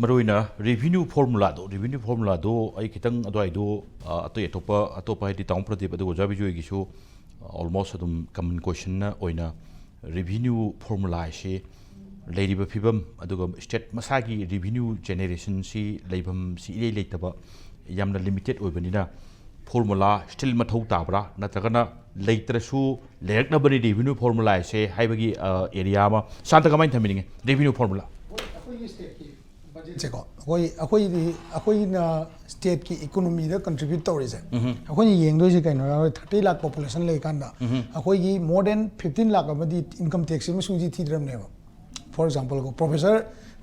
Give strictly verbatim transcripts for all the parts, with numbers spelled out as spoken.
ꯃꯔꯨꯑꯣꯏꯅ revenue formulaꯗꯣ, revenue formulaꯗꯣ ꯑꯩ ꯈꯤꯇꯪ ꯑꯗꯨꯋꯥꯏꯗꯣ, ꯑ, ꯑꯇꯩ ꯑꯇꯣꯞꯄ, ꯑꯇꯣꯞꯄ ꯍꯥꯏꯗꯤ ꯇꯥꯃꯣ ꯄ꯭ꯔꯗꯤꯞ ꯑꯗꯨꯒ ꯑꯣꯖꯥ ꯕꯤꯖꯣꯏꯒꯤꯁꯨ, ꯑ, almost ꯑꯗꯨꯝ common questionꯅ ꯑꯣꯏꯅ revenue formula ꯍꯥꯏꯁꯤ ꯂꯩꯔꯤꯕ ꯐꯤꯕꯝ, ꯑꯗꯨꯒ state ꯃꯁꯥꯒꯤ revenue generationꯁꯤ ꯂꯩꯐꯝꯁꯤ ꯏꯔꯩ ꯂꯩꯇꯕ, ꯌꯥꯝꯅ limited ꯑꯣꯏꯕꯅꯤꯅ formula still ꯃꯊꯧ ꯇꯥꯕ꯭ꯔꯥ, ꯅꯠꯇ꯭ꯔꯒꯅ ꯂꯩꯇ꯭ꯔꯁꯨ ꯂꯩꯔꯛꯅꯕꯅꯤ revenue formula ꯍꯥꯏꯁꯦ ꯍꯥꯏꯕꯒꯤ, ꯑ, area ꯑꯃ ꯁꯥꯟꯇ ꯀꯃꯥꯏꯅ ꯊꯝꯕꯤꯅꯤꯡꯉꯤ revenue formula? ꯑꯩꯈꯣꯏꯒꯤ stateꯀꯤ budgetꯁꯦꯀꯣ, ꯑꯩꯈꯣꯏ, ꯑꯩꯈꯣꯏꯗꯤ, ꯑꯩꯈꯣꯏꯅ stateꯀꯤ economyꯗ contribute ꯇꯧꯔꯤꯁꯦ, ꯑꯩꯈꯣꯏꯅ ꯌꯦꯡꯗꯣꯏꯁꯦ ꯀꯩꯅꯣ ꯍꯥꯏꯔ thirty lakh population ꯂꯩꯀꯥꯟꯗ ꯑꯩꯈꯣꯏꯒꯤ more than fifteen lakh ꯑꯃꯗꯤ income tax ꯑꯃ ꯁꯨꯡꯊꯤ ꯊꯤꯗ꯭ꯔꯕꯅꯦꯕ꯫ For example ꯀꯣ, professor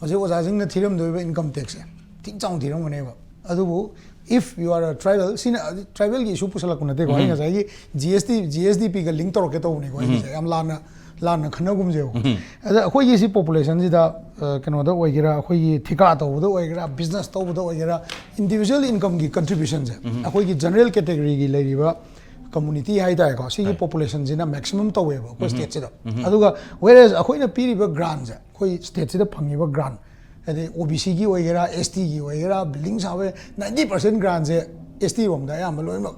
ꯍꯧꯖꯤꯛ ꯑꯣꯖꯥꯁꯤꯡꯅ ꯊꯤꯔꯝꯗꯣꯏꯕ income taxꯁꯦ ꯊꯤ ꯆꯥꯎꯅ ꯊꯤꯔꯝꯒꯅꯦꯕ꯫ ꯑꯗꯨꯕꯨ if you are a tribal, ꯁꯤꯅ tribalꯒꯤ issue ꯄꯨꯁꯜꯂꯛꯄ ꯅꯠꯇꯦꯀꯣ, ꯑꯩ ꯉꯁꯥꯏꯒꯤ GST, GSDPꯒ link ꯇꯧꯔꯛꯀꯦ ꯇꯧꯕꯅꯤꯀꯣ, ꯑꯩ ꯉꯁꯥꯏ ꯌꯥꯝ ꯂꯥꯟꯅ, ꯂꯥꯟꯅ ꯈꯟꯅꯒꯨꯝꯁꯦꯕ꯫ ꯑꯗ ꯑꯩꯈꯣꯏꯒꯤ ꯁꯤ populationꯁꯤꯗ, ꯑ, ꯀꯩꯅꯣꯗ ꯑꯣꯏꯒꯦꯔꯥ, ꯑꯩꯈꯣꯏꯒꯤ ꯊꯤꯀꯥ ꯇꯧꯕꯗ ꯑꯣꯏꯒꯦꯔꯥ, business ꯇꯧꯕꯗ ꯑꯣꯏꯒꯦꯔꯥ, individual incomeꯒꯤ contributionꯁꯦ ꯑꯩꯈꯣꯏꯒꯤ general categoryꯒꯤ ꯂꯩꯔꯤꯕ community ꯍꯥꯏꯇꯥꯔꯦꯀꯣ, ꯁꯤꯒꯤ populationꯁꯤꯅ maximum ꯇꯧꯋꯦꯕ ꯑꯩꯈꯣꯏ stateꯁꯤꯗ꯫ ꯑꯗꯨꯒ whereas ꯑꯩꯈꯣꯏꯅ ꯄꯤꯔꯤꯕ grantꯁꯦ, ꯑꯩꯈꯣꯏ stateꯁꯤꯗ ꯐꯪꯉꯤꯕ grant, ꯍꯥꯏꯗꯤ OBCꯒꯤ ꯑꯣꯏꯒꯦꯔꯥ, STꯒꯤ ꯑꯣꯏꯒꯦꯔꯥ, building ꯁꯥꯕ ninety percent grantꯁꯦ ST ꯔꯣꯝꯗ ꯑꯌꯥꯝꯕ ꯂꯣꯏꯅꯃꯛ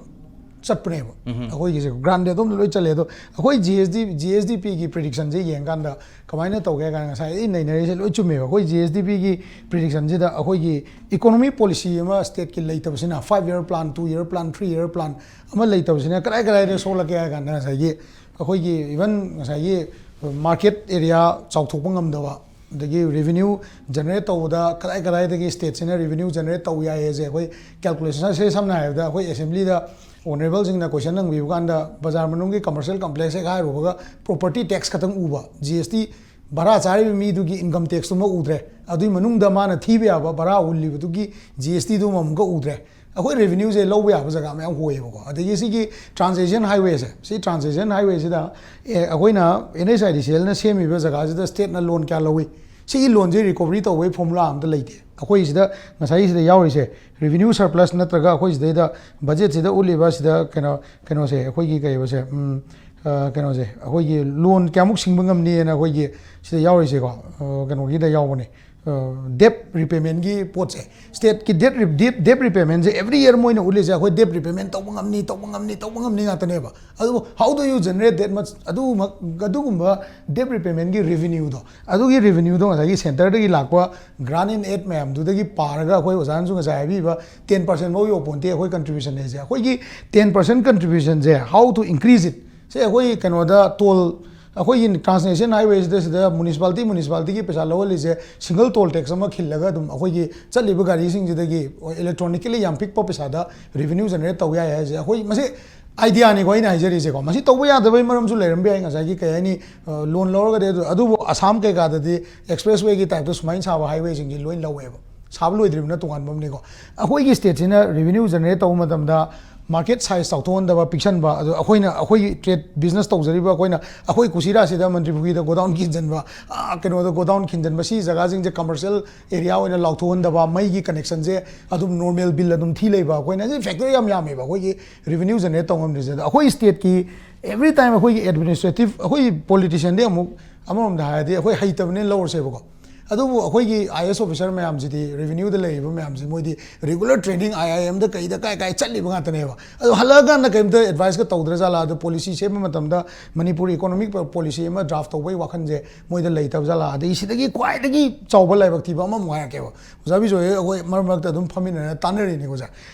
ꯆꯠꯄꯅꯦꯕ꯫ ꯑꯩꯈꯣꯏꯒꯤꯁꯦ grantꯗꯤ ꯑꯗꯣꯝꯗ ꯂꯣꯏ ꯆꯠꯂꯦ꯫ ꯑꯗꯣ ꯑꯩꯈꯣꯏ GSD, GSDPꯒꯤ predictionꯁꯦ ꯌꯦꯡꯀꯥꯟꯗ ꯀꯃꯥꯏꯅ ꯇꯧꯒꯦ ꯍꯥꯏ ꯀꯥꯟꯗ ꯉꯁꯥꯏ ꯑꯩ ꯅꯩꯅꯔꯤꯁꯦ ꯂꯣꯏ ꯆꯨꯝꯃꯦꯕ꯫ ꯑꯩꯈꯣꯏ GSDPꯒꯤ predictionꯁꯤꯗ ꯑꯩꯈꯣꯏꯒꯤ economy policy ꯑꯃ stateꯀꯤ ꯂꯩꯇꯕꯁꯤꯅ, five year plan, two year plan, three year plan ꯑꯃ ꯂꯩꯇꯕꯁꯤꯅ ꯀꯗꯥꯏ ꯀꯗꯥꯏꯗ ꯁꯣꯛꯂꯛꯀꯦ ꯍꯥꯏ ꯀꯥꯟꯗ ꯉꯁꯥꯏꯒꯤ ꯑꯩꯈꯣꯏꯒꯤ even ꯉꯁꯥꯏꯒꯤ market area ꯆꯥꯎꯊꯣꯛꯄ ꯉꯝꯗꯕ, ꯑꯗꯒꯤ revenue generate ꯇꯧꯕꯗ ꯀꯗꯥꯏ ꯀꯗꯥꯏꯗꯒꯤ stateꯁꯤꯅ revenue generate ꯇꯧ ꯌꯥꯏ ꯍꯥꯏꯁꯦ ꯑꯩꯈꯣꯏ calculation ꯁꯦ ꯁꯝꯅ ꯍꯥꯏꯔꯕꯗ ꯑꯩꯈꯣꯏ assemblyꯗ honourableꯁꯤꯡꯅ question ꯍꯪꯕꯤꯕ ꯀꯥꯟꯗ ꯕꯖꯥꯔ ꯃꯅꯨꯡꯒꯤ commercial complex ꯍꯦꯛ ꯍꯥꯏꯔꯨꯕꯒ property tax ꯈꯛꯇꯪ ꯎꯕ, GST ꯚꯔꯥ ꯆꯥꯔꯤꯕ ꯃꯤꯗꯨꯒꯤ income taxꯇꯨꯃ ꯎꯗ꯭ꯔꯦ, ꯑꯗꯨꯒꯤ ꯃꯅꯨꯡꯗ ꯃꯥꯅ ꯊꯤꯕ ꯌꯥꯕ ꯚꯔꯥ ꯍꯨꯜꯂꯤꯕꯗꯨꯒꯤ GSTꯗꯨꯃ ꯑꯃꯨꯛꯀ ꯎꯗ꯭ꯔꯦ꯫ ꯑꯩꯈꯣꯏ revenueꯁꯦ ꯂꯧꯕ ꯌꯥꯕ ꯖꯒꯥ ꯃꯌꯥꯝ ꯍꯣꯏꯌꯦꯕꯀꯣ꯫ ꯑꯗꯒꯤ ꯁꯤꯒꯤ Trans-Asian Highwayꯁꯦ, ꯁꯤ Trans-Asian Highwayꯁꯤꯗ, ꯑꯦ, ꯑꯩꯈꯣꯏꯅ NHIDCLꯅ ꯁꯦꯝꯃꯤꯕ ꯖꯒꯥꯁꯤꯗ stateꯅ loan ꯀꯌꯥ ꯂꯧꯏ, ꯁꯤꯒꯤ loanꯁꯦ recovery ꯇꯧꯕꯒꯤ formula ꯑꯝꯇ ꯂꯩꯇꯦ꯫ ꯑꯩꯈꯣꯏ ꯁꯤꯗ ꯉꯁꯥꯏ ꯁꯤꯗ ꯌꯥꯎꯔꯤꯁꯦ revenue surplus ꯅꯠꯇ꯭ꯔꯒ ꯑꯩꯈꯣꯏ ꯁꯤꯗꯩꯗ budgetꯁꯤꯗ ꯎꯠꯂꯤꯕ ꯁꯤꯗ ꯀꯩꯅꯣ, ꯀꯩꯅꯣꯁꯦ, ꯑꯩꯈꯣꯏꯒꯤ ꯀꯩꯕꯁꯦ, ꯎꯝ, ꯑ, ꯀꯩꯅꯣꯁꯦ, ꯑꯩꯈꯣꯏꯒꯤ loan ꯀꯌꯥꯃꯨꯛ ꯁꯤꯡꯕ ꯉꯝꯅꯤꯅ ꯑꯩꯈꯣꯏꯒꯤ ꯁꯤꯗ ꯌꯥꯎꯔꯤꯁꯦꯀꯣ, ꯑ, ꯀꯩꯅꯣꯒꯤꯗ ꯌꯥꯎꯕꯅꯦ, ꯗꯦꯞ ꯔꯤꯄꯦꯃꯦꯟꯒꯤ ꯄꯣꯠꯁꯦ, ꯁ꯭ꯇꯦꯠꯀꯤ ꯗꯦꯠ ꯗꯦꯞ ꯔꯤꯄꯦꯃꯦꯟꯁꯦ ꯑꯦꯕ꯭ꯔꯤ ꯌꯔ ꯃꯣꯏꯅ ꯎꯠꯂꯤꯁꯦ ꯑꯩꯈꯣꯏ ꯗꯦꯞ ꯔꯤꯄꯦꯃꯦꯟ ꯇꯧꯕ ꯉꯝꯅꯤ, ꯇꯧꯕ ꯉꯝꯅꯤ, ꯇꯧꯕ ꯉꯝꯅꯤ ꯉꯥꯛꯇꯅꯦꯕ꯫ ꯑꯗꯨꯕꯨ how do you generate that much? ꯑꯗꯨꯃꯛ, ꯑꯗꯨꯒꯨꯝꯕ ꯗꯦꯞ ꯔꯤꯄꯦꯃꯦꯟꯒꯤ ꯔꯦꯚꯤꯅ꯭ꯌꯨꯗꯣ, ꯑꯗꯨꯒꯤ ꯔꯦꯚꯤꯅ꯭ꯌꯨꯗꯣ ꯉꯁꯥꯏꯒꯤ ꯁꯦꯟꯇꯔꯗꯒꯤ ꯂꯥꯛꯄ ꯒ꯭ꯔꯥꯟ ꯑꯦꯟ ꯑꯦꯗ ꯃꯌꯥꯝꯗꯨꯗꯒꯤ ꯄꯥꯔꯒ ꯑꯩꯈꯣꯏ ꯑꯣꯖꯥꯅꯁꯨ ꯉꯁꯥꯏ ꯍꯥꯏꯕꯤꯕ ꯇꯦꯟ ꯄꯥꯔꯁꯦꯟ ꯐꯥꯎ ꯌꯧꯄꯣꯟꯇꯦ ꯑꯩꯈꯣꯏ ꯀꯟꯇ꯭ꯔꯤꯕ꯭ꯌꯨꯁꯟ ꯍꯥꯏꯁꯦ꯫ ꯑꯩꯈꯣꯏꯒꯤ ꯇꯦꯟ ꯄꯥꯔꯁꯦꯟ ꯀꯟꯇ꯭ꯔꯤꯕ꯭ꯌꯨꯁꯟꯁꯦ, how to increase it? ꯁꯦ ꯑꯩꯈꯣꯏ ꯀꯩꯅꯣꯗ ꯇꯣꯜ, ꯑꯩꯈꯣꯏꯒꯤ ꯇ꯭ꯔꯥꯟꯁ ꯅꯦꯁꯅꯦꯜ ꯍꯥꯏꯋꯦꯁꯤꯗ ꯁꯤꯗ ꯃ꯭ꯌꯨꯅꯤꯁꯤꯄꯥꯂꯤꯇꯤ ꯃ꯭ꯌꯨꯅꯤꯁꯤꯄꯥꯂꯤꯇꯤꯒꯤ ꯄꯩꯁꯥ ꯂꯧꯍꯜꯂꯤꯁꯦ, ꯁꯤꯡꯒꯜ ꯇꯣꯜ ꯇꯦꯛꯁ ꯑꯃ ꯈꯤꯜꯂꯒ ꯑꯗꯨꯝ ꯑꯩꯈꯣꯏꯒꯤ ꯆꯠꯂꯤꯕ ꯒꯥꯔꯤꯁꯤꯡꯁꯤꯗꯒꯤ ꯏꯂꯦꯛꯇ꯭ꯔꯣꯅꯤꯀꯦꯂꯤ ꯌꯥꯝ ꯄꯤꯛꯄ ꯄꯩꯁꯥꯗ ꯔꯦꯚꯤꯅ꯭ꯌꯨ ꯖꯦꯅꯔꯦꯠ ꯇꯧꯕ ꯌꯥꯏ ꯍꯥꯏꯁꯦ꯫ ꯑꯩꯈꯣꯏ ꯃꯁꯤ ꯑꯥꯏꯗꯤꯌꯥꯅꯤꯀꯣ ꯑꯩꯅ ꯍꯥꯏꯖꯔꯤꯁꯦꯀꯣ꯫ ꯃꯁꯤ ꯇꯧꯕ ꯌꯥꯗꯕꯩ ꯃꯔꯝꯁꯨ ꯂꯩꯔꯝꯕ ꯌꯥꯏ, ꯉꯁꯥꯏꯒꯤ ꯀꯩ ꯍꯥꯏꯅꯤ, ꯂꯣꯟ ꯂꯧꯔꯒꯗꯤ꯫ ꯑꯗꯨ, ꯑꯗꯨꯕꯨ ꯑꯁꯥꯝ ꯀꯩꯀꯥꯗꯗꯤ ꯑꯦꯛꯁꯄ꯭ꯔꯦꯁ ꯋꯦꯒꯤ ꯇꯥꯏꯞꯇ ꯁꯨꯃꯥꯏꯅ ꯁꯥꯕ ꯍꯥꯏꯋꯦꯁꯤꯡꯁꯤ ꯂꯣꯏ ꯂꯧꯋꯦꯕ꯫ ꯁꯥꯕ ꯂꯣꯏꯗ꯭ꯔꯤꯕꯅ ꯇꯣꯉꯥꯟꯕ ꯑꯃꯅꯤꯀꯣ꯫ ꯑꯩꯈꯣꯏꯒꯤ ꯁ꯭ꯇꯦꯠꯁꯤꯅ ꯔꯦꯚꯤꯅ꯭ꯌꯨ ꯖꯦꯅꯔꯦꯠ ꯇꯧꯕ ꯃꯇꯝꯗ ꯃꯥꯔꯀꯦꯠ ꯁꯥꯏꯖ ꯆꯥꯎꯊꯣꯛꯍꯟꯗꯕ, ꯄꯤꯛꯁꯟꯕ, ꯑꯗꯣ ꯑꯩꯈꯣꯏꯅ, ꯑꯩꯈꯣꯏꯒꯤ ꯇ꯭ꯔꯦꯗ ꯕꯤꯖꯤꯅꯦꯁ ꯇꯧꯖꯔꯤꯕ ꯑꯩꯈꯣꯏꯅ ꯑꯩꯈꯣꯏ ꯀꯨꯁꯤꯔꯥꯁꯤꯗ ꯃꯟꯇ꯭ꯔꯤ ꯄꯨꯈ꯭ꯔꯤꯗ ꯒꯣꯗꯥꯎꯟ ꯈꯤꯟꯖꯟꯕ, ꯑꯥ, ꯀꯩꯅꯣꯗ ꯒꯣꯗꯥꯎꯟ ꯈꯤꯟꯖꯟꯕ, ꯁꯤ ꯖꯒꯥꯁꯤꯡꯁꯦ ꯀꯃꯔꯁꯤꯌꯦꯜ ꯑꯦꯔꯤꯌꯥ ꯑꯣꯏꯅ ꯂꯥꯎꯊꯣꯛꯍꯟꯗꯕ, ꯃꯩꯒꯤ ꯀꯅꯦꯛꯁꯟꯁꯦ ꯑꯗꯨꯝ ꯅꯣꯔꯃꯦꯜ ꯕꯤꯜ ꯑꯗꯨꯝ ꯊꯤ ꯂꯩꯕ, ꯑꯩꯈꯣꯏꯅ ꯁꯤ ꯐꯦꯛꯇꯔ ꯌꯥꯝ ꯌꯥꯝꯃꯦꯕ ꯑꯩꯈꯣꯏꯒꯤ ꯔꯦꯚꯤꯅ꯭ꯌꯨ ꯖꯦꯅꯔꯦꯠ ꯇꯧꯕ ꯉꯝꯗ꯭ꯔꯤꯁꯦ꯫ ꯑꯗꯣ ꯑꯩꯈꯣꯏ ꯁ꯭ꯇꯦꯠꯀꯤ ꯑꯦꯕ꯭ꯔꯤ ꯇꯥꯏꯝ ꯑꯩꯈꯣꯏꯒꯤ ꯑꯦꯗꯃꯤꯅꯤꯁꯇ꯭ꯔꯦꯇꯤꯚ, ꯑꯩꯈꯣꯏ ꯄꯣꯂꯤꯇꯤꯁꯤꯌꯟꯗꯤ ꯑꯃꯨꯛ ꯑꯃꯔꯣꯝꯗ ꯍꯥꯏꯔꯗꯤ ꯑꯩꯈꯣꯏ ꯍꯩꯇꯕꯅꯦꯅ ꯂꯧꯔꯁꯦꯕꯀꯣ꯫ ꯑꯗꯨꯕꯨ ꯑꯩꯈꯣꯏꯒꯤ ꯑꯥꯏ ꯑꯦ ꯑꯦꯁ ꯑꯣꯐꯤꯁꯔ ꯃꯌꯥꯝꯁꯤꯗꯤ, ꯔꯦꯚꯤꯅ꯭ꯌꯨꯗ ꯂꯩꯔꯤꯕ ꯃꯌꯥꯝꯁꯤ, ꯃꯣꯏꯗꯤ ꯔꯤꯒꯨꯂꯔ ꯇ꯭ꯔꯦꯅꯤꯡ ꯑꯥꯏ ꯑꯥꯏ ꯑꯦꯝꯗ ꯀꯩꯗ ꯀꯥꯏ ꯀꯥꯏ ꯆꯠꯂꯤꯕ ꯉꯥꯛꯇꯅꯦꯕ꯫ ꯑꯗꯣ ꯍꯜꯂꯛꯑꯀꯥꯟꯗ ꯀꯩꯝꯇ ꯑꯦꯗꯚꯥꯏꯁꯀ ꯇꯧꯗ꯭ꯔ ꯖꯥꯠꯂꯥ? ꯑꯗꯣ ꯄꯣꯂꯤꯁꯤ ꯁꯦꯝꯕ ꯃꯇꯝꯗ ꯃꯅꯤꯄꯨꯔ ꯏꯀꯣꯅꯣꯃꯤꯛ ꯄꯣꯂꯤꯁꯤ ꯑꯃ ꯗ꯭ꯔꯥꯐ ꯇꯧꯕꯒꯤ ꯋꯥꯈꯜꯁꯦ ꯃꯣꯏꯗ ꯂꯩꯇꯕ ꯖꯥꯠꯂꯥ? ꯑꯗꯒꯤ ꯁꯤꯗꯒꯤ ꯈ꯭ꯋꯥꯏꯗꯒꯤ ꯆꯥꯎꯕ ꯂꯥꯏꯕꯛ ꯊꯤꯕ ꯑꯃꯃꯨꯛ ꯍꯥꯏꯔꯛꯀꯦꯕ꯫ ꯑꯣꯖꯥ ꯕꯤꯖꯣꯏ ꯑꯩꯈꯣꯏ ꯃꯔꯛ ꯃꯔꯛꯇ ꯑꯗꯨꯝ ꯐꯝꯃꯤꯟꯅꯔꯒ ꯇꯥꯟꯅꯔꯤꯅꯤꯀꯣ ꯑꯣꯖꯥ꯫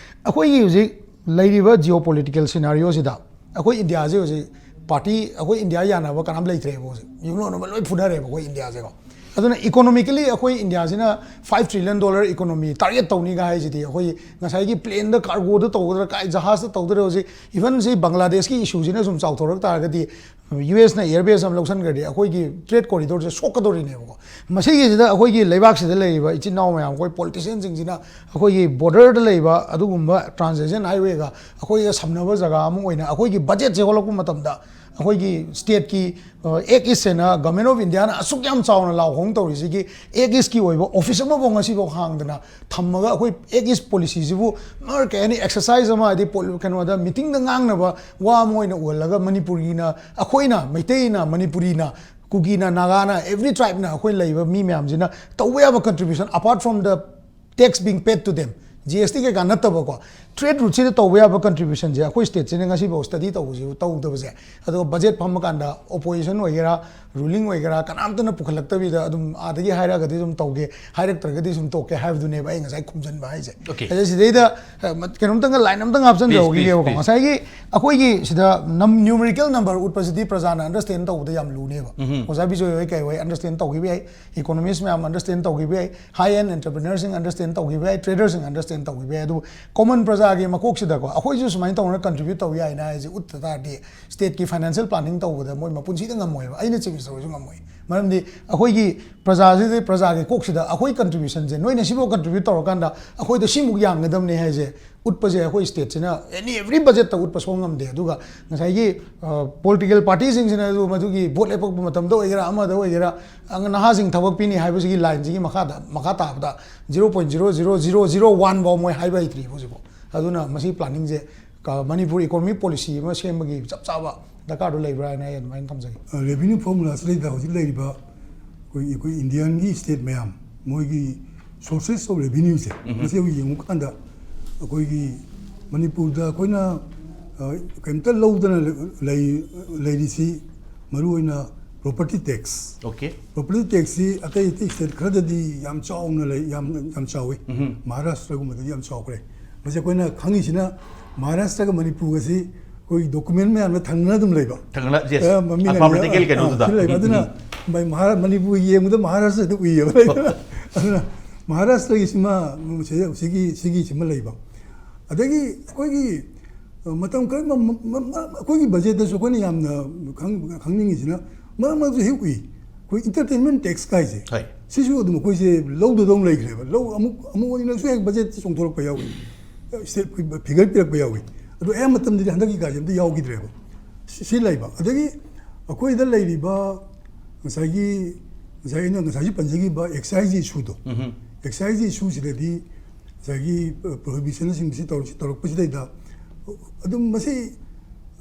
ꯑꯩꯈꯣꯏꯒꯤ ꯍꯧꯖꯤꯛ ꯂꯩꯔꯤꯕ ꯖꯤꯑꯣ ꯄꯣꯂꯤꯇꯤꯀꯦꯜ ꯁꯤꯅꯥꯔꯤꯑꯣꯁꯤꯗ ꯑꯩꯈꯣꯏ ꯏꯟꯗꯤꯌꯥꯁꯦ ꯍꯧꯖꯤꯛ ꯄꯥꯔꯇꯤ, ꯑꯩꯈꯣꯏ ꯏꯟꯗꯤꯌꯥ ꯌꯥꯅꯕ ꯀꯅꯥꯝ ꯂꯩꯇ꯭ꯔꯦꯕ ꯍꯧꯖꯤꯛ꯫ ꯌꯨꯝꯂꯣꯟꯅꯕ ꯂꯣꯏ ꯐꯨꯅꯔꯦꯕ ꯑꯩꯈꯣꯏ ꯏꯟꯗꯤꯌꯥꯁꯦꯀꯣ꯫ ꯑꯗꯨꯅ ꯏꯀꯣꯅꯣꯃꯤꯀꯦꯂꯤ ꯑꯩꯈꯣꯏ ꯏꯟꯗꯤꯌꯥꯁꯤꯅ five trillion dollar economy target ꯇꯧꯅꯤꯒ ꯍꯥꯏꯁꯤꯗꯤ ꯑꯩꯈꯣꯏ ꯉꯁꯥꯏꯒꯤ ꯄ꯭ꯂꯦꯟꯗ ꯀꯥꯔꯒꯣꯗ ꯇꯧꯒꯗ꯭ꯔꯥ, ꯀꯥꯏ ꯖꯍꯥꯖꯇ ꯇꯧꯗꯣꯏꯔ? ꯍꯧꯖꯤꯛ ꯏꯚꯟ ꯁꯤ ꯕꯪꯒ꯭ꯂꯥꯗꯦꯁꯀꯤ ꯏꯁꯨꯁꯤꯅ ꯁꯨꯝ ꯆꯥꯎꯊꯣꯔꯛ ꯇꯥꯔꯒꯗꯤ ꯌꯨ ꯑꯦꯁꯅ ꯑꯦꯌꯔ ꯕꯦꯁ ꯑꯃ ꯂꯧꯁꯟꯈ꯭ꯔꯗꯤ ꯑꯩꯈꯣꯏꯒꯤ ꯇ꯭ꯔꯦꯗ ꯀꯣꯔꯤꯗꯣꯔꯁꯦ ꯁꯣꯛꯀꯗꯧꯔꯤꯅꯦꯕꯀꯣ꯫ ꯃꯁꯤꯒꯤꯁꯤꯗ ꯑꯩꯈꯣꯏꯒꯤ ꯂꯩꯕꯥꯛꯁꯤꯗ ꯂꯩꯔꯤꯕ ꯏꯆꯤꯟ ꯏꯅꯥꯎ ꯃꯌꯥꯝ, ꯑꯩꯈꯣꯏ ꯄꯣꯂꯤꯇꯤꯁꯤꯌꯟꯁꯤꯡꯁꯤꯅ ꯑꯩꯈꯣꯏꯒꯤ ꯕꯣꯔꯗꯔꯗ ꯂꯩꯕ ꯑꯗꯨꯒꯨꯝꯕ ꯇ꯭ꯔꯥꯟꯁ ꯅꯦꯁꯅꯦꯜ ꯍꯥꯏꯋꯦꯒ ꯑꯩꯈꯣꯏꯒ ꯁꯝꯅꯕ ꯖꯒꯥ ꯑꯃ ꯑꯣꯏꯅ ꯑꯩꯈꯣꯏꯒꯤ ꯕꯖꯦꯠꯁꯦ ꯍꯣꯜꯂꯛꯄ ꯃꯇꯝꯗ ꯑꯩꯈꯣꯏꯒꯤ ꯁ꯭ꯇꯦꯠꯀꯤ, ꯑ, ꯑꯦꯛ ꯏꯁ ꯍꯥꯏꯅ ꯒꯚꯔꯟꯃꯦꯟ ꯑꯣꯐ ꯏꯟꯗꯤꯌꯥꯅ ꯑꯁꯨꯛ ꯌꯥꯝ ꯆꯥꯎꯅ ꯂꯥꯎ ꯈꯣꯡ ꯇꯧꯔꯤꯁꯤꯒꯤ ꯑꯦꯛ ꯏꯁꯀꯤ ꯑꯣꯏꯕ ꯑꯣꯐꯤꯁ ꯑꯃꯐꯥꯎ ꯉꯁꯤꯐꯥꯎ ꯍꯥꯡꯗꯅ ꯊꯝꯃꯒ ꯑꯩꯈꯣꯏ ꯑꯦꯛ ꯏꯁ ꯄꯣꯂꯤꯁꯤꯁꯤꯕꯨ ꯃꯔ-, ꯀꯩ ꯍꯥꯏꯅꯤ, ꯑꯦꯛꯁꯔꯁꯥꯏꯁ ꯑꯃ, ꯍꯥꯏꯗꯤ ꯄꯣ-, ꯀꯩꯅꯣꯗ ꯃꯤꯇꯤꯡꯗ ꯉꯥꯡꯅꯕ ꯋꯥ ꯑꯃ ꯑꯣꯏꯅ ꯎꯍꯜꯂꯒ ꯃꯅꯤꯄꯨꯔꯒꯤꯅ, ꯑꯩꯈꯣꯏꯅ ꯃꯩꯇꯩꯅ, ꯃꯅꯤꯄꯨꯔꯤꯅ ꯀꯨꯀꯤꯅ, ꯅꯥꯒꯥꯅ, every tribeꯅ, ꯑꯩꯈꯣꯏ ꯂꯩꯔꯤꯕ ꯃꯤ ꯃꯌꯥꯝꯁꯤꯅ ꯇꯧꯕ ꯌꯥꯕ contribution, apart from the tax being paid to them, G S T ꯀꯩꯀꯥ ꯅꯠꯇꯕꯀꯣ, trade routeꯁꯤꯗ ꯇꯧꯕ ꯌꯥꯕ contributionꯁꯦ ꯑꯩꯈꯣꯏ stateꯁꯤꯅ ꯉꯁꯤꯐꯥꯎ study ꯇꯧꯕꯁꯤ, ꯇꯧꯗꯕꯁꯦ, ꯑꯗꯨꯒ budget ꯐꯝꯕ ꯀꯥꯟꯗ opposition ꯑꯣꯏꯒꯦꯔꯥ, ruling ꯑꯣꯏꯒꯦꯔꯥ, ꯀꯅꯥꯝꯇꯅ ꯄꯨꯈꯠꯂꯛꯇꯕꯤꯗ ꯑꯗꯨꯝ ꯑꯥꯗꯒꯤ ꯍꯥꯏꯔꯛꯑꯒꯗꯤ ꯑꯗꯨꯝ ꯇꯧꯒꯦ, ꯍꯥꯏꯔꯛꯇ꯭ꯔꯒꯗꯤ ꯁꯨꯝ ꯇꯣꯛꯀꯦ ꯍꯥꯏꯕꯗꯨꯅꯦꯕ ꯑꯩ ꯉꯁꯥꯏ ꯈꯨꯝꯖꯟꯕ ꯍꯥꯏꯁꯦ꯫ Okay. ꯑꯗ ꯁꯤꯗꯩꯗ ꯑ, ꯃ-, ꯀꯩꯅꯣꯝꯇꯪꯒ line ꯑꯝꯇꯪ ꯍꯥꯞꯆꯟꯖꯍꯧꯈꯤꯒꯦꯕꯀꯣ꯫ Please, please. ꯉꯁꯥꯏꯒꯤ ꯑꯩꯈꯣꯏꯒꯤ ꯁꯤꯗ numerical number ꯎꯠꯄꯁꯤꯗꯤ ꯄ꯭ꯔꯖꯥꯅ understand ꯇꯧꯕꯗ ꯌꯥꯝ ꯂꯨꯅꯦꯕ꯫ ꯑꯣꯖꯥ ꯕꯤꯖꯣꯏ ꯍꯣꯏ ꯀꯩ ꯍꯣꯏ understand ꯇꯧꯈꯤꯕ ꯌꯥꯏ, economist ꯃꯌꯥꯝ understand ꯇꯧꯈꯤꯕ ꯌꯥꯏ, high end entrepreneurꯁꯤꯡ understand ꯇꯧꯈꯤꯕ ꯌꯥꯏ, traderꯁꯤꯡ understand ꯇꯧꯈꯤꯕ ꯌꯥꯏ꯫ ꯑꯗꯨꯕꯨ common ꯄ꯭ꯔꯖꯥꯒꯤ ꯃꯀꯣꯛꯁꯤꯗꯀꯣ, ꯑꯩꯈꯣꯏꯁꯨ ꯁꯨꯃꯥꯏꯅ ꯇꯧꯅ contribute ꯇꯧ ꯌꯥꯏꯅ ꯍꯥꯏꯁꯦ ꯎꯠꯇ ꯇꯥꯔꯗꯤ, stateꯀꯤ financial planning ꯇꯧꯕꯗ ꯃꯣꯏ ꯃꯄꯨꯟꯁꯤꯗ ꯉꯝꯃꯣꯏꯕ꯫ ꯑꯩꯅ chief minister ꯑꯣꯏꯁꯨ ꯉꯝꯃꯣꯏ꯫ ꯃꯔꯝꯗꯤ ꯑꯩꯈꯣꯏꯒꯤ ꯄ꯭ꯔꯖꯥꯁꯤꯗꯤ, ꯄ꯭ꯔꯖꯥꯒꯤ ꯀꯣꯛꯁꯤꯗ ꯑꯩꯈꯣꯏ contributionꯁꯦ, ꯅꯣꯏꯅ ꯁꯤꯐꯥꯎ contribute ꯇꯧꯔꯀꯥꯟꯗ ꯑꯩꯈꯣꯏꯗ ꯁꯤꯃꯨꯛ ꯌꯥꯝꯒꯗꯕꯅꯤ ꯍꯥꯏꯁꯦ ꯎꯠꯄꯁꯦ ꯑꯩꯈꯣꯏ stateꯁꯤꯅ any, every budgetꯇ ꯎꯠꯄ ꯁꯨꯡꯉꯝ ꯉꯝꯗꯦ꯫ ꯑꯗꯨꯒ ꯉꯁꯥꯏꯒꯤ, ꯑ, political partyꯁꯤꯡꯁꯤꯅ ꯑꯗꯨ ꯃꯗꯨꯒꯤ vote ꯂꯦꯞꯄꯛꯄ ꯃꯇꯝꯗ ꯑꯣꯏꯒꯦꯔꯥ, ꯑꯃꯗ ꯑꯣꯏꯒꯦꯔꯥ, ꯑ, ꯅꯍꯥꯁꯤꯡ ꯊꯕꯛ ꯄꯤꯅꯤ ꯍꯥꯏꯕꯁꯤꯒꯤ lineꯁꯤꯒꯤ ꯃꯈꯥꯗ, ꯃꯈꯥ ꯇꯥꯕꯗ zero point zero zero zero one ꯐꯥꯎ ꯃꯣꯏ ꯍꯥꯏꯕ ꯍꯩꯇ꯭ꯔꯤ ꯍꯧꯖꯤꯛꯐꯥꯎ꯫ ꯑꯗꯨꯅ ꯃꯁꯤ planningꯁꯦ ꯀ-, ꯃꯅꯤꯄꯨꯔ economic policy ꯑꯃ ꯁꯦꯝꯕꯒꯤ ꯆꯞ ꯆꯥꯕ ꯗꯔꯀꯥꯔꯗꯨ ꯂꯩꯕ꯭ꯔꯥ ꯍꯥꯏꯅ ꯑꯩ ꯑꯗꯨꯃꯥꯏꯅ ꯊꯝꯖꯒꯦ꯫ Revenue formulaꯁꯤꯗꯩꯗ ꯍꯧꯖꯤꯛ ꯂꯩꯔꯤꯕ ꯑꯩꯈꯣꯏ, ꯑꯩꯈꯣꯏ Indiaꯒꯤ state ꯃꯌꯥꯝ, ꯃꯣꯏꯒꯤ sources of revenueꯁꯦ, ꯃꯁꯤ ꯑꯩꯈꯣꯏ ꯌꯦꯡꯉꯨ ꯀꯥꯟꯗ, ꯑꯩꯈꯣꯏꯒꯤ ꯃꯅꯤꯄꯨꯔꯗ ꯑꯩꯈꯣꯏꯅ, ꯑ, ꯀꯩꯝꯇ ꯂꯧꯗꯅ ꯂꯩ-, ꯂꯩꯔꯤꯁꯤ ꯃꯔꯨꯑꯣꯏꯅ property tax꯫ Okay. Property taxꯁꯤ ꯑꯇꯩ ꯑꯇꯩ state ꯈꯔꯗꯗꯤ ꯌꯥꯝ ꯆꯥꯎꯅ ꯂꯩ, ꯌꯥꯝ, ꯌꯥꯝ ꯆꯥꯎꯋꯤ꯫ ꯃꯍꯥꯔꯥꯁꯇ꯭ꯔꯒꯨꯝꯕꯗꯗꯤ ꯌꯥꯝ ꯆꯥꯎꯈ꯭ꯔꯦ꯫ ꯃꯁꯤ ꯑꯩꯈꯣꯏꯅ ꯈꯪꯉꯤꯁꯤꯅ ꯃꯍꯥꯔꯥꯁꯇ꯭ꯔꯒ ꯃꯅꯤꯄꯨꯔꯒꯁꯤ ꯑꯩꯈꯣꯏꯒꯤ document ꯃꯌꯥꯝꯅ ꯊꯪꯅꯅ ꯑꯗꯨꯝ ꯂꯩꯕ꯫ ꯊꯪꯅꯅ, yes꯫ ꯑ, ꯃꯃꯤꯡ Alphabetical ꯂꯩꯕ, ꯀꯩꯅꯣꯗꯨꯗ꯫ ꯑ, ꯁꯤ ꯂꯩꯕ꯫ ꯑꯗꯨꯅ ꯃꯍꯥꯔꯥ-, ꯃꯅꯤꯄꯨꯔ ꯌꯦꯡꯕꯗ ꯃꯍꯥꯔꯥꯁꯇ꯭ꯔꯗ ꯎꯏꯌꯦꯕ꯫ ꯑꯗꯨꯅ ꯃꯍꯥꯔꯥꯁꯇ꯭ꯔꯒꯤꯁꯤꯃ, ꯁꯤꯒꯤ, ꯁꯤꯒꯤꯁꯤꯃ ꯂꯩꯕ꯫ ꯑꯗꯒꯤ ꯑꯩꯈꯣꯏꯒꯤ, ꯑ, ꯃꯇꯝ ꯈꯔ ꯃ-, ꯃ-, ꯃ-, ꯑꯩꯈꯣꯏꯒꯤ budgetꯇꯁꯨ ꯑꯩꯈꯣꯏꯅ ꯌꯥꯝꯅ ꯈꯪ-, ꯈꯪꯅꯤꯡꯉꯤꯁꯤꯅ, ꯃꯔꯛ ꯃꯔꯛꯇ ꯍꯦꯛ ꯎꯏ, ꯑꯩꯈꯣꯏ entertainment tax ꯀꯥꯏꯁꯦ꯫ ꯍꯣꯏ꯫ ꯁꯤꯁꯨ ꯑꯗꯨꯝ ꯑꯩꯈꯣꯏꯁꯦ ꯂꯧꯗꯗꯧ ꯂꯩꯈ꯭ꯔꯦꯕ꯫ ꯂꯧ ꯑꯃꯨꯛ, ꯑꯃꯨꯛ ꯑꯣꯏꯅꯁꯨ ꯍꯦꯛ budgetꯁꯦ ꯆꯣꯡꯊꯣꯔꯛꯄ ꯌꯥꯎꯏ꯫ State figure ꯄꯤꯔꯛꯄ ꯌꯥꯎꯏ꯫ ꯑꯗꯣ ꯑꯌꯥꯝꯕ ꯃꯇꯝꯗꯗꯤ ꯍꯟꯗꯛꯀꯤ ꯀꯥꯁꯦ ꯑꯝꯇ ꯌꯥꯎꯈꯤꯗ꯭ꯔꯦꯕ꯫ ꯁꯤ, ꯁꯤ ꯂꯩꯕ꯫ ꯑꯗꯒꯤ ꯑꯩꯈꯣꯏꯗ ꯂꯩꯔꯤꯕ ꯉꯁꯥꯏꯒꯤ, ꯉꯁꯥꯏ ꯑꯩꯅ ꯉꯁꯥꯏꯁꯨ ꯄꯟꯖꯈꯤꯕ excise issueꯗꯣ꯫ Excise issueꯁꯤꯗꯗꯤ ꯉꯁꯥꯏꯒꯤ, ꯑ, prohibitionꯁꯤꯡꯁꯤ ꯇꯧꯔꯛ-, ꯇꯧꯔꯛꯄꯁꯤꯗꯩꯗ ꯑꯗꯨꯝ ꯃꯁꯤ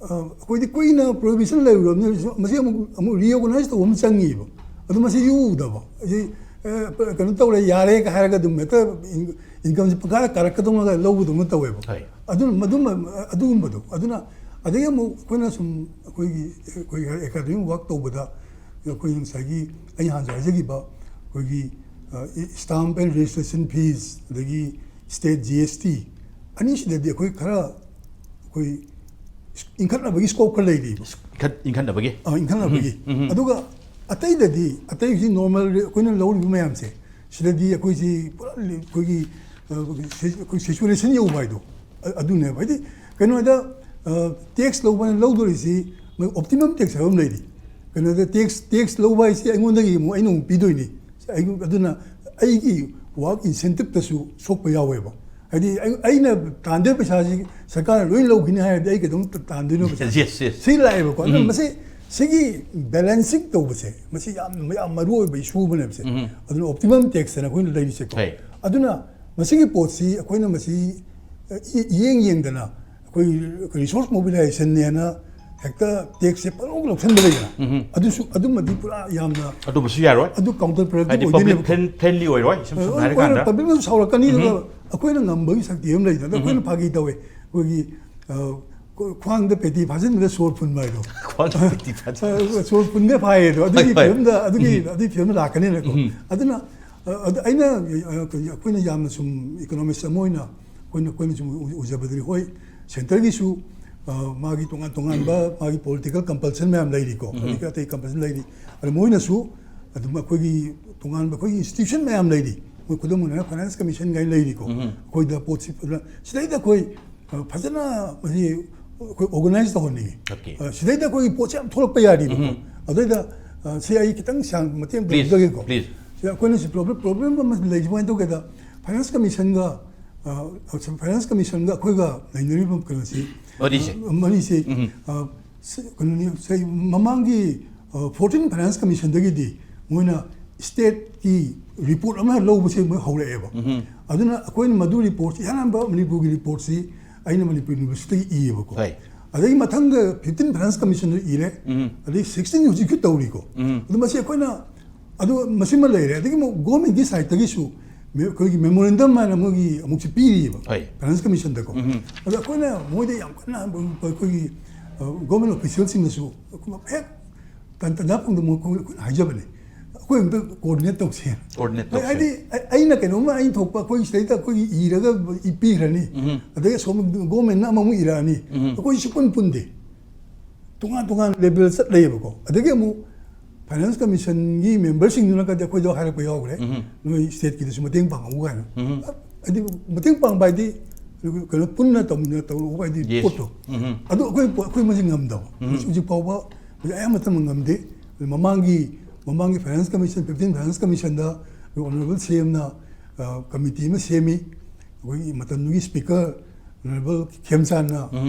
ꯑ, ꯑꯩꯈꯣꯏꯗꯤ ꯀꯨꯏꯅ ꯄ꯭ꯔꯣꯍꯤꯕꯤꯁꯟ ꯂꯩꯔꯨꯔꯕꯅꯤꯅ ꯃꯁꯤ ꯑꯃꯨꯛ ꯑꯃꯨꯛ ꯔꯤꯑꯣꯔꯒꯅꯥꯏꯁ ꯇꯧꯕ ꯑꯃ ꯆꯪꯉꯤꯕ꯫ ꯑꯗꯨ ꯃꯁꯤ ꯎꯗꯕ꯫ ꯑꯁꯤ, ꯑ, ꯀꯩꯅꯣ ꯇꯧꯔꯦ, ꯌꯥꯔꯦꯒ ꯍꯥꯏꯔꯒ ꯑꯗꯨꯝ ꯍꯦꯛꯇ ꯏꯟꯀꯝꯁꯦ ꯄꯪꯀꯥꯗ ꯀꯥꯔꯛꯀꯗꯧꯅ ꯂꯧꯕꯗꯧꯅ ꯇꯧꯋꯦꯕ꯫ ꯍꯣꯏ꯫ ꯑꯗꯨꯅ ꯃꯗꯨꯝꯕ, ꯑꯗꯨꯒꯨꯝꯕꯗꯣ꯫ ꯑꯗꯨꯅ ꯑꯗꯒꯤ ꯑꯃꯨꯛ ꯑꯩꯈꯣꯏꯅ ꯁꯨꯝ ꯑꯩꯈꯣꯏꯒꯤ, ꯑꯩꯈꯣꯏꯒꯤ ꯑꯦꯀꯥꯗꯃꯤꯛ ꯋꯥꯛ ꯇꯧꯕꯗ ꯑꯩꯈꯣꯏ ꯉꯁꯥꯏꯒꯤ ꯑꯩ ꯍꯥꯟꯅꯁꯨ ꯍꯥꯏꯖꯈꯤꯕ ꯑꯩꯈꯣꯏꯒꯤ, ꯑ, stamp and registration fees, ꯑꯗꯒꯤ state G S T, ꯑꯅꯤꯁꯤꯗꯗꯤ ꯑꯩꯈꯣꯏ ꯈꯔ ꯑꯩꯈꯣꯏ ꯏꯟꯈꯠꯅꯕꯒꯤ ꯁ꯭ꯀꯣꯞ ꯈꯔ ꯂꯩꯔꯤꯕ꯫ ꯏꯟꯈꯠ-, ꯏꯟꯈꯠꯅꯕꯒꯤ? ꯑ, ꯏꯟꯈꯠꯅꯕꯒꯤ꯫ ꯎꯝ, ꯎꯝ꯫ ꯑꯗꯨꯒ ꯑꯇꯩꯗꯗꯤ, ꯑꯇꯩ ꯍꯧꯖꯤꯛ ꯅꯣꯔꯃꯦꯜ ꯑꯩꯈꯣꯏꯅ ꯂꯧꯔꯤꯕ ꯃꯌꯥꯝꯁꯦ, ꯁꯤꯗꯗꯤ ꯑꯩꯈꯣꯏꯁꯤ ꯄꯨꯔꯥ ꯂꯤ-, ꯑꯩꯈꯣꯏꯒꯤ, ꯑ, ꯁꯤ-, ꯑꯩꯈꯣꯏ ꯁꯦꯆꯨꯔꯦꯁꯟ ꯌꯧꯕ ꯍꯥꯏꯗꯣ, ꯑ-, ꯑꯗꯨꯅꯦꯕ꯫ ꯍꯥꯏꯗꯤ ꯀꯩꯅꯣꯗ, ꯑ, ꯇꯦꯛꯁ ꯂꯧꯕꯅ ꯂꯧꯗꯣꯔꯤꯁꯤ, ꯃꯣꯏ ꯑꯣꯞꯇꯤꯃꯝ ꯇꯦꯛꯁ ꯍꯥꯏꯕ ꯑꯃ ꯂꯩꯔꯤ꯫ ꯀꯩꯅꯣꯗ ꯇꯦꯛꯁ, ꯇꯦꯛꯁ ꯂꯧꯕ ꯍꯥꯏꯁꯤ ꯑꯩꯉꯣꯟꯗꯒꯤ ꯑꯃꯨꯛ ꯑꯩꯅ ꯑꯃꯨꯛ ꯄꯤꯗꯣꯏꯅꯤ꯫ ꯑꯩ-, ꯑꯗꯨꯅ ꯑꯩꯒꯤ ꯋꯥꯔꯛ ꯏꯟꯁꯦꯟꯇꯤꯞꯇꯁꯨ ꯁꯣꯛꯄ ꯌꯥꯎꯋꯦꯕ꯫ ꯍꯥꯏꯗꯤ ꯑꯩ-, ꯑꯩꯅ ꯇꯥꯟꯗꯣꯏ ꯄꯩꯁꯥꯁꯤ ꯁꯔꯀꯥꯔꯅ ꯂꯣꯏ ꯂꯧꯈꯤꯅꯤ ꯍꯥꯏꯔꯗꯤ ꯑꯩ ꯀꯩꯗꯧ ꯇꯥꯟꯗꯣꯏꯅꯣ ꯄꯩꯁꯥ? Yes, yes. ꯁꯤ ꯂꯥꯛꯑꯦꯕꯀꯣ꯫ ꯑꯗꯨꯅ ꯎꯝ꯫ ꯃꯁꯤ, ꯁꯤꯒꯤ ꯕꯦꯂꯦꯟꯁꯤꯡ ꯇꯧꯕꯁꯦ, ꯃꯁꯤ ꯌꯥꯝ, ꯌꯥꯝ ꯃꯔꯨ ꯑꯣꯏꯕ ꯏꯁꯨ ꯑꯃꯅꯦꯕꯁꯦ꯫ ꯎꯝ꯫ ꯑꯗꯨꯅ ꯑꯣꯞꯇꯤꯃꯝ ꯇꯦꯛꯁ ꯍꯥꯏꯅ ꯑꯩꯈꯣꯏꯅ ꯂꯩꯔꯤꯁꯦꯀꯣ꯫ ꯍꯣꯏ꯫ ꯑꯗꯨꯅ ꯃꯁꯤꯒꯤ ꯄꯣꯠꯁꯤ ꯑꯩꯈꯣꯏꯅ ꯃꯁꯤ, ꯑ, ꯏ-, ꯏꯌꯦꯡ ꯌꯦꯡꯗꯅ ꯑꯩꯈꯣꯏ ꯔꯤꯁꯣꯔꯁ ꯃꯣꯕꯤꯂꯥꯏꯖꯦꯁꯟꯅꯦꯅ ꯍꯦꯛꯇ ꯇꯦꯛꯁꯁꯦ ꯄꯪꯂꯧ ꯂꯧꯁꯟꯕ ꯂꯩꯗꯅ, ꯎꯝ꯫ ꯑꯗꯨꯁꯨ, ꯑꯗꯨꯃꯗꯤ ꯄꯨꯔꯥ ꯌꯥꯝꯅ ꯑꯗꯨꯕꯨꯁꯨ ꯌꯥꯔꯣꯏ꯫ ꯑꯗꯨ ꯀꯥꯎꯟꯇꯔ ꯄ꯭ꯔꯗꯛꯇꯤꯚ ꯍꯥꯏꯗꯤ ꯄꯕ꯭ꯂꯤꯛ ꯑꯣꯏꯗꯣꯏꯅꯦꯕꯀꯣ꯫ ꯐ꯭ꯔꯦꯟ-, ꯐ꯭ꯔꯦꯟꯂꯤ ꯑꯣꯏꯔꯣꯏ, ꯏꯁꯝ ꯁꯝꯅ ꯍꯥꯏꯔꯀꯥꯟꯗ꯫ ꯄꯕ꯭ꯂꯤꯛꯅꯁꯨ ꯁꯥꯎꯔꯛꯀꯅꯤ꯫ ꯎꯝ꯫ ꯑꯗꯨꯒ ꯑꯩꯈꯣꯏꯅ ꯉꯝꯕꯒꯤ ꯁꯛꯇꯤ ꯑꯃ ꯂꯩꯗꯅ, ꯑꯗꯣ ꯑꯩꯈꯣꯏꯅ ꯎꯝ꯫ ꯐꯥꯒꯤ ꯇꯧꯋꯦ꯫ ꯑꯩꯈꯣꯏꯒꯤ, ꯑ, ꯈꯨ-, ꯈ꯭ꯋꯥꯡꯗ ꯄꯦꯇꯤ ꯐꯥꯖꯤꯟꯕꯗ ꯁꯣꯔ ꯐꯨꯟꯕ ꯍꯥꯏꯗꯣ꯫ ꯈ꯭ꯋꯥꯡꯗ ꯄꯦꯇꯤ ꯐꯥꯖꯤꯟ- ꯑ, ꯁꯣꯔ ꯐꯨꯟꯕ ꯐꯥꯏꯌꯦꯗꯣ꯫ ꯑꯗꯨꯒꯤ ꯍꯣꯏ, ꯍꯣꯏ꯫ ꯐꯤꯕꯝꯗ, ꯑꯗꯨꯒꯤ, ꯎꯝ꯫ ꯑꯗꯨꯒꯤ ꯐꯤꯕꯝꯗ ꯂꯥꯛꯀꯅꯤꯅꯀꯣ꯫ ꯎꯝ꯫ ꯑꯗꯨꯅ, ꯑ, ꯑꯗꯨ ꯑꯩꯅ, ꯑ, ꯑꯩꯈꯣꯏꯅ ꯌꯥꯝꯅ ꯁꯨꯝ ꯏꯀꯣꯅꯣꯃꯤꯁ ꯑꯃ ꯑꯣꯏꯅ ꯑꯩꯈꯣꯏꯅ, ꯑꯩꯈꯣꯏꯅ ꯁꯨꯝ ꯎ-, ꯎꯖꯕꯗꯗꯤ, ꯍꯣꯏ, ꯁꯦꯟꯇꯔꯒꯤꯁꯨ, ꯑ, ꯃꯥꯒꯤ ꯇꯣꯉꯥꯟ ꯇꯣꯉꯥꯟꯕ ꯃꯥꯒꯤ ꯄꯣꯂꯤꯇꯤꯀꯦꯜ ꯀꯝꯄꯜꯁꯟ ꯃꯌꯥꯝ ꯂꯩꯔꯤꯀꯣ, ꯎꯝ꯫ ꯑꯗꯒꯤ ꯑꯇꯩ ꯀꯝꯄꯜꯁꯟ ꯂꯩꯔꯤ꯫ ꯑꯗ ꯃꯣꯏꯅꯁꯨ ꯑꯗꯨꯝ ꯑꯩꯈꯣꯏꯒꯤ ꯇꯣꯉꯥꯟꯕ ꯑꯩꯈꯣꯏꯒꯤ ꯏꯟꯁꯇꯤꯇ꯭ꯌꯨꯁꯟ ꯃꯌꯥꯝ ꯂꯩꯔꯤ꯫ ꯃꯣꯏ ꯈꯨꯗꯝ ꯑꯣꯏꯅ ꯐꯥꯏꯅꯥꯟꯁ ꯀꯃꯤꯁꯟ ꯀꯥꯏꯅ ꯂꯩꯔꯤꯀꯣ꯫ ꯎꯝ꯫ ꯑꯩꯈꯣꯏꯗ ꯄꯣꯠꯁꯤ ꯐꯖꯅ, ꯁꯤꯗꯩꯗ ꯑꯩꯈꯣꯏ, ꯑ, ꯐꯖꯅ ꯃꯁꯤ ꯑꯩꯈꯣꯏ ꯑꯣꯔꯒꯅꯥꯏꯖ ꯇꯧꯍꯟꯅꯤꯡꯉꯤ꯫ ꯑꯣꯀꯦ꯫ ꯑ, ꯁꯤꯗꯩꯗ ꯑꯩꯈꯣꯏꯒꯤ ꯄꯣꯠꯁꯦ ꯌꯥꯝ ꯊꯣꯛꯂꯛꯄ ꯌꯥꯔꯤꯕꯀꯣ꯫ ꯎꯝ꯫ ꯑꯗꯨꯗꯩꯗ, ꯑ, ꯁꯤ ꯑꯩ ꯈꯤꯇꯪ ꯁꯥꯡ-, ꯃꯇꯦꯡ please, ꯇꯧꯖꯒꯦꯀꯣ꯫ Please꯫ ꯁꯤꯗ ꯑꯩꯈꯣꯏꯅ ꯁꯤ ꯄ꯭ꯔꯣꯕ꯭ꯂꯦꯝ, ꯄ꯭ꯔꯣꯕ꯭ꯂꯦꯝ ꯑꯃ ꯂꯩꯔꯤ꯫ ꯀꯃꯥꯏꯅ ꯇꯧꯒꯦꯗ, ꯐꯥꯏꯅꯥꯟꯁ ꯀꯃꯤꯁꯟꯒ, ꯑ, ꯐꯥꯏꯅꯥꯟꯁ ꯀꯃꯤꯁꯟꯒ ꯑꯩꯈꯣꯏꯒ ꯂꯩꯅꯔꯤꯕ ꯀꯩꯅꯣꯁꯤ, ꯃꯔꯤꯁꯦ꯫ ꯑ, ꯃꯔꯤꯁꯦ, ꯎꯝ꯫ ꯑ, ꯁꯤ-, ꯀꯩꯅꯣꯅꯤ, ꯁꯤ ꯃꯃꯥꯡꯒꯤ, ꯑ, ꯐꯣꯔꯇꯤꯟ ꯐꯥꯏꯅꯥꯟꯁ ꯀꯃꯤꯁꯟꯗꯒꯤꯗꯤ ꯃꯣꯏꯅ ꯁ꯭ꯇꯦꯠꯀꯤ ꯔꯤꯄꯣꯔꯠ ꯑꯃ ꯂꯧꯕꯁꯦ ꯃꯣꯏ ꯍꯧꯔꯛꯑꯦꯕ꯫ ꯎꯝ꯫ ꯑꯗꯨꯅ ꯑꯩꯈꯣꯏꯅ ꯃꯗꯨ ꯔꯤꯄꯣꯔꯠꯁꯤ, ꯑꯍꯥꯟꯕ ꯃꯅꯤꯄꯨꯔꯒꯤ ꯔꯤꯄꯣꯔꯠꯁꯤ ꯑꯩꯅ ꯃꯅꯤꯄꯨꯔ ꯌꯨꯅꯤꯚꯔꯁꯤꯇꯤꯗꯒꯤ ꯏꯌꯦꯕꯀꯣ꯫ ꯍꯣꯏ꯫ ꯑꯗꯒꯤ ꯃꯊꯪꯗ ꯐꯤꯐꯇꯤꯟ ꯐꯥꯏꯅꯥꯟꯁ ꯀꯃꯤꯁꯟꯗ ꯏꯔꯦ꯫ ꯑꯗꯩ ꯁꯤꯛꯁꯇꯤꯟ ꯍꯧꯖꯤꯛꯁꯨ ꯇꯧꯔꯤꯀꯣ꯫ ꯑꯗꯨ ꯃꯁꯤ ꯑꯩꯈꯣꯏꯅ, ꯑꯗꯨ ꯃꯁꯤꯃ ꯂꯩꯔꯦ꯫ ꯑꯗꯒꯤ ꯑꯃꯨꯛ ꯒꯣꯔꯃꯦꯟꯒꯤ ꯁꯥꯏꯠꯇꯒꯤꯁꯨ ꯃꯦ-, ꯑꯩꯈꯣꯏꯒꯤ ꯃꯦꯃꯣꯔꯦꯟꯗꯝ ꯍꯥꯏꯅ ꯃꯣꯏꯒꯤ ꯑꯃꯨꯛꯁꯨ ꯄꯤꯔꯤꯕ ꯍꯣꯏ꯫ ꯐꯥꯏꯅꯥꯟꯁ ꯀꯃꯤꯁꯟꯗꯀꯣ꯫ ꯑꯗꯣ ꯑꯩꯈꯣꯏꯅ ꯃꯣꯏꯗ ꯌꯥꯝ ꯀꯟꯅ ꯑꯩꯈꯣꯏꯒꯤ, ꯑ, ꯒꯣꯔꯃꯦꯟ ꯑꯣꯐꯤꯁꯤꯌꯦꯜꯁꯤꯡꯅꯁꯨ ꯍꯦꯛ ꯇꯟ-, ꯇꯟꯖꯥ ꯐꯪꯗꯕ ꯃꯈꯣꯡꯗ ꯑꯩꯈꯣꯏꯅ ꯍꯥꯏꯖꯕꯅꯦ, ꯑꯩꯈꯣꯏ ꯑꯝꯇ ꯀꯣꯑꯣꯔꯗꯤꯅꯦꯠ ꯇꯧꯁꯦ꯫ ꯀꯣꯑꯣꯔꯗꯤꯅꯦꯠ ꯍꯣꯏ, ꯇꯧꯁꯦ꯫ ꯍꯥꯏꯗꯤ ꯑꯩ-, ꯑꯩꯅ ꯀꯩꯅꯣꯝꯃ ꯑꯩꯅ ꯊꯣꯛꯄ ꯑꯩꯈꯣꯏꯒꯤ ꯁꯤꯗꯩꯗ ꯑꯩꯈꯣꯏꯒꯤ ꯏꯔꯒ ꯏ ꯄꯤꯈ꯭ꯔꯅꯤ꯫ ꯑꯗꯒꯤ ꯑꯁꯣꯝ ꯒꯣꯔꯃꯦꯟꯅ ꯑꯃꯃꯨꯛ ꯏꯔꯛꯑꯅꯤ꯫ ꯑꯩꯈꯣꯏ ꯁꯨꯄꯨꯟ ꯄꯨꯟꯗꯦ꯫ ꯇꯣꯉꯥꯟ ꯇꯣꯉꯥꯟ ꯂꯦꯕꯦꯜ ꯆꯠ ꯂꯩꯌꯦꯕꯀꯣ꯫ ꯑꯗꯒꯤ ꯑꯃꯨꯛ ꯐꯥꯏꯅꯥꯟꯁ ꯀꯃꯤꯁꯟꯒꯤ ꯃꯦꯝꯕꯔꯁꯤꯡꯗꯨꯅꯒꯗꯤ ꯑꯩꯈꯣꯏꯗ ꯍꯥꯏꯔꯛꯄ ꯌꯥꯎꯈ꯭ꯔꯦ, "ꯅꯣꯏ ꯁ꯭ꯇꯦꯠꯀꯤꯗꯁꯨ ꯃꯇꯦꯡ ꯄꯥꯡꯉꯛꯎ" ꯀꯥꯏꯅ꯫ ꯍꯥꯏꯗꯤ ꯃꯇꯦꯡ ꯄꯥꯡꯕ ꯍꯥꯏꯗꯤ ꯀꯩꯅꯣ ꯄꯨꯟꯅ ꯇꯧꯃꯤꯟꯅ ꯇꯧꯔꯛꯎ ꯍꯥꯏꯗꯤ ꯌꯦꯁ꯫ ꯄꯣꯠꯇꯣ꯫ ꯑꯗꯨ ꯑꯩꯈꯣꯏ, ꯑꯩꯈꯣꯏ ꯃꯁꯤ ꯉꯝꯗꯕ꯫ ꯍꯧꯖꯤꯛ, ꯍꯧꯖꯤꯛ ꯐꯥꯎꯕ ꯍꯧꯖꯤꯛ ꯑꯌꯥꯝꯕ ꯃꯇꯝꯗ ꯉꯝꯗꯦ꯫ ꯃꯃꯥꯡꯒꯤ, ꯃꯃꯥꯡꯒꯤ ꯐꯥꯏꯅꯥꯟꯁ ꯀꯃꯤꯁꯟ, ꯐꯤꯐꯇꯤꯟ ꯐꯥꯏꯅꯥꯟꯁ ꯀꯃꯤꯁꯟꯗ ꯑꯩꯈꯣꯏ ꯑꯣꯅꯔꯦꯕꯜ ꯁꯤ ꯑꯦꯝꯅ, ꯑ, ꯀꯃꯤꯇꯤ ꯑꯃ ꯁꯦꯝꯃꯤ꯫ ꯑꯩꯈꯣꯏꯒꯤ ꯃꯇꯝꯗꯨꯒꯤ ꯁ꯭ꯄꯤꯀꯔ ꯑꯣꯅꯔꯦꯕꯜ ꯈꯦꯝꯆꯥꯟꯅ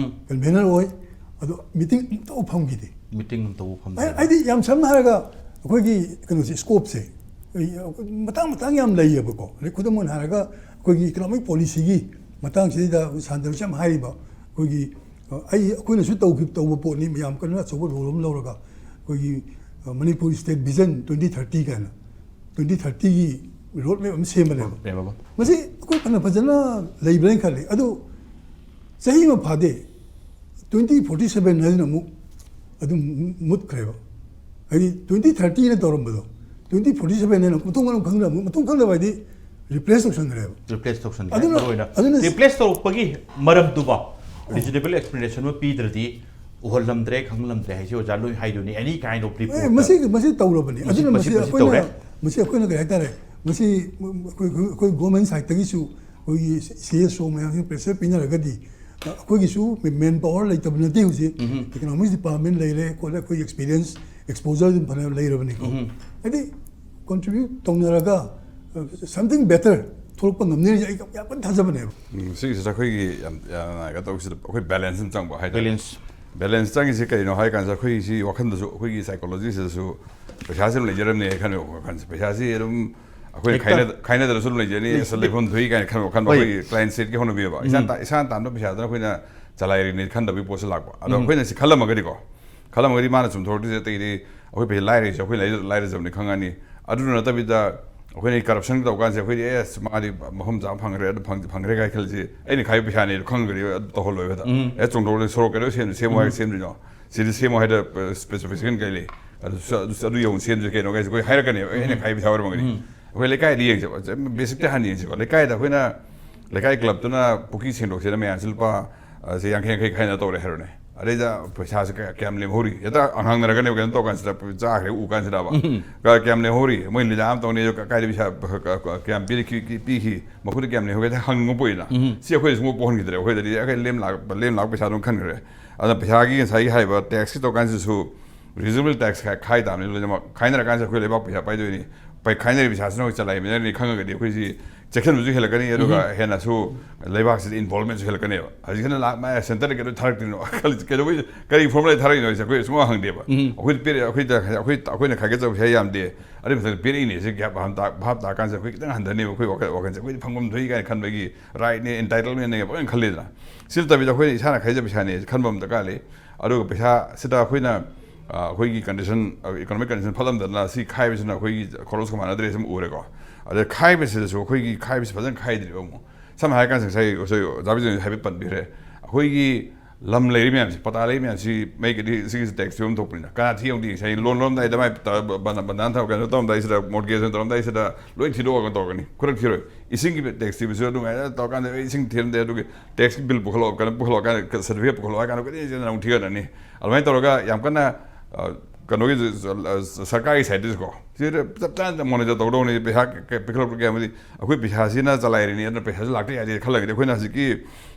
ꯀꯟꯚꯦꯅꯔ ꯑꯣꯏ꯫ ꯑꯗꯣ ꯃꯤꯇꯤꯡ ꯑꯃꯇ ꯐꯝꯈꯤꯗꯦ꯫ ꯃꯤꯇꯤꯡ ꯑꯃꯇ ꯐꯝꯗꯦ꯫ ꯍꯥꯏ-, ꯍꯥꯏꯗꯤ ꯌꯥꯝ ꯁꯝꯅ ꯍꯥꯏꯔꯒ ꯑꯩꯈꯣꯏꯒꯤ ꯀꯩꯅꯣꯁꯦ, ꯁ꯭ꯀꯣꯞꯁꯦ ꯑꯩ, ꯃꯇꯥꯡ ꯃꯇꯥꯡ ꯌꯥꯝ ꯂꯩꯌꯦꯕꯀꯣ꯫ ꯑꯗꯩ ꯈꯨꯗꯝ ꯑꯣꯏꯅ ꯍꯥꯏꯔꯒ ꯑꯩꯈꯣꯏꯒꯤ ꯏꯀꯣꯅꯣꯃꯤꯛ ꯄꯣꯂꯤꯁꯤꯒꯤ ꯃꯇꯥꯡꯁꯤꯗꯩꯗ ꯁꯥꯟꯇꯅꯁꯨ ꯌꯥꯝ ꯍꯥꯏꯔꯤꯕ ꯑꯩꯈꯣꯏꯒꯤ, ꯑ, ꯑꯩ, ꯑꯩꯈꯣꯏꯅꯁꯨ ꯇꯧꯈꯤ-, ꯇꯧꯕ ꯄꯣꯠꯅꯤ, ꯌꯥꯝ ꯀꯟꯅ ꯑꯆꯧꯕ ꯔꯣꯜ ꯑꯃ ꯂꯧꯔꯒ ꯑꯩꯈꯣꯏꯒꯤ, ꯑ, Manipur state vision twenty thirty ꯀꯥꯏꯅ, ꯇ꯭ꯋꯦꯟꯇꯤ ꯊꯥꯔꯇꯤꯒꯤ ꯔꯣꯗ ꯃꯦꯞ ꯑꯃ ꯁꯦꯝꯕꯅꯦꯕ꯫ ꯃꯦꯞ ꯑꯃ꯫ ꯃꯁꯤ ꯑꯩꯈꯣꯏ ꯐꯅ ꯐꯖꯅ ꯂꯩꯕ꯭ꯔꯥꯅ ꯈꯜꯂꯤ꯫ ꯑꯗꯨ ꯆꯍꯤ ꯑꯃ ꯐꯥꯗꯦ, ꯇ꯭ꯋꯦꯟꯇꯤ ꯐꯣꯔꯇꯤ ꯁꯚꯦꯟ ꯍꯥꯏꯗꯨꯅ ꯑꯃꯨꯛ ꯑꯗꯨꯝ ꯃꯨꯠꯈ꯭ꯔꯦꯕ꯫ ꯍꯥꯏꯗꯤ ꯇ꯭ꯋꯦꯟꯇꯤ ꯊꯥꯔꯇꯤꯅ ꯇꯧꯔꯝꯕꯗꯣ, ꯇ꯭ꯋꯦꯟꯇꯤ ꯐꯣꯔꯇꯤ ꯁꯚꯦꯟ ꯍꯥꯏꯅ ꯃꯊꯣꯡ ꯃꯔꯝ ꯈꯪꯗꯕ, ꯃꯊꯣꯡ ꯈꯪꯗꯕ ꯍꯥꯏꯗꯤ ꯔꯤꯄ꯭ꯂꯦꯁ ꯇꯧꯁꯟꯈ꯭ꯔꯦꯕ꯫ ꯔꯤꯄ꯭ꯂꯦꯁ ꯇꯧꯁꯟꯈ꯭ꯔꯦ꯫ ꯑꯗꯨꯅ, ꯃꯔꯨ ꯑꯣꯏꯅ ꯑꯗꯨꯅ ꯔꯤꯄ꯭ꯂꯦꯁ ꯇꯧꯔꯛꯄꯒꯤ ꯃꯔꯝꯗꯨꯕꯣ, ꯔꯤꯖꯅꯦꯕꯜ ꯑꯦꯛꯁꯄ꯭ꯂꯦꯅꯦꯁꯟ ꯑꯃ ꯄꯤꯗ꯭ꯔꯗꯤ ꯎꯍꯜꯂꯝꯗ꯭ꯔꯦ, ꯈꯪꯍꯜꯂꯝꯗ꯭ꯔꯦ ꯍꯥꯏꯁꯦ ꯑꯣꯖꯥ ꯂꯣꯏ ꯍꯥꯏꯗꯨꯅꯤ, any kind of report꯫ ꯑꯦ, ꯃꯁꯤ, ꯃꯁꯤ ꯇꯧꯔꯕꯅꯤ꯫ ꯃꯁꯤ, ꯑꯗꯨꯅ ꯃꯁꯤ, ꯃꯁꯤ ꯃꯁꯤ ꯑꯩꯈꯣꯏꯅ, ꯇꯧꯔꯦ꯫ ꯃꯁꯤ ꯑꯩꯈꯣꯏꯅ ꯀꯩ ꯍꯥꯏꯇꯥꯔꯦ, ꯃꯁꯤ ꯑꯩꯈꯣꯏ, ꯑꯩꯈꯣꯏ ꯒꯣꯔꯃꯦꯟ ꯁꯥꯏꯠꯇꯒꯤꯁꯨ ꯑꯩꯈꯣꯏꯒꯤ ꯁꯤ ꯑꯦꯁ ꯑꯣ ꯃꯌꯥꯝꯁꯤꯡ ꯄ꯭ꯔꯦꯁꯔ ꯄꯤꯅꯔꯒꯗꯤ, ꯑꯩꯈꯣꯏꯒꯤꯁꯨ ꯃꯦꯟ ꯄꯥꯋꯔ ꯂꯩꯇꯕ ꯅꯠꯇꯦ ꯍꯧꯖꯤꯛ꯫ ꯏꯀꯣꯅꯣꯃꯤꯛꯁ ꯗꯤꯄꯥꯔꯠꯃꯦꯟ ꯂꯩꯔꯦ, ꯈꯣꯠꯂꯦ, ꯑꯩꯈꯣꯏꯒꯤ ꯑꯦꯛꯁꯄꯤꯔꯤꯌꯦꯟꯁ, ꯑꯦꯛꯁꯄꯣꯖꯔ ꯑꯗꯨꯝ ꯐꯅꯌꯥꯝ ꯂꯩꯔꯕꯅꯤꯀꯣ꯫ ꯍꯥꯏꯗꯤ ꯀꯣꯟꯇ꯭ꯔꯤꯕ꯭ꯌꯨꯠ ꯇꯧꯅꯔꯒ, ꯑ, something better ꯊꯣꯛꯂꯛꯄ ꯉꯝꯅꯤ ꯍꯥꯏꯁꯦ ꯑꯩ ꯌꯥꯝ, ꯌꯥꯝ ꯀꯟꯅ ꯊꯥꯖꯕꯅꯦꯕ꯫ ꯎꯝ, ꯁꯤꯒꯤꯁꯤꯗ ꯑꯩꯈꯣꯏꯒꯤ ꯌꯥꯝ, ꯌꯥꯝ ꯅꯨꯡꯉꯥꯏꯒꯗꯧꯕꯁꯤꯗ ꯑꯩꯈꯣꯏ ꯕꯦꯂꯦꯟꯁ ꯑꯃ ꯆꯪꯕ ꯍꯥꯏꯇꯥꯔꯦ꯫ ꯕꯦꯂꯦꯟꯁ꯫ ꯕꯦꯂꯦꯟꯁ ꯆꯪꯉꯤꯁꯦ ꯀꯩꯅꯣ ꯍꯥꯏ ꯀꯥꯟꯁꯤꯗ ꯑꯩꯈꯣꯏꯒꯤ ꯁꯤ ꯋꯥꯈꯜꯗꯁꯨ, ꯑꯩꯈꯣꯏꯒꯤ ꯁꯥꯏꯀꯣꯂꯣꯖꯤꯁꯤꯗꯁꯨ ꯄꯩꯁꯥꯁꯤ ꯑꯗꯨꯝ ꯂꯩꯖꯔꯝꯅꯦ ꯈꯟꯕ ꯋꯥꯈꯜꯁꯦ꯫ ꯄꯩꯁꯥꯁꯤ ꯑꯗꯨꯝ ꯑꯩꯈꯣꯏ ꯍꯦꯛꯇ ꯈꯥꯏꯅ-, ꯈꯥꯏꯅꯗ꯭ꯔꯁꯨ ꯑꯗꯨꯝ ꯂꯩꯖꯅꯤ, ꯂꯩ-, ꯑꯁ ꯂꯩꯐꯝ ꯊꯣꯛꯏ ꯀꯥꯏꯅ ꯈꯟꯕ ꯋꯥꯈꯜ ꯍꯣꯏ꯫ ꯑꯩꯈꯣꯏꯒꯤ ꯀ꯭ꯂꯥꯏꯟ ꯁꯦꯠꯀꯤ ꯍꯧꯅꯕꯤꯕ꯫ ꯏꯁꯥꯅ ꯎꯝ꯫ ꯇꯥ-, ꯏꯁꯥꯅ ꯇꯥꯟꯕ ꯄꯩꯁꯥꯗꯨꯅ ꯑꯩꯈꯣꯏꯅ ꯆꯂꯥꯏꯔꯤꯅꯤ ꯈꯟꯗꯕꯒꯤ ꯄꯣꯠꯁꯨ ꯂꯥꯛꯄ꯫ ꯑꯗꯣ ꯑꯩꯈꯣꯏꯅ ꯁꯤ ꯈꯜꯂꯝꯃꯒꯗꯤꯀꯣ, ꯈꯜꯂꯝꯃꯒꯗꯤ ꯃꯥꯅ ꯆꯨꯝꯊꯣꯔꯛꯇꯣꯏꯁꯦ ꯑꯇꯩꯗꯤ ꯑꯩꯈꯣꯏ ꯂꯥꯏꯔꯁꯦ, ꯑꯩꯈꯣꯏ ꯂꯥꯏꯔꯖꯕꯅꯤ ꯈꯪꯉꯅꯤ꯫ ꯑꯗꯨ ꯅꯠꯇꯕꯤꯗ ꯑꯩꯈꯣꯏꯅ ꯀꯔꯞꯁꯟ ꯇꯧꯕ ꯀꯥꯟꯁꯦ ꯑꯩꯈꯣꯏꯗꯤ ꯑꯦꯁ ꯃꯥꯗꯤ ꯃꯐꯝ ꯆꯥꯕ ꯐꯪꯈ꯭ꯔꯦ, ꯑꯗꯨ ꯐꯪ- ꯐꯪꯈ꯭ꯔꯦ ꯀꯥꯏ ꯈꯜꯂꯤꯁꯤ ꯑꯩꯅ ꯈꯥꯏꯕ ꯄꯩꯁꯥꯅꯦ ꯑꯗꯨ ꯈꯪꯈ꯭ꯔꯗꯤ ꯑꯗꯨ ꯇꯧꯍꯜꯂꯣꯏꯕ꯫ ꯍꯦꯛ ꯆꯣꯡꯊꯣꯛꯂꯗꯤ ꯁꯣꯔꯣꯛ ꯀꯩꯗꯧ ꯁꯦꯝ- ꯁꯦꯝꯃꯣ ꯍꯥꯏꯔ ꯁꯦꯝꯗꯣꯏꯅꯣ? ꯁꯤꯗꯤ ꯁꯦꯝꯃꯣ ꯍꯥꯏꯗ ꯁ꯭ꯄꯦꯁꯤꯐꯤꯀꯦꯁꯟ ꯀꯩ ꯂꯩ? ꯑꯗꯨ ꯁ- ꯑꯗꯨ ꯑꯗꯨ ꯌꯧꯅ ꯁꯦꯝꯁꯦ ꯀꯩꯅꯣ ꯀꯥꯏꯁꯦ ꯑꯩꯈꯣꯏ ꯍꯥꯏꯔꯛꯀꯅꯦꯕ꯫ ꯑꯩꯅ ꯈꯥꯏꯕ ꯄꯩꯁꯥ ꯑꯣꯏꯔꯝꯃꯒꯗꯤ ꯑꯩꯈꯣꯏ ꯂꯩꯀꯥꯏꯗ ꯌꯦꯡꯁꯦꯕ꯫ ꯕꯦꯁꯤꯛꯇ ꯍꯥꯟꯅ ꯌꯦꯡꯁꯦꯕ꯫ ꯂꯩꯀꯥꯏꯗ ꯑꯩꯈꯣꯏꯅ ꯂꯩꯀꯥꯏ ꯀ꯭ꯂꯕꯇꯨꯅ ꯄꯨꯈ꯭ꯔꯤ ꯁꯦꯡꯗꯣꯛꯁꯦꯅ ꯃꯌꯥꯝꯁꯤ ꯂꯨꯄꯥ ꯑ, ꯁꯦ ꯌꯥꯡꯈꯩ ꯌꯥꯡꯈꯩ ꯈꯥꯏꯅ ꯇꯧꯔꯦ ꯍꯥꯏꯔꯣꯅꯦ꯫ ꯑꯗꯩꯗ ꯄꯩꯁꯥꯁꯦ ꯀꯌꯥ- ꯀꯌꯥꯝ ꯂꯦꯝꯍꯧꯔꯤ? ꯍꯦꯛꯇ ꯑꯉꯥꯡꯅꯔꯒꯅꯦꯕ ꯀꯩꯅꯣ ꯇꯧ ꯀꯥꯟꯁꯤꯗ ꯆꯥꯈ꯭ꯔꯦ ꯎ ꯀꯥꯟꯁꯤꯗꯕ꯫ ꯀ- ꯀꯌꯥꯝ ꯂꯦꯝꯍꯧꯔꯤ? ꯃꯣꯏ ꯂꯤꯂꯥ ꯑꯃ ꯇꯧꯅꯤ, ꯑꯗꯣ ꯀ- ꯀꯥꯏꯗ ꯄꯩꯁꯥ ꯀ- ꯀ- ꯀ- ꯀꯌꯥꯝ ꯄꯤꯔꯤ- ꯄꯤꯈꯤ? ꯃꯈꯣꯏꯗ ꯀꯌꯥꯝ ꯂꯦꯝꯍꯧꯒꯦ ꯍꯪꯅꯤꯡꯕ ꯄꯣꯛꯏꯅ꯫ ꯁꯤ ꯑꯩꯈꯣꯏꯗ ꯁꯨꯡꯄꯣꯛ ꯄꯣꯛꯍꯟꯈꯤꯗ꯭ꯔꯦ꯫ ꯑꯩꯈꯣꯏꯗꯗꯤ ꯑꯩꯈꯣꯏ ꯂꯦꯝ ꯂꯥꯛ- ꯂꯦꯝ ꯂꯥꯛꯄ ꯄꯩꯁꯥꯗꯣ ꯈꯟꯈ꯭ꯔꯦ꯫ ꯑꯗꯨꯅ ꯄꯩꯁꯥꯒꯤ ꯉꯁꯥꯏꯒꯤ ꯍꯥꯏꯔꯤꯕ ꯇꯦꯛꯁꯀꯤ ꯇꯧ ꯀꯥꯟꯁꯤꯗꯁꯨ reasonable tax ꯈꯥꯏ ꯈꯥꯏ ꯇꯥꯕꯅꯤ꯫ ꯂꯣꯏꯅꯃꯛ ꯈꯥꯏꯅꯔꯀꯥꯟꯁꯤꯗ ꯑꯩꯈꯣꯏ ꯂꯩꯕꯥꯛ ꯄꯩꯁꯥ ꯄꯥꯏꯗꯣꯏꯅꯤ꯫ ꯄꯩ- ꯈꯥꯏꯅꯔꯤꯕ ꯄꯩꯁꯥꯁꯤꯅ ꯑꯩꯈꯣꯏ ꯆꯂꯥꯏꯃꯤꯟꯅꯔꯅꯤ ꯈꯪꯉꯒꯗꯤ ꯑꯩꯈꯣꯏꯁꯤ ꯆꯦꯛꯁꯤꯟꯕꯁꯨ ꯍꯦꯜꯂꯛꯀꯅꯤ, ꯑꯗꯨꯒ ꯍꯦꯟꯅꯁꯨ ꯂꯩꯕꯥꯛꯁꯤꯗ ꯏꯟꯚꯣꯜꯕꯃꯦꯟꯁꯨ ꯍꯦꯜꯂꯛꯀꯅꯦꯕ꯫ ꯍꯧꯖꯤꯛꯁꯤꯅ ꯂꯥꯛ ꯃꯌꯥ ꯁꯦꯟꯇꯔꯗ ꯀꯩꯗꯧ ꯊꯥꯔꯛꯇꯣꯏꯅꯣ? ꯀꯩꯗꯧꯕꯩ, ꯀꯔꯤ ꯐꯣꯔꯃꯨꯂꯥ ꯊꯥꯔꯛꯏꯅꯣ ꯍꯥꯏꯁꯦ ꯑꯩꯈꯣꯏ ꯁꯨꯡꯍꯪ ꯍꯪꯗꯦꯕ꯫ ꯑꯩꯈꯣꯏꯗ ꯄꯤꯔꯛꯑꯦ, ꯑꯩꯈꯣꯏꯗ ꯑꯩꯈꯣꯏ ꯑꯩꯈꯣꯏꯅ ꯈꯥꯏꯒꯠꯆꯕ ꯄꯩꯁꯥ ꯌꯥꯝꯗꯦ, ꯑꯗꯨꯒꯤ ꯃꯊꯛꯇ ꯄꯤꯔꯛꯏꯅꯦ꯫ ꯁꯤ ꯒ꯭ꯌꯥꯟ ꯚꯥꯞ ꯇꯥ- ꯚꯥꯞ ꯇꯥꯀꯥꯟꯁꯤꯗ ꯑꯩꯈꯣꯏ ꯈꯤꯇꯪ ꯍꯟꯊꯅꯦꯕ꯫ ꯑꯩꯈꯣꯏ ꯋꯥꯈꯜ ꯋꯥꯈꯜꯁꯦ ꯑꯩꯈꯣꯏꯗꯤ ꯐꯪꯐꯝ ꯊꯣꯛꯏ ꯀꯥꯏꯅ ꯈꯟꯕꯒꯤ ꯔꯥꯏꯠꯅꯦ, ꯏꯟꯇꯥꯏꯇꯜꯃꯦꯟꯅꯦ ꯂꯣꯏꯅ ꯈꯜꯂꯦꯗꯅ꯫ ꯁꯤ ꯅꯠꯇꯕꯤꯗ ꯑꯩꯈꯣꯏꯅ ꯏꯁꯥꯅ ꯈꯥꯏꯖꯕ ꯄꯩꯁꯥꯅꯦ ꯈꯟꯕ ꯑꯃ ꯗꯔꯀꯥꯔ ꯂꯩ꯫ ꯑꯗꯨꯒ ꯄꯩꯁꯥꯁꯤꯗ ꯑꯩꯈꯣꯏꯅ ꯑ, ꯑꯩꯈꯣꯏꯒꯤ ꯀꯟꯗꯤꯁꯟ, ꯑ, ꯏꯀꯣꯅꯣꯃꯤꯛ ꯀꯟꯗꯤꯁꯟ ꯐꯠꯂꯝꯗꯅ ꯁꯤ ꯈꯥꯏꯕꯁꯤꯅ ꯑꯩꯈꯣꯏꯒꯤ ꯈꯣꯔꯣꯁꯀ ꯃꯥꯟꯅꯗ꯭ꯔꯦ ꯁꯨꯝ ꯎꯔꯦꯀꯣ꯫ ꯑꯗ ꯈꯥꯏꯕꯁꯤꯗꯁꯨ ꯑꯩꯈꯣꯏꯒꯤ ꯈꯥꯏꯕꯁꯤ ꯐꯖꯅ ꯈꯥꯏꯗ꯭ꯔꯤꯕ ꯑꯃꯨꯛ꯫ ꯁꯝꯅ ꯍꯥꯏꯔ ꯀꯥꯟꯗ ꯉꯁꯥꯏ ꯑꯣꯖꯥ ꯕꯤꯖꯣꯏꯅ ꯍꯥꯏꯐꯦꯠ ꯄꯟꯕꯤꯈ꯭ꯔꯦ꯫ ꯑꯩꯈꯣꯏꯒꯤ ꯂꯝ ꯂꯩꯔꯤ ꯃꯌꯥꯝꯁꯤ, ꯄꯇꯥ ꯂꯩꯔꯤ ꯃꯌꯥꯝꯁꯤ ꯃꯩꯒꯤꯗꯤ ꯁꯤꯒꯤꯁꯤ ꯇꯦꯛꯁ ꯊꯤꯕ ꯑꯃ ꯊꯣꯛꯄꯅꯤꯅ ꯀꯅꯥ ꯊꯤꯌꯣꯡꯗꯤ ꯉꯁꯥꯏ ꯂꯣꯟ ꯂꯧꯔꯝꯗꯥꯏꯗ ꯃꯥꯏ ꯄꯇꯥ ꯕ- ꯕꯟ- ꯕꯟꯗꯥꯟ ꯊꯝ- ꯀꯩꯅꯣ ꯇꯧꯔꯝꯗꯥꯏꯁꯤꯗ, ꯃꯣꯔꯒꯦꯖ ꯇꯧꯔꯝꯗꯥꯏꯁꯤꯗ ꯂꯣꯏ ꯊꯤꯗꯣꯛꯑꯒ ꯇꯧꯔꯛꯀꯅꯤ꯫ ꯈꯨꯗꯛ ꯊꯤꯔꯣꯏ꯫ ꯏꯁꯤꯡꯒꯤ ꯇꯦꯛꯁ ꯊꯤꯕꯁꯨ ꯑꯗꯨꯃꯥꯏꯅ ꯇꯧꯔꯀꯥꯟꯗ ꯑꯩ ꯏꯁꯤꯡ ꯊꯤꯔꯝꯗꯦ, ꯑꯗꯨꯒꯤ ꯇꯦꯛꯁꯀꯤ ꯕꯤꯜ ꯄꯨꯈꯠꯂꯛꯑꯣ, ꯀꯩꯅꯣ ꯄꯨꯈꯠꯂꯛꯑꯣ ꯀꯥꯏꯅ, ꯁꯔꯇꯤꯐꯤꯀꯦꯠ ꯄꯨꯈꯠꯂꯛꯑꯣ ꯍꯥꯏ ꯀꯥꯟꯗ ꯀꯨꯏꯅ ꯆꯦꯟꯗꯅ ꯑꯃꯨꯛ ꯊꯤꯒꯠꯅꯅꯤ꯫ ꯑꯗꯨꯃꯥꯏꯅ ꯇꯧꯔꯒ ꯌꯥꯝ ꯀꯟꯅ ꯑ, ꯀꯩꯅꯣꯒꯤ, ꯑ, ꯁꯔꯀꯥꯔꯒꯤ ꯁꯥꯏꯠꯇꯁꯨꯀꯣ ꯁꯤꯗ ꯆꯞ ꯆꯥꯅ ꯃꯣꯅꯤꯇꯔ ꯇꯧꯗꯧꯅꯤ꯫ ꯄꯩꯁꯥ ꯀ- ꯀ- ꯄꯤꯈꯠꯂꯛꯄ ꯀꯌꯥ ꯑꯃꯗꯤ ꯑꯩꯈꯣꯏ ꯄꯩꯁꯥꯁꯤꯅ ꯆꯂꯥꯏꯔꯤꯅꯤ, ꯑꯗꯨꯅ ꯄꯩꯁꯥꯁꯤ ꯂꯥꯛꯇ ꯌꯥꯗꯦ ꯈꯜꯂꯒꯗꯤ ꯑꯩꯈꯣꯏꯅ ꯍꯧꯖꯤꯛꯀꯤ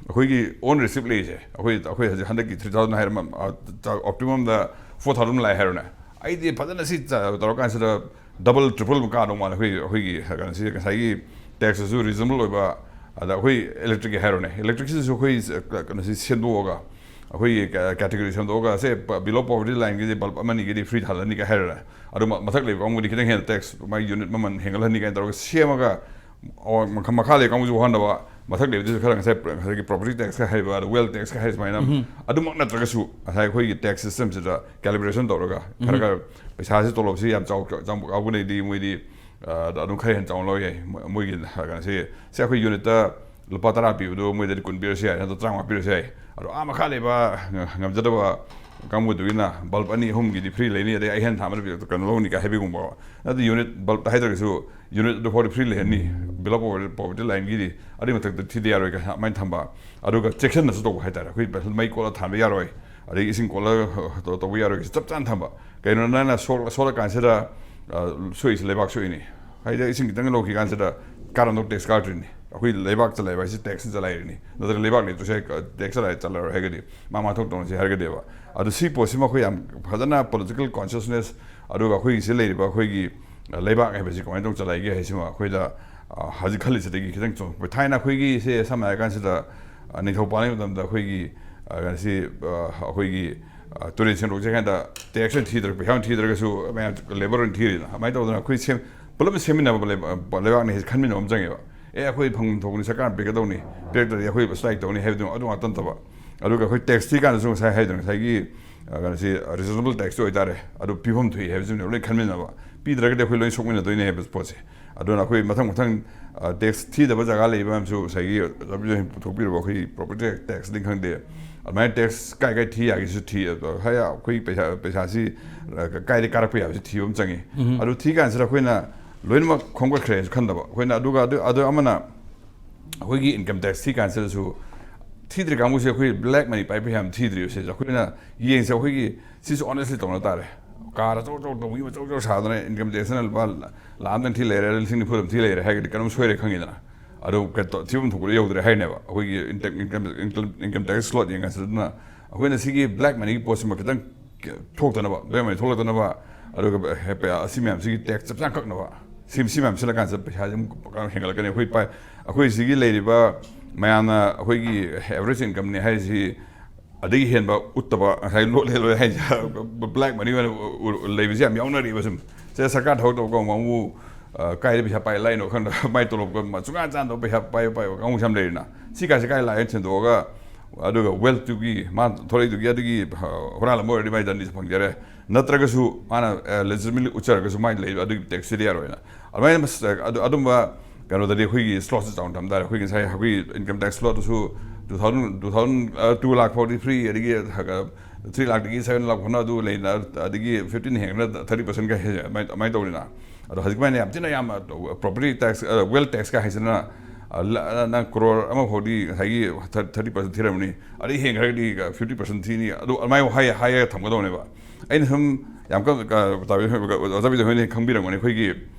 ꯑꯩꯈꯣꯏꯒꯤ ꯑꯣꯟ ꯔꯤꯁꯤꯞ ꯂꯩꯔꯤꯁꯦ꯫ ꯑꯩꯈꯣꯏ ꯑꯩꯈꯣꯏ ꯍꯧꯖꯤꯛ ꯍꯟꯗꯛꯀꯤ ꯊ꯭ꯔꯤ ꯊꯥꯎꯖꯟ ꯍꯥꯏꯔ ꯑꯣꯞꯇꯤꯃꯝꯗ ꯐꯣꯔ ꯊꯥꯎꯖꯟ ꯂꯥꯛꯑꯦ ꯍꯥꯏꯔꯣꯅꯦ꯫ ꯑꯩꯗꯤ ꯐꯖꯅ ꯁꯤ ꯆ- ꯇꯧꯔꯀꯥꯟꯁꯤꯗ ꯗꯕꯜ ꯇ꯭ꯔꯤꯄꯜ ꯀꯥꯗꯧ ꯃꯥꯜꯂꯦ꯫ ꯑꯩꯈꯣꯏꯒꯤ ꯑꯩꯈꯣꯏꯒꯤ ꯀꯩꯅꯣꯁꯤ ꯉꯁꯥꯏꯒꯤ ꯇꯦꯛꯁꯇꯁꯨ ꯔꯤꯖꯅꯦꯕꯜ ꯑꯣꯏꯕ꯫ ꯑꯗ ꯑꯩꯈꯣꯏ ꯏꯂꯦꯛꯇ꯭ꯔꯤꯛꯀꯤ ꯍꯥꯏꯔꯣꯅꯦ, ꯏꯂꯦꯛꯇ꯭ꯔꯤꯛꯁꯤꯗꯁꯨ ꯑꯩꯈꯣꯏ ꯀꯩꯅꯣꯁꯤ ꯁꯦꯝꯗꯣꯛꯑꯒ ꯑꯩꯈꯣꯏꯒꯤ ꯀꯦꯇꯦꯒꯣꯔꯤ ꯁꯦꯝꯗꯣꯛꯑꯒ ꯁꯦ ꯕꯤꯂꯣ ꯄꯣꯚꯔꯇꯤ ꯂꯥꯏꯟꯒꯤꯗꯤ ꯕꯜꯕ ꯑꯃꯅꯤꯒꯤꯗꯤ ꯐ꯭ꯔꯤ ꯊꯥꯜꯂꯅꯤꯒ ꯍꯥꯏꯔꯦ꯫ ꯑꯗꯨ ꯃ- ꯃꯊꯛ ꯂꯩꯕ ꯀꯥꯡꯕꯨꯗꯤ ꯈꯤꯇꯪ ꯍꯦꯟꯅ ꯇꯦꯛꯁ ꯃꯥꯒꯤ ꯌꯨꯅꯤꯠ ꯃꯃꯜ ꯍꯦꯟꯒꯠꯍꯟꯅꯤ ꯀꯥꯏꯅ ꯇꯧꯔꯒ ꯁꯦꯝꯃꯒ ꯑꯣ, ꯃꯈ- ꯃꯈꯥ ꯂꯩꯕ ꯀꯥꯡꯕꯨꯁꯨ ꯋꯥꯍꯟꯗꯕ꯫ ꯃꯊꯛ ꯂꯩꯕꯗꯨꯁꯨ ꯈꯔ ꯉꯁꯥꯏ ꯉꯁꯥꯏꯒꯤ property tax ꯀ ꯍꯥꯏꯕ, ꯑꯗ wealth tax ꯀ ꯍꯥꯏꯔꯤꯁꯦ ꯁꯨꯃꯥꯏꯅ, ꯑꯗꯨꯃꯛ ꯅꯠꯇ꯭ꯔꯒꯁꯨ ꯉꯁꯥꯏ ꯑꯩꯈꯣꯏꯒꯤ tax system ꯁꯤꯗ calibration ꯇꯧꯔꯒ ꯈꯔ ꯈꯔ ꯄꯩꯁꯥꯁꯤ, ꯇꯣꯂꯣꯞꯁꯤ ꯌꯥꯝ ꯆꯥꯎ ꯆꯥꯎ ꯌꯥꯎꯕꯅꯗꯤ ꯃꯣꯏꯗꯤ ꯑ, ꯑꯗꯨꯝ ꯈꯔ ꯍꯦꯟꯅ ꯆꯥꯎꯅ ꯂꯧ ꯌꯥꯏ꯫ ꯃꯣꯏ- ꯃꯣꯏꯒꯤ ꯀꯩꯅꯣꯁꯤ, ꯁꯤ ꯑꯩꯈꯣꯏ unit ꯇ ꯂꯨꯄꯥ ꯇꯔꯥ ꯄꯤꯕꯗꯣ ꯃꯣꯏꯗꯗꯤ ꯀꯨꯟ ꯄꯤꯔꯁꯨ ꯌꯥꯏ, ꯅꯠꯇ꯭ꯔꯒ ꯇꯔꯥꯃꯉꯥ ꯄꯤꯔꯁꯨ ꯌꯥꯏ꯫ ꯑꯗꯣ ꯑꯥ ꯃꯈꯥ ꯂꯩꯕ ꯉ- ꯉꯝꯖꯗꯕ ꯀꯥꯡꯕꯨꯗꯨꯒꯤꯅ bulb ꯑꯅꯤ ꯑꯍꯨꯝꯒꯤꯗꯤ free ꯂꯩꯅꯤ, ꯑꯗꯩ ꯑꯍꯦꯟ ꯊꯥ ꯑꯃꯗ ꯀꯩꯅꯣ ꯂꯧꯅꯤ ꯀꯥꯏ ꯍꯥꯏꯕꯤꯒꯨꯝꯕ, ꯅꯠꯇ꯭ꯔ unit bulb ꯇ ꯍꯥꯏꯗ꯭ꯔꯒꯁꯨ unit ꯑꯗꯨ ꯐꯥꯎꯗꯤ free ꯂꯩꯍꯟꯅꯤ, below poverty, poverty line ꯒꯤꯗꯤ꯫ ꯑꯗꯨꯒꯤ ꯃꯊꯛꯇ ꯊꯤꯗ ꯌꯥꯔꯣꯏ ꯀꯥꯏꯅ ꯑꯗꯨꯃꯥꯏꯅ ꯊꯝꯕ꯫ ꯑꯗꯨꯒ ꯆꯦꯛꯁꯤꯟꯅꯁꯨ ꯇꯧꯕ ꯍꯥꯏꯇꯥꯔꯦ, ꯑꯩꯈꯣꯏ ꯃꯩ ꯀꯣꯠꯂ ꯊꯥꯟꯕ ꯌꯥꯔꯣꯏ, ꯑꯗꯒꯤ ꯏꯁꯤꯡ ꯀꯣꯠꯂꯒ ꯇꯧꯕ ꯌꯥꯔꯣꯏ, ꯆꯞ ꯆꯥꯅ ꯊꯝꯕ꯫ ꯀꯩꯅꯣ ꯅꯪꯅ ꯁꯣꯛ- ꯁꯣꯛꯂꯀꯥꯟꯁꯤꯗ, ꯑ, ꯁꯣꯛꯏꯁꯤ ꯂꯩꯕꯥꯛ ꯁꯣꯛꯏꯅꯤ꯫ ꯍꯥꯏꯗꯤ ꯏꯁꯤꯡ ꯈꯤꯇꯪ ꯂꯧꯈꯤ ꯀꯥꯟꯁꯤꯗ ꯀꯥꯔꯝꯗꯧ tax ꯀꯥꯔꯛꯇ꯭ꯔꯤꯅꯤ꯫ ꯑꯩꯈꯣꯏ ꯂꯩꯕꯥꯛ ꯆꯂꯥꯏꯕ ꯍꯥꯏꯁꯤ tax ꯅ ꯆꯂꯥꯏꯔꯤꯅꯤ꯫ ꯅꯠꯇ꯭ꯔꯒ ꯂꯩꯕꯥꯛ ꯂꯩꯇ꯭ꯔꯁꯨ ꯍꯦꯛ tax ꯆꯂꯥꯏ- ꯆꯜꯂꯔꯣꯏ ꯍꯥꯏꯔꯒꯗꯤ ꯃꯥ ꯃꯥ ꯊꯣꯛ ꯇꯧꯅꯁꯤ ꯍꯥꯏꯔꯒꯗꯤꯕ꯫ ꯑꯗꯨ ꯁꯤ ꯄꯣꯠꯁꯤꯃ ꯑꯩꯈꯣꯏ ꯌꯥꯝ ꯐꯖꯅ political consciousness, ꯑꯗꯨꯒ ꯑꯩꯈꯣꯏꯒꯤꯁꯤ ꯂꯩꯔꯤꯕ ꯑꯩꯈꯣꯏꯒꯤ, ꯑ, ꯂꯩꯕꯥꯛ ꯍꯥꯏꯕꯁꯤ ꯀꯃꯥꯏꯅ ꯇꯧꯅ ꯆꯂꯥꯏꯒꯦ ꯍꯥꯏꯁꯤꯃ ꯑꯩꯈꯣꯏꯗ, ꯑ, ꯍꯧꯖꯤꯛ ꯈꯜꯂꯤꯁꯤꯗꯒꯤ ꯈꯤꯇꯪ ꯆꯨꯝ-, ꯊꯥꯏꯅ ꯑꯩꯈꯣꯏꯒꯤꯁꯦ ꯁꯝꯅ ꯍꯥꯏꯔ ꯀꯥꯟꯁꯤꯗ, ꯑ, ꯅꯤꯡꯊꯧ ꯄꯥꯜꯂꯤꯉꯩ ꯃꯇꯝꯗ ꯑꯩꯈꯣꯏꯒꯤ, ꯑ, ꯀꯩꯅꯣꯁꯤ, ꯑ, ꯑꯩꯈꯣꯏꯒꯤ, ꯑ, ꯇꯨꯔꯦꯜ ꯁꯦꯡꯗꯣꯛꯁꯦ ꯍꯥꯏ ꯀꯥꯟꯗ tax ꯑꯣꯏꯅ ꯊꯤꯗ꯭ꯔꯒ, ꯄꯩꯁꯥ ꯑꯣꯏꯅ ꯊꯤꯗ꯭ꯔꯒꯁꯨ ꯃꯌꯥꯝ labour ꯑꯣꯏꯅ ꯊꯤꯔꯤꯅ꯫ ꯑꯗꯨꯃꯥꯏꯅ ꯇꯧꯗꯅ ꯑꯩꯈꯣꯏ ꯁꯦꯝ-, ꯄꯨꯂꯞ ꯁꯦꯝꯃꯤꯟꯅꯕ ꯂꯩꯕ-, ꯂꯩꯕꯥꯛꯅꯤ ꯍꯥꯏꯁꯦ ꯈꯟꯃꯤꯟꯅꯕ ꯑꯃ ꯆꯪꯉꯦꯕ꯫ ꯑꯦ, ꯑꯩꯈꯣꯏ ꯐꯪꯐꯝ ꯊꯣꯛꯄꯅꯤ, ꯁꯔꯀꯥꯔꯅ ꯄꯤꯔꯛꯀꯗꯧꯅꯤ, ꯄꯤꯔꯛꯇ꯭ꯔꯗꯤ ꯑꯩꯈꯣꯏ strike ꯇꯧꯅꯤ ꯍꯥꯏꯕꯗꯨ ꯑꯗꯨ ꯉꯥꯛꯇ ꯅꯠꯇꯕ꯫ ꯑꯗꯨꯒ ꯑꯩꯈꯣꯏ tax ꯊꯤ ꯀꯥꯟꯗꯁꯨ ꯉꯁꯥꯏ ꯍꯥꯏꯗꯣ, ꯉꯁꯥꯏꯒꯤ, ꯑ, ꯀꯩꯅꯣꯁꯤ, reasonable tax ꯇ ꯑꯣꯏꯇꯥꯔꯦ, ꯑꯗꯨ ꯄꯤꯐꯝ ꯊꯣꯛꯏ ꯍꯥꯏꯕꯁꯤꯃ ꯂꯣꯏ ꯈꯟꯃꯤꯟꯅꯕ꯫ ꯄꯤꯗ꯭ꯔꯒꯗꯤ ꯑꯩꯈꯣꯏ ꯂꯣꯏ ꯁꯣꯛꯃꯤꯟꯅꯗꯣꯏꯅꯦ ꯍꯥꯏꯕ ꯄꯣꯠꯁꯦ꯫ ꯑꯗꯨꯅ ꯑꯩꯈꯣꯏ ꯃꯊꯪ ꯃꯊꯪ, ꯑ, tax ꯊꯤꯗꯕ ꯖꯒꯥ ꯂꯩꯕ ꯃꯌꯥꯝꯁꯨ ꯉꯁꯥꯏꯒꯤ ꯄꯨꯊꯣꯛꯄꯤꯔꯕ ꯑꯩꯈꯣꯏꯒꯤ property tax ꯅꯤ ꯈꯪꯗꯦ, ꯑꯗꯨꯃꯥꯏꯅ tax ꯀꯥꯏ ꯀꯥꯏ ꯊꯤ ꯌꯥꯒꯦꯁꯨ ꯊꯤ, ꯑꯗꯣ ꯍꯥꯏ ꯑꯩꯈꯣꯏ ꯄꯩꯁꯥ, ꯄꯩꯁꯥꯁꯤ, ꯑ, ꯀꯥꯏꯗ ꯀꯥꯔꯛꯄ ꯌꯥꯕꯁꯤ ꯊꯤꯕ ꯑꯃ ꯆꯪꯉꯤ꯫ ꯑꯗꯨ ꯊꯤ ꯀꯥꯟꯁꯤꯗ ꯑꯩꯈꯣꯏꯅ ꯂꯣꯏꯅꯃꯛ ꯈꯣꯝꯒꯠꯈ꯭ꯔꯦ ꯍꯥꯏꯅꯁꯨ ꯈꯟꯗꯕ꯫ ꯑꯩꯈꯣꯏꯅ ꯑꯗꯨꯒ ꯑꯗꯨ, ꯑꯗꯨ ꯑꯃꯅ ꯑꯩꯈꯣꯏꯒꯤ income tax ꯊꯤ ꯀꯥꯟꯁꯤꯗꯁꯨ ꯊꯤꯗ꯭ꯔꯤ ꯀꯥꯡꯕꯨꯁꯦ ꯑꯩꯈꯣꯏ black money ꯄꯥꯏꯕ ꯌꯥꯝ ꯊꯤꯗ꯭ꯔꯤꯕꯁꯦ ꯑꯩꯈꯣꯏꯅ ꯌꯦꯡꯁꯦ꯫ ꯑꯩꯈꯣꯏꯒꯤ ꯁꯤꯁꯨ honestly ꯇꯧꯅ ꯇꯥꯔꯦ꯫ car ꯑꯆꯧ ꯑꯆꯧ ꯇꯧꯕꯤ, ꯑꯆꯧ ꯑꯆꯧ ꯁꯥꯗꯅ income tax ꯅ ꯂꯨꯄꯥ ꯂꯥ-, ꯂꯥꯈ ꯑꯃꯗꯪ ꯊꯤ ꯂꯩꯔꯦ, ꯂꯤꯁꯤꯡ ꯅꯤꯐꯨ ꯑꯗꯨꯝ ꯊꯤ ꯂꯩꯔꯦ ꯍꯥꯏꯔꯒꯗꯤ ꯀꯩꯅꯣꯝ ꯁꯣꯏꯔꯦ ꯈꯪꯉꯤꯗꯅ꯫ ꯑꯗꯨ ꯀꯩ-, ꯊꯤꯐꯝ ꯊꯣꯛꯄꯗ ꯌꯧꯗ꯭ꯔꯦ ꯍꯥꯏꯅꯦꯕ꯫ ꯑꯩꯈꯣꯏꯒꯤ income, income, income tax slot ꯌꯦꯡꯀꯥꯟꯁꯤꯗ꯫ ꯑꯗꯨꯅ ꯑꯩꯈꯣꯏꯅ ꯁꯤꯒꯤ black money ꯒꯤ ꯄꯣꯠꯁꯤꯃ ꯈꯤꯇꯪ ꯊꯣꯛꯇꯅꯕ, black money ꯊꯣꯛꯂꯛꯇꯅꯕ, ꯑꯗꯨꯒ ꯍꯦ-, ꯑꯁꯤ ꯃꯌꯥꯝꯁꯤꯒꯤ tax ꯆꯞ ꯆꯥꯅ ꯀꯛꯅꯕ꯫ ꯁꯤ, ꯁꯤ ꯃꯌꯥꯝ ꯁꯤꯜꯂꯀꯥꯟꯁꯤꯗ ꯄꯩꯁꯥꯁꯤ ꯑꯃꯨꯛ ꯍꯦꯟꯒꯠꯂꯛꯀꯅꯤ꯫ ꯑꯩꯈꯣꯏ ꯄꯥꯏ-, ꯑꯩꯈꯣꯏ ꯁꯤꯒꯤ ꯂꯩꯔꯤꯕ ꯃꯌꯥꯝꯅ ꯑꯩꯈꯣꯏꯒꯤ average income ꯅꯤ ꯍꯥꯏꯔꯤꯁꯤ ꯑꯗꯒꯤ ꯍꯦꯟꯕ ꯎꯠꯇꯕ, ꯉꯁꯥꯏ ꯂꯣꯠꯂꯦ ꯂꯣꯠꯂꯦ ꯍꯥꯏꯁꯦ, black money ꯑꯣꯏꯅ ꯎ-, ꯎ-, ꯂꯩꯕꯁꯦ ꯌꯥꯝ ꯌꯥꯎꯅꯔꯤꯕ ꯁꯨꯝ꯫ ꯁꯤꯗ ꯁꯔꯀꯥꯔ ꯊꯕꯛ ꯇꯧꯕ ꯀꯥꯡꯕꯨ ꯀꯥꯡꯕꯨ ꯑ, ꯀꯥꯏꯗ ꯄꯩꯁꯥ ꯄꯥꯏ ꯂꯥꯛꯏꯅꯣ ꯈꯪꯗꯕ, ꯃꯥꯏ ꯇꯣꯂꯣꯞꯀ ꯃ-, ꯁꯨꯡꯆꯥ ꯆꯥꯟꯗꯕ ꯄꯩꯁꯥ ꯄꯥꯏꯕ, ꯄꯥꯏꯕ ꯀꯥꯡꯕꯨꯁꯨ ꯌꯥꯝ ꯂꯩꯔꯤꯅ꯫ ꯁꯤ ꯀꯥꯁꯦ ꯀꯥꯏ ꯂꯥꯛꯑꯦꯅ ꯁꯦꯡꯗꯣꯛꯑꯒ, ꯑꯗꯨꯒ wealth ꯇꯨꯒꯤ ꯃꯥ ꯊꯣꯛꯂꯛꯏꯗꯨꯒꯤ ꯑꯗꯨꯒꯤ, ꯑ, ꯍꯨꯔꯥꯜꯂꯝꯕ ꯑꯣꯏꯔꯗꯤ ꯃꯥꯏ ꯗꯟꯗꯤꯁꯦ ꯐꯪꯖꯔꯦ꯫ ꯅꯠꯇ꯭ꯔꯒꯁꯨ ꯃꯥꯅ, ꯑ, legitimately ꯎꯠꯆꯔꯒꯁꯨ ꯃꯥꯏ ꯂꯩꯕ ꯑꯗꯨꯒꯤ tax ꯁꯤꯗꯤ ꯌꯥꯔꯣꯏꯅ꯫ ꯑꯗꯨꯃꯥꯏꯅ ꯃꯁ-, ꯑꯗꯨ, ꯑꯗꯨꯝꯕ ꯀꯩꯅꯣꯗꯗꯤ ꯑꯩꯈꯣꯏꯒꯤ slot ꯁꯦ ꯆꯥꯎꯅ ꯊꯝ ꯇꯥꯔꯦ꯫ ꯑꯩꯈꯣꯏꯒꯤ ꯉꯁꯥꯏ ꯑꯩꯈꯣꯏꯒꯤ income tax slot ꯇꯨꯁꯨ two thousand, two thousand, ꯑ, two lakh ꯐꯥꯎꯗꯤ free, ꯑꯗꯒꯤ, ꯑ, three lakh ꯇꯒꯤ seven lakh ꯐꯥꯎꯅ ꯑꯗꯨ ꯂꯩꯅ, ꯑꯗꯒꯤ fifteen ꯍꯦꯟꯒꯅ thirty percent ꯀ ꯍꯦꯟꯅ ꯑꯗꯨꯃꯥꯏ-, ꯑꯗꯨꯃꯥꯏꯅ ꯇꯧꯔꯤꯅ꯫ ꯑꯗꯣ ꯍꯧꯖꯤꯛ ꯃꯥꯏꯅ ꯌꯥꯝ ꯊꯤꯅ ꯌꯥꯝ, ꯑ, property tax, ꯑ, wealth tax ꯀ ꯍꯥꯏꯁꯤꯅ, ꯑ, ꯂ-, ꯑ, ꯅꯪ crore ꯑꯃ ꯐꯥꯎꯗꯤ ꯉꯁꯥꯏꯒꯤ thirty percent ꯊꯤꯔꯝꯃꯅꯤ, ꯑꯗꯩ ꯍꯦꯟꯈ꯭ꯔꯒꯗꯤ fifty percent ꯊꯤꯅꯤ, ꯑꯗꯨ ꯑꯗꯨꯃꯥꯏꯅ ꯍꯥꯏ-, ꯍꯥꯏꯔꯒ ꯊꯝꯒꯗꯧꯅꯦꯕ꯫ ꯑꯩꯅ ꯁꯨꯝ ꯌꯥꯝ ꯀꯟ-, ꯀ-, ꯑꯣꯖꯥ ꯕꯤꯖꯣꯏ ꯍꯣꯏꯅ ꯈꯪꯕꯤꯔꯝꯒꯅꯤ, ꯑꯩꯈꯣꯏꯒꯤ,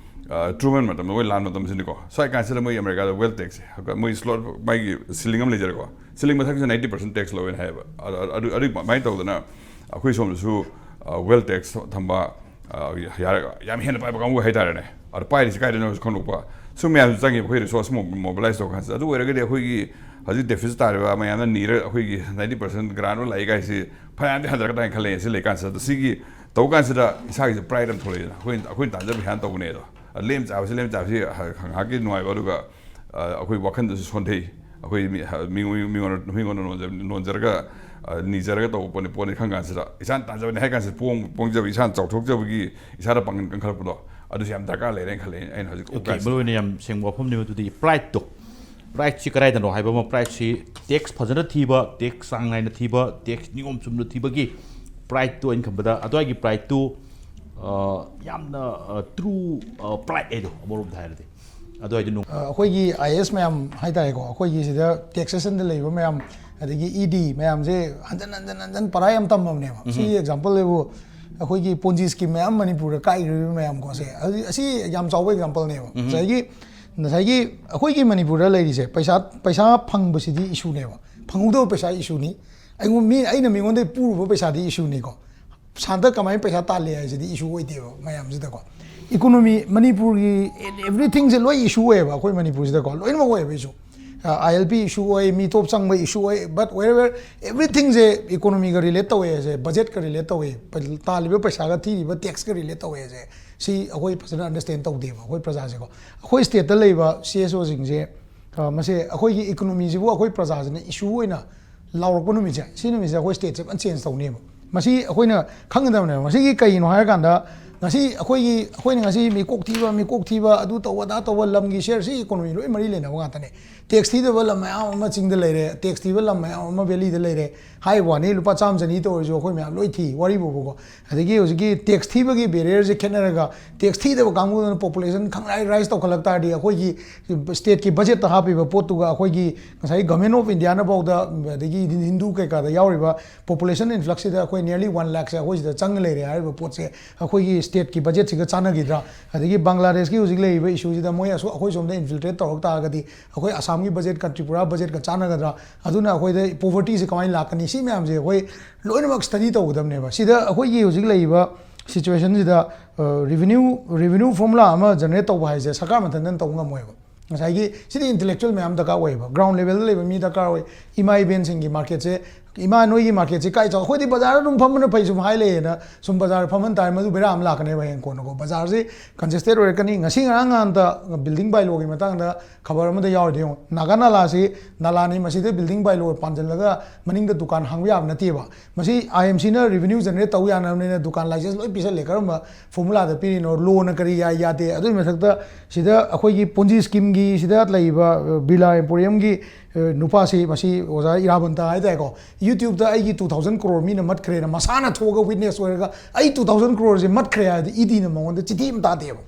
ꯑ, Truman ꯃꯇꯝꯗ, ꯃꯣꯏ ꯂꯥꯟ ꯃꯇꯝꯁꯤꯅꯤꯀꯣ, ꯁ꯭ꯋꯥꯏ ꯀꯥꯟꯁꯤꯗ ꯃꯣꯏ ꯑꯃꯦꯔꯤꯀꯥꯗ wealth tax ꯁꯦ, ꯃꯣꯏ slot, ꯃꯥꯒꯤ ceiling ꯑꯃ ꯂꯩꯖꯔꯦꯀꯣ, ceiling ꯃꯊꯛꯁꯤꯗ ninety percent tax ꯂꯧꯋꯦꯅ ꯍꯥꯏꯌꯦꯕ꯫ ꯑꯗꯨ, ꯑꯗꯨ, ꯑꯗꯨ, ꯑꯗꯨꯃꯥꯏꯅ ꯇꯧꯗꯅ ꯑꯩꯈꯣꯏ ꯁꯣꯝꯗꯁꯨ, ꯑ, wealth tax ꯊꯝꯕ, ꯑ, ꯌꯥꯔꯒ ꯌꯥꯝ ꯍꯦꯟꯅ ꯄꯥꯏꯕ ꯀꯥꯡꯕꯨ ꯍꯥꯏꯇꯥꯔꯦꯅꯦ꯫ ꯑꯗꯣ ꯄꯥꯏꯔꯤꯁꯤ ꯀꯥꯏꯗꯅꯣꯁꯨ ꯈꯪꯗꯣꯛꯄ꯫ ꯁꯨꯝ ꯃꯌꯥꯝꯁꯨ ꯆꯪꯉꯦꯕ ꯑꯩꯈꯣꯏ resource mo-, mobilize ꯇꯧ ꯀꯥꯟꯁꯤꯗ꯫ ꯑꯗꯨ ꯑꯣꯏꯔꯒꯗꯤ ꯑꯩꯈꯣꯏꯒꯤ ꯍꯧꯖꯤꯛ deficit ꯇꯥꯔꯤꯕ ꯃꯌꯥꯝꯅ ꯅꯤꯔ ꯑꯩꯈꯣꯏꯒꯤ ninety percent grant ꯂꯥꯛꯏ ꯀꯥꯏꯁꯤ ꯐꯅꯌꯥꯝꯗꯤ ꯍꯟꯊꯔꯛꯀꯗ꯭ꯔꯥ ꯍꯥꯏꯅ ꯈꯜꯂꯦ ꯁꯤ ꯂꯩ ꯀꯥꯟꯁꯤꯗ꯫ ꯑꯗꯣ ꯁꯤꯒꯤ ꯇꯧ ꯀꯥꯟꯁꯤꯗ ꯏꯁꯥꯒꯤꯁꯨ pride ꯑꯃ ꯊꯣꯛꯂꯛꯏꯗꯅ꯫ ꯑꯩꯈꯣꯏ, ꯑꯩꯈꯣꯏꯅ ꯇꯥꯟꯖꯕ ꯄꯩꯁꯥꯅ ꯇꯧꯕꯅꯦ ꯑꯗꯣ꯫ ꯂꯦꯝ ꯆꯥꯕꯁꯤ, ꯂꯦꯝ ꯆꯥꯕꯁꯤ ꯉꯥꯏꯍꯥꯛꯀꯤ ꯅꯨꯡꯉꯥꯏꯕ, ꯑꯗꯨꯒ, ꯑ, ꯑꯩꯈꯣꯏ ꯋꯥꯈꯜꯗꯁꯨ ꯁꯣꯟꯊꯩ꯫ ꯑꯩꯈꯣꯏ ꯃꯤ-, ꯃꯤ-, ꯃꯤꯉꯣꯟꯗ, ꯃꯤꯉꯣꯟꯗ ꯅꯣꯟꯖ-, ꯅꯣꯟꯖꯔꯒ, ꯑ, ꯅꯤꯖꯔꯒ ꯇꯧꯕ ꯄꯣꯠꯅꯤ, ꯄꯣꯠꯅꯤ ꯈꯪ ꯀꯥꯟꯁꯤꯗ, ꯏꯁꯥꯅ ꯇꯥꯟꯖꯕꯅꯤ ꯍꯥꯏ ꯀꯥꯟꯁꯤꯗ ꯄꯣꯡ-, ꯄꯣꯡꯖꯕ, ꯏꯁꯥꯅ ꯆꯥꯎꯊꯣꯛꯆꯕꯒꯤ, ꯏꯁꯥꯗ ꯄꯥꯡꯒꯜ ꯀꯟꯈꯠꯂꯛꯄꯗꯣ, ꯑꯗꯨꯁꯨ ꯌꯥꯝ ꯗꯔꯀꯥꯔ ꯂꯩꯔꯦꯅ ꯈꯜꯂꯦ ꯑꯩꯅ ꯍꯧꯖꯤꯛ ꯑꯣꯀꯦ, ꯀꯥꯟꯁꯤꯗ꯫ ꯃꯔꯨ ꯑꯣꯏꯅ ꯌꯥꯝ ꯁꯦꯡꯕ ꯋꯥꯐꯝꯅꯤ ꯃꯗꯨꯗꯤ꯫ Pride ꯇꯣ, pride ꯁꯤ ꯀꯗꯥꯏꯗꯅꯣ ꯍꯥꯏꯕ ꯑꯃ, pride ꯁꯤ tax ꯐꯖꯅ ꯊꯤꯕ, tax ꯆꯥꯡ ꯅꯥꯏꯅ ꯊꯤꯕ, tax ꯅꯤꯌꯣꯝ ꯆꯨꯝꯅ ꯊꯤꯕꯒꯤ pride ꯇꯣ ꯑꯩꯅ ꯈꯟꯕꯗ, ꯑꯗꯨꯋꯥꯏꯒꯤ pride ꯇꯨ, ꯑ, ꯌꯥꯝꯅ, ꯑ, true, ꯑ, pride ꯍꯥꯏꯗꯣ ꯑꯃꯔꯣꯝꯗ ꯍꯥꯏꯔꯗꯤ꯫ ꯑꯗꯨꯋꯥꯏꯗꯤ ꯅꯨꯡ- ꯑ, ꯑꯩꯈꯣꯏꯒꯤ I A S ꯃꯌꯥꯝ ꯍꯥꯏꯇꯥꯔꯦꯀꯣ, ꯑꯩꯈꯣꯏꯒꯤ ꯁꯤꯗ taxation ꯗ ꯂꯩꯕ ꯃꯌꯥꯝ, ꯑꯗꯒꯤ E D ꯃꯌꯥꯝꯁꯦ ꯍꯟꯖꯟ ꯍꯟꯖꯟ ꯍꯟꯖꯟ ꯄꯔꯥ ꯌꯥꯝ ꯇꯝꯃꯕꯅꯦꯕ꯫ ꯁꯤ example ꯕꯨ ꯑꯩꯈꯣꯏꯒꯤ Ponzi scheme ꯃꯌꯥꯝ ꯃꯅꯤꯄꯨꯔꯗ ꯀꯥꯏꯈ꯭ꯔꯤꯕ ꯃꯌꯥꯝ ꯀꯣ, ꯁꯦ, ꯑꯁꯤ, ꯑꯁꯤ ꯌꯥꯝ ꯆꯥꯎꯕ example ꯅꯦꯕ꯫ ꯉꯁꯥꯏꯒꯤ, ꯉꯁꯥꯏꯒꯤ ꯑꯩꯈꯣꯏꯒꯤ ꯃꯅꯤꯄꯨꯔꯗ ꯂꯩꯔꯤꯁꯦ, ꯄꯩꯁꯥ, ꯄꯩꯁꯥ ꯐꯪꯕꯁꯤꯗꯤ issue ꯅꯦꯕ, ꯐꯪꯍꯧꯗꯕ ꯄꯩꯁꯥ issue ꯅꯤ, ꯑꯩꯉꯣꯟ-, ꯃꯤ, ꯑꯩꯅ ꯃꯤꯉꯣꯟꯗꯒꯤ ꯄꯨꯔꯨꯕ ꯄꯩꯁꯥꯗꯤ issue ꯅꯤꯀꯣ꯫ ꯁꯥꯟꯇ ꯀꯃꯥꯏꯅ ꯄꯩꯁꯥ ꯇꯥꯜꯂꯤ ꯍꯥꯏꯁꯤꯗꯤ issue ꯑꯣꯏꯗꯦꯕ ꯃꯌꯥꯝꯁꯤꯗꯀꯣ꯫ Economy, ꯃꯅꯤꯄꯨꯔꯒꯤ everything ꯁꯦ ꯂꯣꯏ issue ꯑꯣꯏꯌꯦꯕ ꯑꯩꯈꯣꯏ ꯃꯅꯤꯄꯨꯔꯁꯤꯗꯀꯣ, ꯂꯣꯏꯅꯃꯛ ꯑꯣꯏꯌꯦꯕ issue꯫ ꯑꯥꯏ ꯑꯦꯜ ꯄꯤ ꯏꯁꯨ ꯑꯣꯏ, ꯃꯤ ꯇꯣꯞ ꯆꯪꯕ ꯏꯁꯨ ꯑꯣꯏ, but wherever everythingꯁꯦ economyꯒ relate ꯇꯧꯋꯦꯁꯦ, budgetꯀ relate ꯇꯧꯋꯦ, ꯄ- ꯇꯥꯜꯂꯤꯕ ꯄꯩꯁꯥꯒ ꯊꯤꯔꯤꯕ taxꯀ relate ꯇꯧꯋꯦꯁꯦ, ꯁꯤ ꯑꯩꯈꯣꯏ ꯐꯖꯅ understand ꯇꯧꯗꯦꯕ ꯑꯩꯈꯣꯏ ꯄ꯭ꯔꯖꯥꯁꯦꯀꯣ꯫ ꯑꯩꯈꯣꯏ stateꯇ ꯂꯩꯕ C S Oꯁꯤꯡꯁꯦ, ꯑ, ꯃꯁꯦ ꯑꯩꯈꯣꯏꯒꯤ economyꯁꯤꯕꯨ ꯑꯩꯈꯣꯏ ꯄ꯭ꯔꯖꯥꯁꯤꯅ issue ꯑꯣꯏꯅ ꯂꯥꯎꯔꯛꯄ ꯅꯨꯃꯤꯠꯁꯦ, ꯁꯤ ꯅꯨꯃꯤꯠꯁꯦ ꯑꯩꯈꯣꯏ stateꯁꯦ ꯐꯖꯅ change ꯇꯧꯅꯦꯕ꯫ ꯃꯁꯤ ꯑꯩꯈꯣꯏꯅ ꯈꯪꯒꯗꯕꯅꯦꯕ꯫ ꯃꯁꯤꯒꯤ ꯀꯩꯅꯣ ꯍꯥꯏꯔꯀꯥꯟꯗ, ꯉꯁꯤ ꯑꯩꯈꯣꯏꯒꯤ, ꯑꯩꯈꯣꯏꯅ ꯉꯁꯤ ꯃꯤꯀꯣꯛ ꯊꯤꯕ, ꯃꯤꯀꯣꯛ ꯊꯤꯕ, ꯑꯗꯨ ꯇꯧꯕ, ꯑꯗꯥ ꯇꯧꯕ, ꯂꯝꯒꯤ share, ꯁꯤ economy ꯂꯣꯏ ꯃꯔꯤ ꯂꯩꯅꯕ ꯉꯥꯛꯇꯅꯦ꯫ Tax ꯊꯤꯗꯕ ꯂꯝ ꯃꯌꯥꯝ ꯑꯃ ꯆꯤꯡꯗ ꯂꯩꯔꯦ, tax ꯊꯤꯕ ꯂꯝ ꯃꯌꯥꯝ ꯑꯃ valleyꯗ ꯂꯩꯔꯦ꯫ ꯍꯥꯏꯕ ꯋꯥꯅꯤ, ꯂꯨꯄꯥ ꯆꯥꯝꯃ ꯆꯅꯤ ꯇꯧꯔꯁꯨ ꯑꯩꯈꯣꯏ ꯃꯌꯥꯝ ꯂꯣꯏ ꯊꯤ, ꯋꯥꯔꯤꯕꯨꯕꯀꯣ꯫ ꯑꯗꯒꯤ ꯍꯧꯖꯤꯛꯀꯤ tax ꯊꯤꯕꯒꯤ barrierꯁꯦ ꯈꯦꯠꯅꯔꯒ, tax ꯊꯤꯗꯕ ꯀꯥꯡꯕꯨꯗꯨꯅ population ꯈꯪꯔꯥꯏ rise ꯇꯧꯈꯠꯂꯛ ꯇꯥꯔꯗꯤ, ꯑꯩꯈꯣꯏꯒꯤ stateꯀꯤ budgetꯇ ꯍꯥꯞꯄꯤꯕ ꯄꯣꯠꯇꯨꯒ ꯑꯩꯈꯣꯏꯒꯤ ꯉꯁꯥꯏ Government of Indiaꯅ ꯐꯥꯎꯗ, ꯑꯗꯒꯤ ꯍꯤꯟꯗꯨ ꯀꯩꯀꯥꯗ ꯌꯥꯎꯔꯤꯕ population influxꯁꯤꯗ ꯑꯩꯈꯣꯏ nearly one lakhꯁꯦ ꯑꯩꯈꯣꯏ ꯁꯤꯗ ꯆꯪꯉ ꯂꯩꯔꯦ ꯍꯥꯏꯔꯤꯕ ꯄꯣꯠꯁꯦ, ꯑꯩꯈꯣꯏꯒꯤ stateꯀꯤ budgetꯁꯤꯒ ꯆꯥꯟꯅꯈꯤꯗ꯭ꯔꯥ? ꯑꯗꯒꯤ ꯕꯪꯒ꯭ꯂꯥꯗꯦꯁꯀꯤ ꯍꯧꯖꯤꯛ ꯂꯩꯔꯤꯕ issueꯁꯤꯗ ꯃꯣꯏ ꯑꯁꯨ-, ꯑꯩꯈꯣꯏ ꯁꯣꯝꯗ infiltrate ꯇꯧꯔꯛ ꯇꯥꯔꯒꯗꯤ, ꯑꯩꯈꯣꯏ ꯑꯁꯥꯝꯒꯤ budgetꯀ ꯇ꯭ꯔꯤꯄꯨꯔꯥ budgetꯀ ꯆꯥꯟꯅꯒꯗ꯭ꯔꯥ? ꯑꯗꯨꯅ ꯑꯩꯈꯣꯏꯗ povertyꯁꯦ ꯀꯃꯥꯏꯅ ꯂꯥꯛꯀꯅꯤ? ꯁꯤ ꯃꯌꯥꯝꯁꯦ ꯑꯩꯈꯣꯏ ꯂꯣꯏꯅꯃꯛ study ꯇꯧꯒꯗꯕꯅꯦꯕ꯫ ꯁꯤꯗ ꯑꯩꯈꯣꯏꯒꯤ ꯍꯧꯖꯤꯛ ꯂꯩꯔꯤꯕ situationꯁꯤꯗ, ꯑ, revenue, revenue formula ꯑꯃ generate ꯇꯧꯕ ꯍꯥꯏꯁꯦ ꯁꯔꯀꯥꯔ ꯃꯊꯟꯇꯅ ꯇꯧꯕ ꯉꯝꯃꯣꯏꯕ꯫ ꯉꯁꯥꯏꯒꯤ ꯁꯤꯗꯤ intellectual ꯃꯌꯥꯝ ꯗꯔꯀꯥꯔ ꯑꯣꯏꯌꯦꯕ, ground levelꯗ ꯂꯩꯕ ꯃꯤ ꯗꯔꯀꯥꯔ ꯑꯣꯏ꯫ ꯏꯃꯥ ꯏꯕꯦꯟꯁꯤꯡꯒꯤ marketꯁꯦ, "ꯏꯃꯥ, ꯅꯣꯏꯒꯤ marketꯁꯦ ꯀꯥꯏ ꯆꯥꯎ-, ꯑꯩꯈꯣꯏꯗꯤ ꯕꯖꯥꯔꯗ ꯑꯗꯨꯝ ꯐꯝꯕꯅ ꯐꯩ" ꯁꯨꯝ ꯍꯥꯏ ꯂꯩꯌꯦꯅ ꯁꯨꯝ ꯕꯖꯥꯔ ꯐꯝꯍꯟ ꯇꯥꯔꯦ, ꯃꯗꯨ ꯕꯦꯔꯥ ꯑꯃ ꯂꯥꯛꯀꯅꯦꯕ ꯍꯌꯦꯡ ꯀꯣꯟꯅꯀꯣ꯫ ꯕꯖꯥꯔꯁꯤ congested ꯑꯣꯏꯔꯛꯀꯅꯤ꯫ ꯉꯁꯤ ꯉꯔꯥꯡ ꯅꯍꯥꯟꯇ building bylawꯒꯤ ꯃꯇꯥꯡꯗ ꯈꯕꯔ ꯑꯃꯗ ꯌꯥꯎꯔꯤꯗꯣ ꯌꯦꯡꯉꯣ꯫ ꯅꯥꯒꯥ ꯅꯥꯂꯥꯁꯤ ꯅꯥꯂꯥꯅꯤ, ꯃꯁꯤꯗ building bylaw ꯄꯥꯟꯁꯤꯜꯂꯒ ꯃꯅꯤꯡꯗ ꯗꯨꯀꯥꯟ ꯍꯥꯡꯕ ꯌꯥꯕ ꯅꯠꯇꯦꯕ꯫ ꯃꯁꯤ IMCꯅ revenue generate ꯇꯧ ꯌꯥꯅꯕꯅꯤꯅ ꯗꯨꯀꯥꯟ license ꯂꯣꯏ ꯄꯤꯁꯜꯂꯦ꯫ ꯀꯔꯝꯕ formulaꯗ ꯄꯤꯔꯤꯅꯣ? Lawꯅ ꯀꯔꯤ ꯌꯥꯏ ꯌꯥꯗꯦ? ꯑꯗꯨꯒꯤ ꯃꯊꯛꯇ ꯁꯤꯗ ꯑꯩꯈꯣꯏꯒꯤ Ponzi schemeꯒꯤ ꯁꯤꯗ ꯂꯩꯔꯤꯕ, ꯑ, Birla Emporiumꯒꯤ, ꯑ, ꯅꯨꯄꯥꯁꯤ, ꯃꯁꯤ ꯑꯣꯖꯥ ꯏꯔꯥꯕꯟꯇ ꯍꯥꯏꯇꯥꯔꯦꯀꯣ, YouTubeꯇ "ꯑꯩꯒꯤ two thousand crore ꯃꯤꯅ ꯃꯠꯈ꯭ꯔꯦꯅ" ꯃꯁꯥꯅ ꯊꯣꯛꯑꯒ witness ꯑꯣꯏꯔꯒ "ꯑꯩ two thousand croreꯁꯦ ꯃꯠꯈ꯭ꯔꯦ" ꯍꯥꯏꯔꯗꯤ EDꯅ ꯃꯉꯣꯟꯗ ꯆꯤꯊꯤ ꯑꯃ ꯊꯥꯗꯦꯕ꯫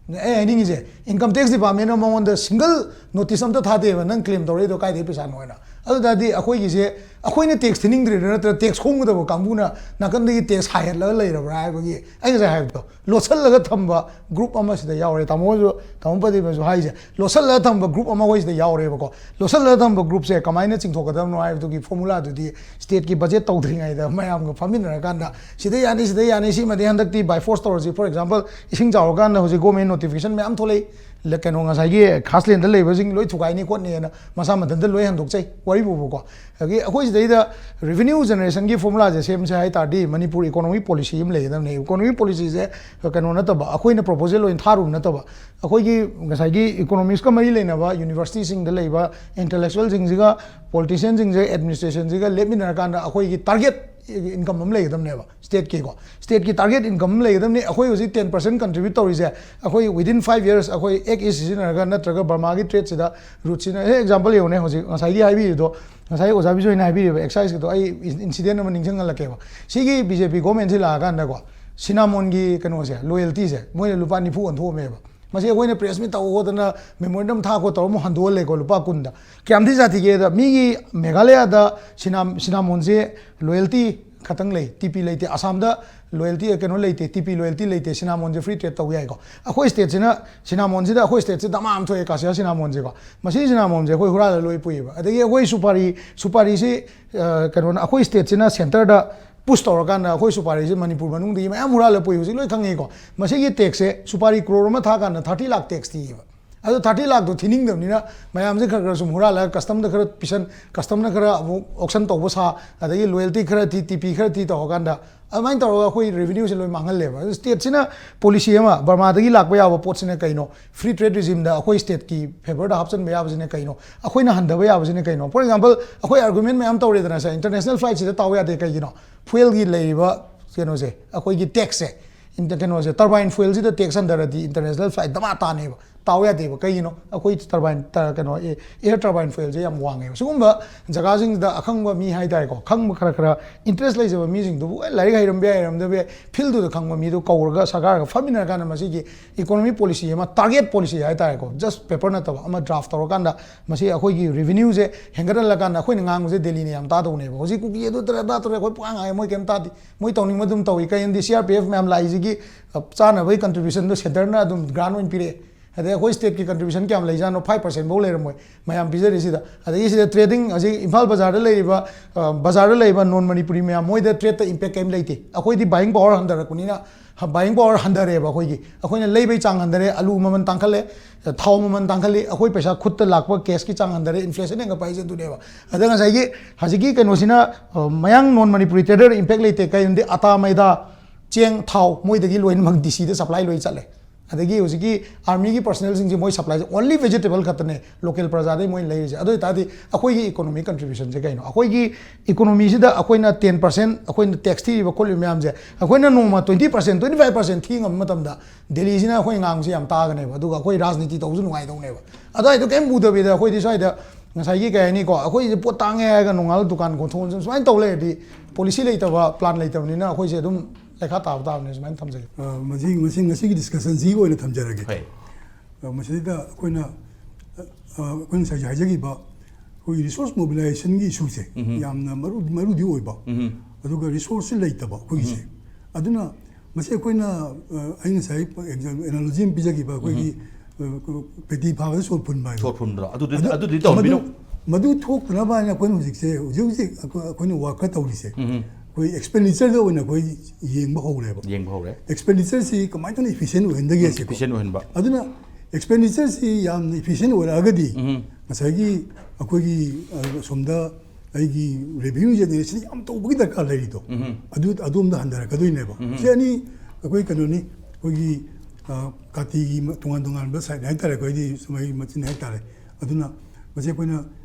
ꯑꯩ ꯍꯥꯏꯅꯤꯡꯉꯤꯁꯦ, income tax departmentꯅ ꯃꯉꯣꯟꯗ single notice ꯑꯝꯇ ꯊꯥꯗꯦꯕ, "ꯅꯪ claim ꯇꯧꯔꯛꯏꯗꯣ ꯀꯥꯏꯗꯒꯤ ꯄꯩꯁꯥꯅꯣ?" ꯍꯥꯏꯅ꯫ ꯑꯗꯨ ꯇꯥꯔꯗꯤ ꯑꯩꯈꯣꯏꯒꯤꯁꯦ, ꯑꯩꯈꯣꯏꯅ tax ꯊꯤꯅꯤꯡꯗ꯭ꯔꯤꯔꯥ, ꯅꯠꯇ꯭ꯔꯒ tax ꯈꯣꯝꯒꯗꯕ ꯀꯥꯡꯕꯨꯅ ꯅꯥꯀꯟꯗꯒꯤ tax ꯍꯥꯏꯍꯜꯂꯒ ꯂꯩꯔꯕ꯭ꯔꯥ ꯍꯥꯏꯕꯒꯤ, ꯑꯩ ꯉꯁꯥꯏ ꯍꯥꯏꯕꯗꯣ, ꯂꯣꯠꯁꯜꯂꯒ ꯊꯝꯕ group ꯑꯃ ꯁꯤꯗ ꯌꯥꯎꯔꯦ꯫ ꯇꯥꯃꯣꯁꯨ, ꯇꯥꯃꯣ ꯄ꯭ꯔꯗꯤꯞꯅꯁꯨ ꯍꯥꯏꯁꯦ, ꯂꯣꯠꯁꯜꯂꯒ ꯊꯝꯕ group ꯑꯃ ꯑꯩꯈꯣꯏ ꯁꯤꯗ ꯌꯥꯎꯔꯦꯕꯀꯣ꯫ ꯂꯣꯠꯁꯜꯂꯒ ꯊꯝꯕ groupꯁꯦ ꯀꯃꯥꯏꯅ ꯆꯤꯡꯊꯣꯛꯀꯗꯕꯅꯣ ꯍꯥꯏꯕꯗꯨꯒꯤ formulaꯗꯨꯗꯤ stateꯀꯤ budget ꯇꯧꯗ꯭ꯔꯤꯉꯩꯗ ꯃꯌꯥꯝꯒ ꯐꯝꯃꯤꯟꯅꯔꯀꯥꯟꯗ, "ꯁꯤꯗ ꯌꯥꯅꯤ, ꯁꯤꯗ ꯌꯥꯅꯤ, ꯁꯤꯃꯗꯤ ꯍꯟꯗꯛꯇꯤ by force ꯇꯧꯔꯁꯤ"꯫ For example, ꯏꯁꯤꯡ ꯆꯥꯎꯔꯀꯥꯟꯗ ꯍꯧꯖꯤꯛ government notification ꯃꯌꯥꯝ ꯊꯣꯛꯂꯛꯏ, ꯀꯩꯅꯣ ꯉꯁꯥꯏꯒꯤ ꯈꯥꯁꯂꯦꯟꯗ ꯂꯩꯕꯁꯤꯡ ꯂꯣꯏ ꯊꯨꯒꯥꯏꯅꯤ ꯈꯣꯠꯅꯤꯅ ꯃꯁꯥ ꯃꯊꯟꯇ ꯂꯣꯏ ꯍꯟꯗꯣꯛꯆꯩ ꯋꯥꯔꯤꯕꯨꯕꯀꯣ꯫ ꯑꯗꯒꯤ ꯑꯩꯈꯣꯏ ꯁꯤꯗꯩꯗ revenue generation ꯒꯤ formula ꯁꯦ ꯁꯦꯝꯁꯦ ꯍꯥꯏ ꯇꯥꯔꯗꯤ ꯃꯅꯤꯄꯨꯔ economic policy ꯑꯃ ꯂꯩꯒꯗꯕꯅꯦ꯫ Economic policy ꯁꯦ ꯀꯩꯅꯣ ꯅꯠꯇꯕ, ꯑꯩꯈꯣꯏꯅ proposal ꯑꯣꯏꯅ ꯊꯥꯔꯨꯕ ꯅꯠꯇꯕ, ꯑꯩꯈꯣꯏꯒꯤ ꯉꯁꯥꯏꯒꯤ economics ꯀ ꯃꯔꯤ ꯂꯩꯅꯕ university ꯁꯤꯡꯗ ꯂꯩꯕ intellectual ꯁꯤꯡꯁꯤꯒ politician ꯁꯤꯡꯁꯤꯒ administration ꯁꯤꯒ ꯂꯦꯞꯃꯤꯟꯅꯔꯀꯥꯟꯗ ꯑꯩꯈꯣꯏꯒꯤ target income ꯑꯃ ꯂꯩꯒꯗꯕꯅꯦꯕ꯫ State ꯀꯤꯀꯣ, state ꯀꯤ target income ꯑꯃ ꯂꯩꯒꯗꯕꯅꯤ꯫ ꯑꯩꯈꯣꯏ ꯍꯧꯖꯤꯛ ten percent contribute ꯇꯧꯔꯤꯁꯦ, ꯑꯩꯈꯣꯏ within five years ꯑꯩꯈꯣꯏ act ꯁꯤꯖꯤꯟꯅꯔꯒ ꯅꯠꯇ꯭ꯔꯒ ꯕꯔꯃꯥꯒꯤ trade ꯁꯤꯗ route ꯁꯤꯖꯤꯟꯅ-, ꯑꯦ, example ꯌꯦꯡꯉꯨꯅꯦ, ꯍꯧꯖꯤꯛ ꯉꯁꯥꯏꯒꯤ ꯍꯥꯏꯕꯤꯔꯤꯗꯣ, ꯉꯁꯥꯏ ꯑꯣꯖꯥ ꯕꯤꯖꯣꯏꯅ ꯍꯥꯏꯕꯤꯔꯤꯕ excise ꯀꯤꯗꯣ ꯑꯩ incident ꯑꯃ ꯅꯤꯡꯁꯤꯡꯍꯜꯂꯛꯀꯦꯕ꯫ ꯁꯤꯒꯤ B J P government ꯁꯤ ꯂꯥꯛꯑꯀꯥꯟꯗꯀꯣ, cinnamon ꯒꯤ ꯀꯩꯅꯣꯁꯦ, loyalty ꯁꯦ ꯃꯣꯏꯅ ꯂꯨꯄꯥ ꯅꯤꯐꯨ ꯑꯣꯟꯊꯣꯛꯑꯝꯃꯦꯕ꯫ ꯃꯁꯤ ꯑꯩꯈꯣꯏꯅ press meet ꯇꯧ ꯈꯣꯠꯇꯅ memorandum ꯊꯥ ꯈꯣꯠ ꯇꯧꯔ ꯑꯃꯨꯛ ꯍꯟꯗꯣꯛꯍꯜꯂꯦꯀꯣ, ꯂꯨꯄꯥ ꯀꯨꯟꯗ꯫ ꯀꯌꯥꯝ ꯊꯤ ꯁꯥꯊꯤꯒꯦꯗ, ꯃꯤꯒꯤ ꯃꯦꯘꯥꯂꯌꯥꯗ ꯁꯤꯅꯥ-, cinnamon ꯁꯦ loyalty ꯈꯇꯪ ꯂꯩ, T P ꯂꯩꯇꯦ꯫ ꯑꯁꯥꯝꯗ loyalty, ꯀꯩꯅꯣ ꯂꯩꯇꯦ, T P loyalty ꯂꯩꯇꯦ, cinnamon ꯁꯦ free trade ꯇꯧ ꯌꯥꯏꯀꯣ꯫ ꯑꯩꯈꯣꯏ state ꯁꯤꯅ cinnamon ꯁꯤꯗ, ꯑꯩꯈꯣꯏ state ꯁꯤ ꯗꯃꯥ ꯑꯃ ꯊꯣꯛꯑꯦ, ꯀꯥꯁꯤꯌꯥ cinnamon ꯁꯦꯀꯣ꯫ ꯃꯁꯤ cinnamon ꯁꯦ ꯑꯩꯈꯣꯏ ꯍꯨꯔꯥꯜꯂ ꯂꯣꯏ ꯄꯨꯏꯌꯦꯕ꯫ ꯑꯗꯒꯤ ꯑꯩꯈꯣꯏ ꯁꯨꯄꯥꯔꯤ, ꯁꯨꯄꯥꯔꯤꯁꯤ, ꯑ, ꯀꯩꯅꯣꯅ, ꯑꯩꯈꯣꯏ state ꯁꯤꯅ centre ꯗ push ꯇꯧꯔꯀꯥꯟꯗ ꯑꯩꯈꯣꯏ ꯁꯨꯄꯥꯔꯤꯁꯦ ꯃꯅꯤꯄꯨꯔ ꯃꯅꯨꯡꯗꯒꯤ ꯃꯌꯥꯝ ꯍꯨꯔꯥꯜꯂ ꯄꯨꯏ, ꯍꯧꯖꯤꯛ ꯂꯣꯏ ꯈꯪꯉꯤꯀꯣ꯫ ꯃꯁꯤꯒꯤ tax ꯁꯦ, ꯁꯨꯄꯥꯔꯤ crore ꯑꯃ ꯊꯥꯀꯥꯟꯗ thirty lakh tax ꯊꯤꯌꯦꯕ꯫ ꯑꯗꯣ thirty lakh ꯇꯣ ꯊꯤꯅꯤꯡꯗꯕꯅꯤꯅ ꯃꯌꯥꯝꯁꯦ ꯈꯔ ꯈꯔ ꯁꯨꯝ ꯍꯨꯔꯥꯜꯂꯒ custom ꯗ ꯈꯔ ꯄꯤꯁꯟ, custom ꯅ ꯈꯔ ꯑꯃꯨꯛ auction ꯇꯧꯕ ꯁꯥ, ꯑꯗꯒꯤ loyalty ꯈꯔ ꯊꯤ, T P ꯈꯔ ꯊꯤ ꯇꯧꯔꯀꯥꯟꯗ ꯑꯗꯨꯃꯥꯏꯅ ꯇꯧꯔꯒ ꯑꯩꯈꯣꯏ revenue ꯁꯦ ꯂꯣꯏ ꯃꯥꯡꯍꯜꯂꯦꯕ꯫ ꯑꯗꯨ state ꯁꯤꯅ policy ꯑꯃ, ꯕꯔꯃꯥꯗꯒꯤ ꯂꯥꯛꯄ ꯌꯥꯕ ꯄꯣꯠꯁꯤꯅ ꯀꯩꯅꯣ, free trade regime ꯗ ꯑꯩꯈꯣꯏ state ꯀꯤ favour ꯗ ꯍꯥꯞꯆꯤꯟꯕ ꯌꯥꯕꯁꯤꯅ ꯀꯩꯅꯣ, ꯑꯩꯈꯣꯏꯅ ꯍꯟꯊꯕ ꯌꯥꯕꯁꯤꯅ ꯀꯩꯅꯣ? For example, ꯑꯩꯈꯣꯏ argument ꯃꯌꯥꯝ ꯇꯧꯔꯦꯗꯅ, ꯁꯦ, international flight ꯁꯤꯗ ꯇꯥꯎ ꯌꯥꯗꯦ ꯀꯩꯒꯤꯅꯣ? Fuel ꯒꯤ ꯂꯩꯔꯤꯕ ꯀꯩꯅꯣꯁꯦ, ꯑꯩꯈꯣꯏꯒꯤ tax ꯁꯦ, inter-, ꯀꯩꯅꯣꯁꯦ, turbine fuel ꯁꯤꯗ tax ꯍꯟꯊꯔꯗꯤ international flight ꯗꯃꯥ ꯇꯥꯅꯦꯕ꯫ ꯇꯥꯎ ꯌꯥꯗꯦꯕ꯫ ꯀꯩꯒꯤꯅꯣ? ꯑꯩꯈꯣꯏ turbine, ꯇ-, ꯀꯩꯅꯣ, ꯑꯦ-, air turbine fuel ꯁꯦ ꯌꯥꯝ ꯋꯥꯡꯉꯦꯕ꯫ ꯁꯤꯒꯨꯝꯕ ꯖꯒꯥꯁꯤꯡꯁꯤꯗ ꯑꯈꯪꯕ ꯃꯤ ꯍꯥꯏ ꯇꯥꯔꯦꯀꯣ, ꯈꯪꯕ ꯈꯔ ꯈꯔ interest ꯂꯩꯖꯕ ꯃꯤꯁꯤꯡꯗꯨꯕꯨ, ꯑꯦ, ꯂꯥꯏꯔꯤꯛ ꯍꯩꯔꯝꯕ ꯌꯥꯏ, ꯍꯩꯔꯝꯗꯕ ꯌꯥꯏ, field ꯇꯨꯗ ꯈꯪꯕ ꯃꯤꯗꯨ ꯀꯧꯔꯒ ꯁꯔꯀꯥꯔꯒ ꯐꯝꯃꯤꯟꯅꯔꯀꯥꯟꯗ ꯃꯁꯤꯒꯤ economic policy ꯑꯃ, target policy ꯍꯥꯏ ꯇꯥꯔꯦꯀꯣ, just paper ꯅꯠꯇꯕ ꯑꯃ draft ꯇꯧꯔꯀꯥꯟꯗ ꯃꯁꯤ ꯑꯩꯈꯣꯏꯒꯤ revenue ꯁꯦ ꯍꯦꯟꯒꯠꯍꯜꯂꯀꯥꯟꯗ ꯑꯩꯈꯣꯏꯅ ꯉꯥꯡꯕꯁꯦ ꯗꯦꯜꯂꯤꯅ ꯌꯥꯝ ꯇꯥꯗꯧꯅꯦꯕ꯫ ꯍꯧꯖꯤꯛ ꯀꯨꯀꯤ ꯑꯗꯨ ꯇꯔꯦ, ꯑꯗꯥ ꯇꯧꯔꯦ, ꯑꯩꯈꯣꯏ ꯄꯨꯡꯉꯥꯡ ꯉꯥꯡꯉꯦ, ꯃꯣꯏ ꯀꯩꯝ ꯇꯥꯗꯦ꯫ ꯃꯣꯏ ꯇꯧꯅꯤꯡꯕ ꯑꯗꯨꯝ ꯇꯧꯏ꯫ ꯀꯩꯒꯤꯅꯣꯗꯤ C R P F ꯃꯌꯥꯝ ꯂꯥꯛꯏꯁꯤꯒꯤ, ꯑ, ꯆꯥꯅꯕꯒꯤ contribution ꯗꯣ centre ꯅ ꯑꯗꯨꯝ grant ꯑꯣꯏꯅ ꯄꯤꯔꯛꯑꯦ꯫ ꯑꯗꯩ ꯑꯩꯈꯣꯏ ꯁ꯭ꯇꯦꯠꯀꯤ ꯀꯟꯇ꯭ꯔꯤꯕ꯭ꯌꯨꯁꯟ ꯀꯌꯥꯝ ꯂꯩꯖꯥꯠꯅꯣ? ꯐꯥꯏꯚ ꯄꯥꯔꯁꯦꯟ ꯐꯥꯎ ꯂꯩꯔꯝꯃꯣꯏ꯫ ꯃꯌꯥꯝ ꯄꯤꯖꯔꯤꯁꯤꯗ꯫ ꯑꯗꯒꯤ ꯁꯤꯗ ꯇ꯭ꯔꯦꯗꯤꯡ ꯍꯧꯖꯤꯛ ꯏꯝꯐꯥꯜ ꯕꯖꯥꯔꯗ ꯂꯩꯔꯤꯕ, ꯑ, ꯕꯖꯥꯔꯗ ꯂꯩꯕ ꯅꯣꯟ ꯃꯅꯤꯄꯨꯔꯤ ꯃꯌꯥꯝ, ꯃꯣꯏꯗ ꯇ꯭ꯔꯦꯗꯇ ꯏꯝꯄꯦꯛ ꯀꯔꯤꯝ ꯂꯩꯇꯦ꯫ ꯑꯩꯈꯣꯏꯗꯤ ꯕꯥꯏꯌꯤꯡ ꯄꯥꯋꯔ ꯍꯟꯊꯔꯛꯄꯅꯤꯅ, ꯕꯥꯏꯌꯤꯡ ꯄꯥꯋꯔ ꯍꯟꯊꯔꯦꯕ꯫ ꯑꯩꯈꯣꯏꯒꯤ, ꯑꯩꯈꯣꯏꯅ ꯂꯩꯕꯒꯤ ꯆꯥꯡ ꯍꯟꯊꯔꯦ, ꯑꯂꯨ ꯃꯃꯜ ꯇꯥꯡꯈꯠꯂꯦ, ꯊꯥꯎ ꯃꯃꯜ ꯇꯥꯡꯈꯠꯂꯤ, ꯑꯩꯈꯣꯏ ꯄꯩꯁꯥ ꯈꯨꯠꯇ ꯂꯥꯛꯄ ꯀꯦꯁꯀꯤ ꯆꯥꯡ ꯍꯟꯊꯔꯦ, ꯏꯟꯐ꯭ꯂꯦꯁꯟ ꯍꯦꯟꯒꯠꯄ ꯍꯥꯏꯁꯦ ꯑꯗꯨꯅꯦꯕ꯫ ꯑꯗ ꯉꯁꯥꯏꯒꯤ ꯍꯧꯖꯤꯛꯀꯤ ꯀꯩꯅꯣꯁꯤꯅ, ꯑ, ꯃꯌꯥꯡ ꯅꯣꯟ ꯃꯅꯤꯄꯨꯔꯤ ꯇ꯭ꯔꯦꯗꯔ ꯏꯝꯄꯦꯛ ꯂꯩꯇꯦ꯫ ꯀꯩꯒꯤꯅꯣꯗꯤ ꯑꯇꯥ, ꯃꯩꯗꯥ, ꯆꯦꯡ, ꯊꯥꯎ ꯃꯣꯏꯗꯒꯤ ꯂꯣꯏꯅꯃꯛ ꯗꯤ ꯁꯤꯗ ꯁꯄ꯭ꯂꯥꯏ ꯂꯣꯏ ꯆꯠꯂꯦ꯫ ꯑꯗꯒꯤ ꯍꯧꯖꯤꯛꯀꯤ ꯑꯥꯔꯃꯤꯒꯤ ꯄꯔꯁꯅꯦꯜꯁꯤꯡꯁꯦ ꯃꯣꯏ ꯁꯄ꯭ꯂꯥꯏꯁꯦ ꯑꯣꯟꯂꯤ ꯚꯦꯖꯤꯇꯦꯕꯜ ꯈꯛꯇꯅꯦ ꯂꯣꯀꯦꯜ ꯄ꯭ꯔꯖꯥꯗꯩ ꯃꯣꯏꯅ ꯂꯩꯔꯤꯁꯦ꯫ ꯑꯗꯨ ꯑꯣꯏꯇꯥꯔꯗꯤ ꯑꯩꯈꯣꯏꯒꯤ ꯏꯀꯣꯅꯣꯃꯤ ꯀꯟꯇ꯭ꯔꯤꯕ꯭ꯌꯨꯁꯟꯁꯦ ꯀꯩꯅꯣ? ꯑꯩꯈꯣꯏꯒꯤ ꯏꯀꯣꯅꯣꯃꯤꯁꯤꯗ ꯑꯩꯈꯣꯏꯅ ꯇꯦꯟ ꯄꯥꯔꯁꯦꯟ ꯑꯩꯈꯣꯏꯅ ꯇꯦꯛꯁ ꯊꯤꯔꯤꯕ ꯈꯣꯠꯂꯤꯕ ꯃꯌꯥꯝꯁꯦ, ꯑꯩꯈꯣꯏꯅ ꯅꯣꯡꯃ twenty percent, twenty five percent ꯊꯤ ꯉꯝꯕ ꯃꯇꯝꯗ ꯗꯦꯜꯂꯤꯁꯤꯅ ꯑꯩꯈꯣꯏ ꯉꯥꯡꯕꯁꯦ ꯌꯥꯝ ꯇꯥꯒꯅꯦꯕ, ꯑꯗꯨꯒ ꯑꯩꯈꯣꯏ ꯔꯥꯖꯅꯤꯇꯤ ꯇꯧꯕꯁꯨ ꯅꯨꯡꯉꯥꯏꯗꯧꯅꯦꯕ꯫ ꯑꯗꯨꯋꯥꯏꯗꯣ ꯀꯩꯝ ꯎꯗꯕꯤꯗ ꯑꯩꯈꯣꯏꯗꯤ ꯁ꯭ꯋꯥꯏꯗ ꯉꯁꯥꯏꯒꯤ ꯀꯩ ꯍꯥꯏꯅꯤꯀꯣ, ꯑꯩꯈꯣꯏꯁꯦ ꯄꯣꯠ ꯇꯥꯡꯉꯦ ꯍꯥꯏꯔꯒ ꯅꯣꯡꯉꯥꯜꯂ ꯗꯨꯀꯥꯟ ꯀꯣꯟꯊꯣꯛ ꯑꯣꯟꯁꯤꯟ ꯁꯨꯃꯥꯏꯅ ꯇꯧ ꯂꯩꯔꯗꯤ ꯄꯣꯂꯤꯁꯤ ꯂꯩꯇꯕ, ꯄ꯭ꯂꯥꯟ ꯂꯩꯇꯕꯅꯤꯅ ꯑꯩꯈꯣꯏꯁꯦ ꯑꯗꯨꯝ ꯂꯩꯈꯥ ꯇꯥꯕ ꯇꯥꯕꯅꯦ꯫ ꯁꯨꯃꯥꯏꯅ ꯊꯝꯖꯒꯦ꯫ ꯑ, ꯃꯁꯤ, ꯃꯁꯤ ꯉꯁꯤꯒꯤ ꯗꯤꯁꯀꯁꯟꯁꯤꯒꯤ ꯑꯣꯏꯅ ꯊꯝꯖꯔꯒꯦ꯫ ꯍꯣꯏ꯫ ꯑ, ꯃꯁꯤꯗ ꯑꯩꯈꯣꯏꯅ, ꯑ, ꯑꯩꯈꯣꯏꯅ ꯉꯁꯥꯏ ꯍꯥꯏꯖꯈꯤꯕ ꯑꯩꯈꯣꯏꯒꯤ ꯔꯤꯁꯣꯔꯁ ꯃꯣꯕꯤꯂꯥꯏꯖꯦꯁꯟꯒꯤ ꯏꯁꯨꯁꯦ ꯎꯝ꯫ ꯌꯥꯝꯅ ꯃꯔꯨ, ꯃꯔꯨꯗꯤ ꯑꯣꯏꯕ, ꯎꯝ꯫ ꯑꯗꯨꯒ ꯔꯤꯁꯣꯔꯁꯁꯤ ꯂꯩꯇꯕ ꯑꯩꯈꯣꯏꯒꯤꯁꯦ꯫ ꯎꯝ꯫ ꯑꯗꯨꯅ ꯃꯁꯤ ꯑꯩꯈꯣꯏꯅ, ꯑ, ꯑꯩ ꯉꯁꯥꯏ ꯑꯦꯛꯖꯥꯝ ꯑꯦꯅꯥꯂꯣꯖꯤ ꯑꯃ ꯄꯤꯖꯈꯤꯕ, ꯑꯩꯈꯣꯏꯒꯤ, ꯎꯝ꯫ ꯑ, ꯄꯦꯇꯤ ꯐꯥꯕꯗ ꯁꯣꯔ ꯐꯨꯟꯕ ꯍꯥꯏꯕ꯫ ꯁꯣꯔ ꯐꯨꯟꯕꯗꯣ? ꯑꯗꯨꯗꯤ, ꯑꯗꯨ, ꯑꯗꯨꯗꯤ ꯇꯧꯍꯟꯕꯤꯅꯨ꯫ ꯃꯗꯨ, ꯃꯗꯨ ꯊꯣꯛꯇꯅꯕ ꯍꯥꯏꯅ ꯑꯩꯈꯣꯏꯅ ꯍꯧꯖꯤꯛꯁꯦ, ꯍꯧꯖꯤꯛ ꯍꯧꯖꯤꯛ ꯑꯩꯈꯣꯏ, ꯑꯩꯈꯣꯏꯅ ꯋꯥꯔꯛ ꯈꯔ ꯇꯧꯔꯤꯁꯦ, ꯎꯝ꯫ ꯑꯩꯈꯣꯏ ꯑꯦꯛꯁꯄꯦꯟꯗꯤꯆꯔꯗ ꯑꯣꯏꯅ ꯑꯩꯈꯣꯏ ꯌꯦꯡꯕ ꯍꯧꯔꯦꯕ꯫ ꯌꯦꯡꯕ ꯍꯧꯔꯦ꯫ ꯑꯦꯛꯁꯄꯦꯟꯗꯤꯆꯔꯁꯤ ꯀꯃꯥꯏꯅ ꯇꯧꯅ ꯏꯐꯤꯁꯤꯌꯦꯟ ꯑꯣꯏꯍꯟꯗꯒꯦ ꯎꯝ, ꯁꯤꯀꯣ꯫ ꯏꯐꯤꯁꯤꯌꯦꯟ ꯑꯣꯏꯍꯟꯕ꯫ ꯑꯗꯨꯅ ꯑꯦꯛꯁꯄꯦꯟꯗꯤꯆꯔꯁꯤ ꯌꯥꯝꯅ ꯏꯐꯤꯁꯤꯌꯦꯟ ꯑꯣꯏꯔꯛꯑꯒꯗꯤ ꯎꯝ꯫ ꯉꯁꯥꯏꯒꯤ ꯑꯩꯈꯣꯏꯒꯤ, ꯑ, ꯁꯣꯝꯗ ꯑꯩꯒꯤ ꯔꯦꯚꯤꯅ꯭ꯌꯨ ꯖꯦꯅꯦꯔꯦꯁꯟ ꯌꯥꯝ ꯇꯧꯕꯒꯤ ꯗꯔꯀꯥꯔ ꯂꯩꯔꯤꯗꯣ, ꯎꯝ꯫ ꯑꯗꯨ ꯑꯗꯣꯝꯗ ꯍꯟꯊꯔꯛꯀꯗꯣꯏꯅꯦꯕ꯫ ꯎꯝ꯫ ꯁꯤ ꯑꯅꯤ ꯑꯩꯈꯣꯏ ꯀꯩꯅꯣꯅꯤ, ꯑꯩꯈꯣꯏꯒꯤ, ꯑ, ꯀꯥꯇꯤꯒꯤ ꯃ-, ꯇꯣꯉꯥꯟ ꯇꯣꯉꯥꯟꯕ ꯁꯥꯏꯠ ꯍꯥꯏꯇꯥꯔꯦ, ꯑꯩꯈꯣꯏꯗꯤ ꯁꯨꯃꯥꯏ ꯃꯆꯤꯟ ꯍꯥꯏꯇꯥꯔꯦ꯫ ꯑꯗꯨꯅ ꯃꯁꯤ ꯑꯩꯈꯣꯏꯅ,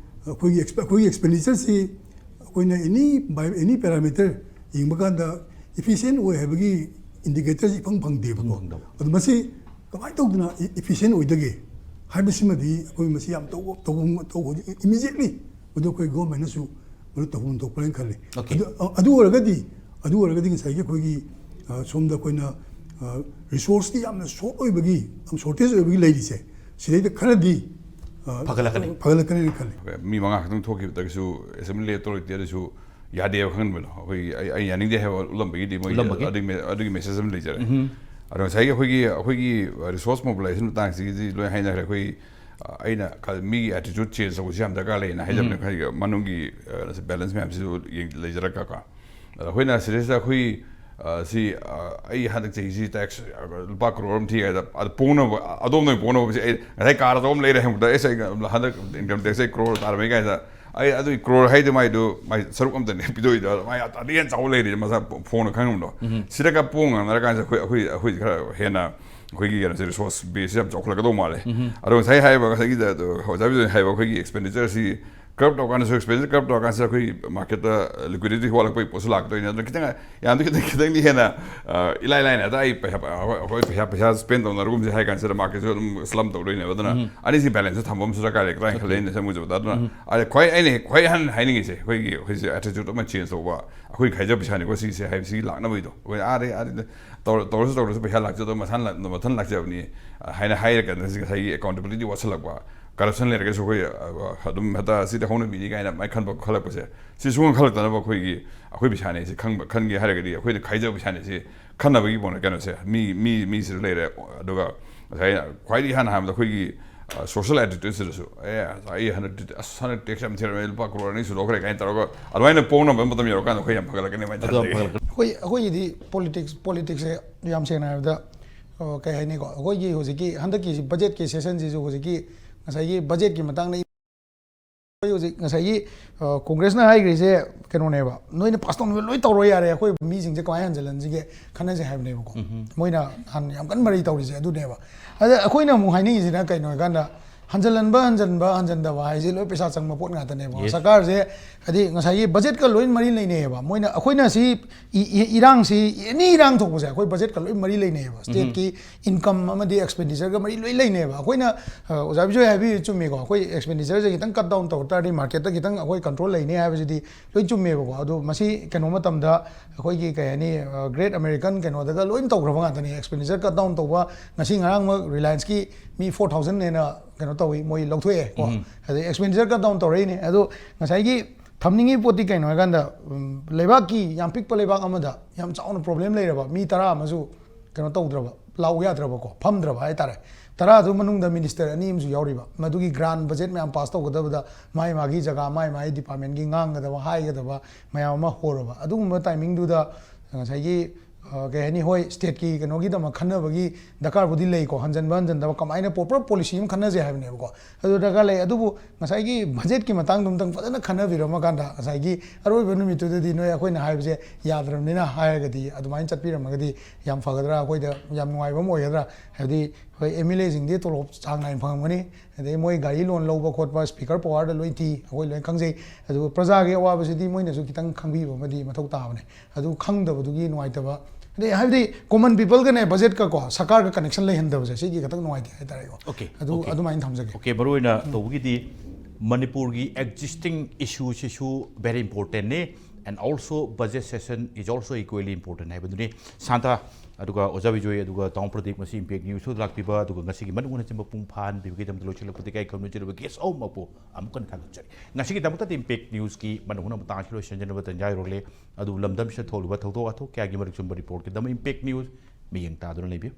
ꯑ, ꯑꯩꯈꯣꯏꯒꯤ ꯑꯦꯛꯁꯄ-, ꯑꯩꯈꯣꯏꯒꯤ ꯑꯦꯛꯁꯄꯦꯟꯗꯤꯆꯔꯁꯤ ꯑꯩꯈꯣꯏꯅ any by any parameter ꯌꯦꯡꯕ ꯀꯥꯟꯗ ꯏꯐꯤꯁꯤꯌꯦꯟ ꯑꯣꯏ ꯍꯥꯏꯕꯒꯤ ꯏꯟꯗꯤꯀꯦꯇꯔꯁꯤ ꯏꯐꯪ ꯐꯪꯗꯦꯕꯀꯣ꯫ ꯏꯐꯪ ꯐꯪꯗꯕ꯫ ꯑꯗꯨ ꯃꯁꯤ ꯀꯃꯥꯏꯅ ꯇꯧꯗꯅ ꯏ-, ꯏꯐꯤꯁꯤꯌꯦꯟ ꯑꯣꯏꯗꯒꯦ ꯍꯥꯏꯕꯁꯤꯃꯗꯤ ꯑꯩꯈꯣꯏ ꯃꯁꯤ ꯌꯥꯝ ꯇꯧꯕ, ꯇꯧꯕ, ꯇꯧꯕ ꯍꯧꯖꯤꯛ ꯏꯃꯤꯗꯤꯌꯦꯠꯂꯤ ꯃꯗꯨ ꯑꯩꯈꯣꯏ ꯒꯣꯔꯃꯦꯟꯅꯁꯨ ꯃꯗꯨ ꯇꯧꯐꯝ ꯊꯣꯛꯄ꯭ꯔꯅ ꯈꯜꯂꯤ꯫ ꯑꯣꯀꯦ꯫ ꯑꯗꯨ, ꯑ-, ꯑꯗꯨ ꯑꯣꯏꯔꯒꯗꯤ, ꯑꯗꯨ ꯑꯣꯏꯔꯒꯗꯤ ꯉꯁꯥꯏꯒꯤ ꯑꯩꯈꯣꯏꯒꯤ, ꯑ, ꯁꯣꯝꯗ ꯑꯩꯈꯣꯏꯅ, ꯑ, ꯔꯤꯁꯣꯔꯁꯀꯤ ꯌꯥꯝꯅ ꯁꯣꯔꯠ ꯑꯣꯏꯕꯒꯤ, ꯌꯥꯝ ꯁꯣꯔꯇꯦꯖ ꯑꯣꯏꯕꯒꯤ ꯂꯩꯔꯤꯁꯦ, ꯁꯤꯗꯩꯗ ꯈꯔꯗꯤ, ꯑ, ꯐꯒꯠꯂꯛꯀꯅꯤ꯫ ꯐꯒꯠꯂꯛꯀꯅꯤꯅ ꯈꯜꯂꯤ꯫ ꯃꯤ ꯃꯉꯥ ꯈꯛꯇꯪ ꯊꯣꯛꯈꯤꯕꯗꯒꯤꯁꯨ ꯑꯦꯁꯦꯝꯕ꯭ꯂꯤ ꯑꯣꯊꯣꯔꯤꯇꯤ ꯑꯗꯨꯁꯨ ꯌꯥꯗꯦꯕ ꯈꯪꯍꯟꯕꯗꯣ꯫ ꯑꯩꯈꯣꯏꯒꯤ ꯑꯩ, ꯑꯩ ꯌꯥꯅꯤꯡꯗꯦ ꯍꯥꯏꯕ ꯎꯠꯂꯝꯕꯒꯤꯗꯤ ꯃꯣꯏ ꯎꯠꯂꯝꯕꯒꯤ? ꯑꯗꯨꯒꯤ ꯃꯦ-, ꯑꯗꯨꯒꯤ ꯃꯦꯁꯦꯖ ꯑꯃ ꯂꯩꯖꯔꯦ꯫ ꯎꯝ꯫ ꯑꯗꯣ ꯉꯁꯥꯏꯒꯤ ꯑꯩꯈꯣꯏꯒꯤ ꯑꯩꯈꯣꯏꯒꯤ resource mobilization ꯃꯇꯥꯡꯁꯤꯒꯤꯗꯤ ꯂꯣꯏ ꯍꯥꯏꯅꯈ꯭ꯔꯦ꯫ ꯑꯩꯈꯣꯏ ꯑ, ꯑꯩꯅ ꯈꯜ- ꯃꯤꯒꯤ attitude change ꯇꯧꯕꯁꯤ ꯌꯥꯝ ꯗꯔꯀꯥꯔ ꯂꯩꯌꯦꯅ ꯍꯥꯏꯖꯕꯅꯦ꯫ ꯑꯩꯈꯣꯏꯒꯤ ꯃꯅꯨꯡꯒꯤ balance ꯃꯌꯥꯝꯁꯤꯁꯨ ꯌꯦꯡ- ꯂꯩꯖꯔꯒꯀꯣ꯫ ꯑꯗꯣ ꯑꯩꯈꯣꯏꯅ ꯁꯤꯗꯩꯁꯤꯗ ꯑꯩꯈꯣꯏ ꯑ, ꯁꯤ ꯑ, ꯑꯩ ꯍꯟꯗꯛ ꯆꯍꯤꯁꯤ tax ꯂꯨꯄꯥ ꯀ꯭ꯔꯣꯔ ꯑꯃ ꯊꯤ ꯍꯥꯏꯗ, ꯑꯗ ꯄꯣꯡꯅꯕ, ꯑꯗꯣꯝꯗ ꯑꯣꯏꯅ ꯄꯣꯡꯅꯕꯁꯦ ꯑꯩ ꯉꯁꯥꯏ ꯀꯥꯔ ꯑꯆꯧꯕ ꯑꯃ ꯂꯩꯔꯦ ꯍꯥꯏꯕꯗ, ꯑꯩꯁ ꯑꯩ ꯍꯟꯗꯛ income tax ꯑꯩ ꯀ꯭ꯔꯣꯔ ꯇꯥꯔꯝꯃꯦ ꯀꯥꯏꯅ꯫ ꯑꯩ ꯑꯗꯨꯒꯤ ꯀ꯭ꯔꯣꯔ ꯍꯥꯏꯗꯨ ꯃꯥꯏꯗꯨ ꯃꯥꯏ ꯁꯔꯨꯛ ꯑꯝꯇꯅꯦ ꯄꯤꯗꯣꯏꯗꯣ, ꯃꯥꯏ ꯑꯗꯨ ꯍꯦꯟꯅ ꯆꯥꯎꯕ ꯂꯩꯔꯤ ꯃꯁꯥ ꯐꯣꯡꯅ ꯈꯪꯉꯝꯗꯣ꯫ ꯁꯤꯗꯒ ꯄꯣꯡ ꯉꯥꯡꯅꯔ ꯀꯥꯟꯁꯤꯗ ꯑꯩꯈꯣꯏ ꯑꯩꯈꯣꯏ ꯑꯩꯈꯣꯏꯁꯤ ꯈꯔ ꯍꯦꯟꯅ ꯑꯩꯈꯣꯏꯒꯤ ꯀꯩꯅꯣꯁꯦ resource base ꯁꯦ ꯌꯥꯝ ꯆꯥꯎꯈꯠꯂꯛꯀꯗꯧ ꯃꯥꯜꯂꯦ꯫ ꯑꯗꯣ ꯉꯁꯥꯏ ꯍꯥꯏꯕ ꯉꯁꯥꯏꯒꯤꯗ ꯑꯗꯣ ꯑꯣꯖꯥ ꯕꯤꯖꯣꯏꯅ ꯍꯥꯏꯕ ꯑꯩꯈꯣꯏꯒꯤ expenditure ꯁꯤ curb ꯇꯧꯔꯀꯥꯟꯗꯁꯨ, expenditure curb ꯇꯧꯔꯀꯥꯟꯁꯤꯗ ꯑꯩꯈꯣꯏ market ꯇ liquidity ꯋꯥꯠꯂꯛꯄꯒꯤ ꯄꯣꯠꯁꯨ ꯂꯥꯛꯀꯗꯣꯏꯅꯦ꯫ ꯑꯗꯨꯅ ꯈꯤꯇꯪ ꯌꯥꯝꯗꯤ ꯈꯤꯇꯪ ꯈꯤꯇꯪꯗꯤ ꯍꯦꯟꯅ ꯑ, ꯏꯂꯥꯏ ꯂꯥꯏꯅ ꯑꯗ ꯑꯩ ꯄꯩꯁꯥ ꯑꯩꯈꯣꯏ ꯑꯩꯈꯣꯏ ꯄꯩꯁꯥ ꯄꯩꯁꯥ spend ꯇꯧꯅꯔꯒꯨꯝꯁꯦ ꯍꯥꯏ ꯀꯥꯟꯁꯤꯗ market ꯁꯨ ꯑꯗꯨꯝ slump ꯇꯧꯗꯣꯏꯅꯦꯕ꯫ ꯑꯗꯨꯅ ꯑꯅꯤꯁꯤ balance ꯇ ꯊꯝꯕ ꯑꯃꯁꯨ ꯗꯔꯀꯥꯔ ꯂꯩ ꯀꯗꯥꯏꯅ ꯈꯜꯂꯦ ꯑꯩꯅ ꯁꯨꯝ ꯎꯖꯕꯗ꯫ ꯑꯗꯨꯅ ꯑꯗ ꯈ꯭ꯋꯥꯏ ꯑꯩꯅ ꯈ꯭ꯋꯥꯏ ꯑꯍꯟ ꯍꯥꯏꯅꯤꯡꯉꯤꯁꯦ ꯑꯩꯈꯣꯏꯒꯤ ꯑꯩꯈꯣꯏꯁꯦ attitude ꯑꯃ change ꯇꯧꯕ, ꯑꯩꯈꯣꯏ ꯈꯥꯏꯖꯕ ꯄꯩꯁꯥꯅꯤꯀꯣ ꯁꯤꯁꯦ ꯍꯥꯏꯕꯁꯤ ꯂꯥꯛꯅꯕꯒꯤꯗꯣ꯫ ꯑꯩꯈꯣꯏ ꯑꯥꯗꯩ ꯑꯥꯗꯩ ꯇꯧꯔ- ꯇꯧꯔꯁꯨ ꯇꯧꯔꯁꯨ ꯄꯩꯁꯥ ꯂꯥꯛꯆꯗꯕ ꯃꯊꯟ ꯂꯥꯛ- ꯃꯊꯟ ꯂꯥꯛꯆꯕꯅꯤ, ꯑ, ꯍꯥꯏꯅ ꯍꯥꯏꯔꯒ ꯉꯁꯥꯏꯒꯤ accountability ꯋꯥꯠꯁꯜꯂꯛꯄ, corruption ꯂꯩꯔꯒꯁꯨ ꯑꯩꯈꯣꯏ ꯑ, ꯑꯗꯨꯝ ꯍꯦꯛꯇ ꯁꯤꯗꯤ ꯍꯧꯅꯕꯤꯅꯤ ꯀꯥꯏꯅ ꯑꯗꯨꯃꯥꯏꯅ ꯈꯟꯕ ꯈꯜꯂꯛꯄꯁꯦ, ꯁꯤ ꯁꯨꯡꯈꯟ ꯈꯜꯂꯛꯇꯅꯕ ꯑꯩꯈꯣꯏꯒꯤ ꯑꯩꯈꯣꯏ ꯄꯩꯁꯥꯅꯦ ꯁꯤ ꯈꯪꯕ ꯈꯟꯒꯦ ꯍꯥꯏꯔꯒꯗꯤ ꯑꯩꯈꯣꯏꯅ ꯈꯥꯏꯖꯕ ꯄꯩꯁꯥꯅꯦ ꯁꯤ ꯈꯟꯅꯕꯒꯤ ꯄꯣꯠꯅ ꯀꯩꯅꯣꯁꯦ ꯃꯤ ꯃꯤ ꯃꯤꯁꯤꯗ ꯂꯩꯔꯦ꯫ ꯑꯗꯨꯒ ꯉꯁꯥꯏ ꯈ꯭ꯋꯥꯏꯗꯒꯤ ꯏꯍꯥꯟ ꯍꯥꯟꯕꯗ ꯑꯩꯈꯣꯏꯒꯤ ꯑ, social attitude ꯁꯤꯗꯁꯨ ꯑꯦ ꯑꯩ ꯍꯟꯗꯛ ꯑꯁ ꯍꯟꯗꯛ tax ꯌꯥꯝ ꯊꯤꯔꯝꯃꯦ, ꯂꯨꯄꯥ ꯀ꯭ꯔꯣꯔ ꯑꯅꯤ ꯁꯨꯗꯣꯛꯈ꯭ꯔꯦ ꯀꯥꯏꯅ ꯇꯧꯔꯒ ꯑꯗꯨꯃꯥꯏꯅ ꯄꯣꯡꯅꯕ ꯃꯇꯝ ꯌꯧꯔꯀꯥꯟꯗ ꯑꯩꯈꯣꯏ ꯌꯥꯝ ꯐꯒꯠꯂꯛꯀꯅꯤ ꯑꯗꯨꯃꯥꯏꯅ ꯑꯗꯨ ꯌꯥꯝ ꯊꯥꯖꯩ꯫ ꯐꯒꯠꯂꯛꯀꯅꯤ꯫ ꯑꯩꯈꯣꯏ ꯑꯩꯈꯣꯏꯒꯤꯗꯤ politics politics ꯁꯦ ꯌꯥꯝ ꯁꯦꯡꯅ ꯍꯥꯏꯔꯕꯗ ꯑ, ꯀꯩ ꯍꯥꯏꯅꯤꯀꯣ, ꯑꯩꯈꯣꯏꯒꯤ ꯍꯧꯖꯤꯛꯀꯤ ꯍꯟꯗꯛꯀꯤ ꯁꯤ budget ꯀꯤ session ꯁꯤꯁꯨ ꯍꯧꯖꯤꯛꯀꯤ ꯉꯁꯥꯏꯒꯤ budget ꯀꯤ ꯃꯇꯥꯡꯗ ꯑꯩꯈꯣꯏ ꯍꯧꯖꯤꯛ ꯉꯁꯥꯏꯒꯤ ꯑ, Congress ꯅ ꯍꯥꯏꯈ꯭ꯔꯤꯁꯦ ꯀꯩꯅꯣꯅꯦꯕ, ꯅꯣꯏꯅ pass ꯇꯧꯅꯕ ꯂꯣꯏ ꯇꯧꯔꯣ ꯌꯥꯔꯦ, ꯑꯩꯈꯣꯏ ꯃꯤꯁꯤꯡꯁꯦ ꯀꯃꯥꯏꯅ ꯍꯟꯖꯤꯜꯍꯟꯁꯤꯒꯦ ꯈꯟꯅꯁꯦ ꯍꯥꯏꯕꯅꯦꯕꯀꯣ꯫ ꯃꯣꯏꯅ ꯍꯥꯟꯅ ꯌꯥꯝ ꯀꯟꯅ ꯃꯔꯩ ꯇꯧꯔꯤꯁꯦ ꯑꯗꯨꯅꯦꯕ꯫ ꯑꯗ ꯑꯩꯈꯣꯏꯅ ꯑꯃꯨꯛ ꯍꯥꯏꯅꯤꯡꯉꯤꯁꯤꯅ ꯀꯩꯅꯣ ꯍꯥꯏꯀꯥꯟꯗ ꯍꯟꯖꯤꯜꯍꯟꯕ ꯍꯟꯖꯤꯟꯕ ꯍꯟꯖꯤꯟꯗꯕ ꯍꯥꯏꯁꯦ ꯂꯣꯏ ꯄꯩꯁꯥ ꯆꯪꯕ ꯄꯣꯠ ꯉꯥꯛꯇꯅꯦꯕ꯫ Yes. ꯁꯔꯀꯥꯔꯁꯦ ꯍꯥꯏꯗꯤ ꯉꯁꯥꯏꯒꯤ budget ꯀ ꯂꯣꯏ ꯃꯔꯤ ꯂꯩꯅꯩꯌꯦꯕ꯫ ꯃꯣꯏꯅ ꯑꯩꯈꯣꯏꯅ ꯁꯤ ꯏ- ꯏ- ꯏꯔꯥꯡꯁꯤ, any ꯏꯔꯥꯡ ꯊꯣꯛꯄꯁꯦ ꯑꯩꯈꯣꯏ budget ꯀ ꯂꯣꯏ ꯃꯔꯤ ꯂꯩꯅꯩꯌꯦꯕ꯫ State ꯀꯤ income ꯑꯃꯗꯤ expenditure ꯒ ꯃꯔꯤ ꯂꯣꯏ ꯂꯩꯅꯩꯌꯦꯕ꯫ ꯑꯩꯈꯣꯏꯅ ꯑ, ꯑꯣꯖꯥ ꯕꯤꯖꯣꯏ ꯍꯥꯏꯕꯤꯌꯨ ꯆꯨꯝꯃꯤꯀꯣ, ꯑꯩꯈꯣꯏ expenditure ꯁꯦ ꯈꯤꯇꯪ cut down ꯇꯧ ꯇꯥꯔꯗꯤ market ꯇ ꯈꯤꯇꯪ ꯑꯩꯈꯣꯏ control ꯂꯩꯅꯤ ꯍꯥꯏꯕꯁꯤꯗꯤ ꯂꯣꯏ ꯆꯨꯝꯃꯦꯕꯀꯣ꯫ ꯑꯗꯣ ꯃꯁꯤ ꯀꯩꯅꯣ ꯃꯇꯝꯗ ꯑꯩꯈꯣꯏꯒꯤ ꯀꯩ ꯍꯥꯏꯅꯤ, ꯑ, great American ꯀꯩꯅꯣꯗꯒ ꯂꯣꯏ ꯇꯧꯈ꯭ꯔꯕ ꯉꯥꯛꯇꯅꯤ꯫ Expenditure cut down ꯇꯧꯕ ꯉꯁꯤ ꯉꯔꯥꯡꯃꯛ Reliance ꯀꯤ ꯃꯤ four thousand ꯍꯦꯟꯅ ꯀꯩꯅꯣ ꯇꯧꯏ, ꯃꯣꯏ ꯂꯧꯊꯣꯛꯑꯦ ꯀꯣ꯫ ꯑꯗꯩ expenditure cut down ꯇꯧꯔꯛꯏꯅꯦ꯫ ꯑꯗꯣ ꯉꯁꯥꯏꯒꯤ ꯊꯝꯅꯤꯡꯉꯤ ꯄꯣꯠꯇꯤ ꯀꯩꯅꯣ ꯍꯥꯏꯀꯥꯟꯗ, ꯎꯝ, ꯂꯩꯕꯥꯛꯀꯤ ꯌꯥꯝ ꯄꯤꯛꯄ ꯂꯩꯕꯥꯛ ꯑꯃꯗ ꯌꯥꯝ ꯆꯥꯎꯅ problem ꯂꯩꯔꯕ ꯃꯤ ꯇꯔꯥ ꯑꯃꯁꯨ ꯀꯩꯅꯣ ꯇꯧꯗ꯭ꯔꯕ, ꯂꯥꯛꯎ ꯌꯥꯗ꯭ꯔꯕꯀꯣ, ꯐꯝꯗ꯭ꯔꯕ ꯍꯥꯏꯇꯥꯔꯦ꯫ ꯇꯔꯥꯗꯨ ꯃꯅꯨꯡꯗ ꯃꯤꯅꯤꯁꯇꯔ ꯑꯅꯤ ꯑꯃꯁꯨ ꯌꯥꯎꯔꯤꯕ꯫ ꯃꯗꯨꯒꯤ ꯒ꯭ꯔꯥꯟ ꯕꯖꯦꯠ ꯃꯌꯥꯝ ꯄꯥꯁ ꯇꯧꯒꯗꯕꯗ ꯃꯥꯏ ꯃꯥꯒꯤ ꯖꯒꯥ, ꯃꯥꯏ ꯃꯥꯒꯤ ꯗꯤꯄꯥꯔꯠꯃꯦꯟꯒꯤ ꯉꯥꯡꯒꯗꯕ, ꯍꯥꯏꯒꯗꯕ ꯃꯌꯥꯝ ꯑꯃ ꯍꯣꯔꯕ꯫ ꯑꯗꯨꯒꯨꯝꯕ ꯇꯥꯏꯃꯤꯡꯗꯨꯗ ꯉꯁꯥꯏꯒꯤ, ꯑ, ꯀꯩ ꯍꯥꯏꯅꯤ, ꯍꯣꯏ, ꯁ꯭ꯇꯦꯠꯀꯤ ꯀꯩꯅꯣꯒꯤꯗꯃꯛ ꯈꯟꯅꯕꯒꯤ ꯗꯔꯀꯥꯔꯕꯨꯗꯤ ꯂꯩꯀꯣ, ꯍꯟꯖꯟꯕ ꯍꯟꯖꯟꯗꯕ ꯀꯃꯥꯏꯅ ꯄ꯭ꯔꯣꯄꯔ ꯄꯣꯂꯤꯁꯤ ꯑꯃ ꯈꯟꯅꯁꯦ ꯍꯥꯏꯕꯅꯦꯕꯀꯣ꯫ ꯑꯗꯨ ꯗꯔꯀꯥꯔ ꯂꯩ꯫ ꯑꯗꯨꯕꯨ ꯉꯁꯥꯏꯒꯤ ꯕꯖꯦꯠꯀꯤ ꯃꯇꯥꯡꯗꯣ ꯑꯝꯇꯪ ꯐꯖꯅ ꯈꯟꯅꯕꯤꯔꯝꯃꯀꯥꯟꯗ, ꯉꯁꯥꯏꯒꯤ ꯑꯔꯣꯏꯕ ꯅꯨꯃꯤꯠꯇꯨꯗꯗꯤ ꯅꯣꯏ ꯑꯩꯈꯣꯏꯅ ꯍꯥꯏꯕꯁꯦ ꯌꯥꯗ꯭ꯔꯕꯅꯤꯅ ꯍꯥꯏꯔꯒꯗꯤ, ꯑꯗꯨꯃꯥꯏꯅ ꯆꯠꯄꯤꯔꯝꯃꯒꯗꯤ ꯌꯥꯝ ꯐꯒꯗ꯭ꯔꯥ, ꯑꯩꯈꯣꯏꯗ ꯌꯥꯝ ꯅꯨꯡꯉꯥꯏꯕ ꯑꯃ ꯑꯣꯏꯒꯗ꯭ꯔꯥ? ꯍꯥꯏꯕꯗꯤ ꯍꯣꯏ, ꯑꯦꯝ ꯑꯦꯜ ꯑꯦꯁꯤꯡꯗꯤ ꯇꯣꯂꯣꯞ ꯆꯥꯡ ꯅꯥꯏꯅ ꯐꯪꯉꯝꯒꯅꯤ, ꯑꯗꯩ ꯃꯣꯏ ꯒꯥꯔꯤ ꯂꯣꯟ ꯂꯧꯕ ꯈꯣꯠꯄ, ꯁ꯭ꯄꯤꯀꯔ ꯄꯋꯥꯔꯗ ꯂꯣꯏ ꯊꯤ, ꯑꯩꯈꯣꯏ ꯂꯣꯏ ꯈꯪꯖꯩ꯫ ꯑꯗꯨꯒ ꯄ꯭ꯔꯖꯥꯒꯤ ꯑꯋꯥꯕꯁꯤꯗꯤ ꯃꯣꯏꯅꯁꯨ ꯈꯤꯇꯪ ꯈꯪꯕꯤꯕ ꯑꯃꯗꯤ ꯃꯊꯧ ꯇꯥꯕꯅꯦ꯫ ꯑꯗꯨ ꯈꯪꯗꯕꯗꯨꯒꯤ ꯅꯨꯡꯉꯥꯏꯇꯕ, ꯑꯗꯩ ꯍꯥꯏꯕꯗꯤ ꯀꯣꯃꯟ ꯄꯤꯄꯜꯒꯅꯦ, ꯕꯖꯦꯠꯀꯀꯣ, ꯁꯔꯀꯥꯔꯒ ꯀꯅꯦꯛꯁꯟ ꯂꯩꯍꯟꯗꯕꯁꯦ, ꯁꯤꯒꯤ ꯈꯤꯇꯪ ꯅꯨꯡꯉꯥꯏꯇꯦ ꯍꯥꯏꯇꯥꯔꯦꯀꯣ꯫ ꯑꯣꯀꯦ, ꯑꯗꯨ ꯑꯣꯀꯦ꯫ ꯑꯗꯨꯃꯥꯏꯅ ꯊꯝꯖꯒꯦ꯫ ꯑꯣꯀꯦ, ꯃꯔꯨꯑꯣꯏꯅ ꯇꯧꯕꯒꯤꯗꯤ ꯃꯅꯤꯄꯨꯔꯒꯤ existing issue ꯁꯤꯁꯨ very important ꯅꯤ, and also budget session is also equally important ꯍꯥꯏꯕꯗꯨꯅꯤ꯫ ꯁꯥꯟꯇ, ꯑꯗꯨꯒ ꯑꯣꯖꯥ ꯕꯤꯖꯣꯏ, ꯑꯗꯨꯒ ꯇꯥꯃꯣ ꯄ꯭ꯔꯗꯤꯞ, ꯉꯁꯤ ꯏꯝꯄꯦꯛ ꯅ꯭ꯌꯨꯁꯇ ꯂꯥꯛꯄꯤꯕ, ꯑꯗꯨꯒ ꯉꯁꯤꯒꯤ ꯃꯅꯨꯡ ꯍꯨꯠꯅ ꯆꯦꯟꯕ ꯄꯨꯡ ꯐꯥꯍꯟꯕꯤꯕꯒꯤꯗꯃꯛꯇ ꯂꯣꯏꯁꯤꯜꯂꯛꯄꯗ ꯏꯀꯥꯏ ꯈꯨꯝꯅꯖꯔꯤꯕ ꯒꯦꯁ ꯑꯍꯨꯝꯃꯛꯄꯨ ꯑꯃꯨꯛ ꯍꯟꯅ ꯊꯥꯒꯠꯆꯔꯤ꯫ ꯉꯁꯤꯒꯤꯗꯃꯛꯇꯗꯤ ꯏꯝꯄꯦꯛ ꯅ꯭ꯌꯨꯁꯀꯤ ꯃꯅꯨꯡ ꯍꯨꯠꯅ ꯃꯇꯥꯡꯁꯤ ꯂꯣꯏꯁꯤꯟꯖꯅꯕ ꯇꯟꯖꯥ ꯌꯧꯔꯛꯂꯦ꯫ ꯑꯗꯨꯕꯨ ꯂꯝꯗꯝꯁꯤꯗ ꯊꯣꯛꯂꯤꯕ ꯊꯧꯗꯣꯛ ꯋꯥꯊꯣꯛ ꯀꯌꯥꯒꯤ ꯃꯔꯛ ꯆꯨꯝꯕ ꯔꯤꯄꯣꯔꯠꯀꯤꯗꯃꯛ ꯏꯝꯄꯦꯛ ꯅ꯭ꯌꯨꯁ ꯃꯤꯠꯌꯦꯡ ꯇꯥꯗꯨꯅ ꯂꯩꯕꯤꯌꯨ꯫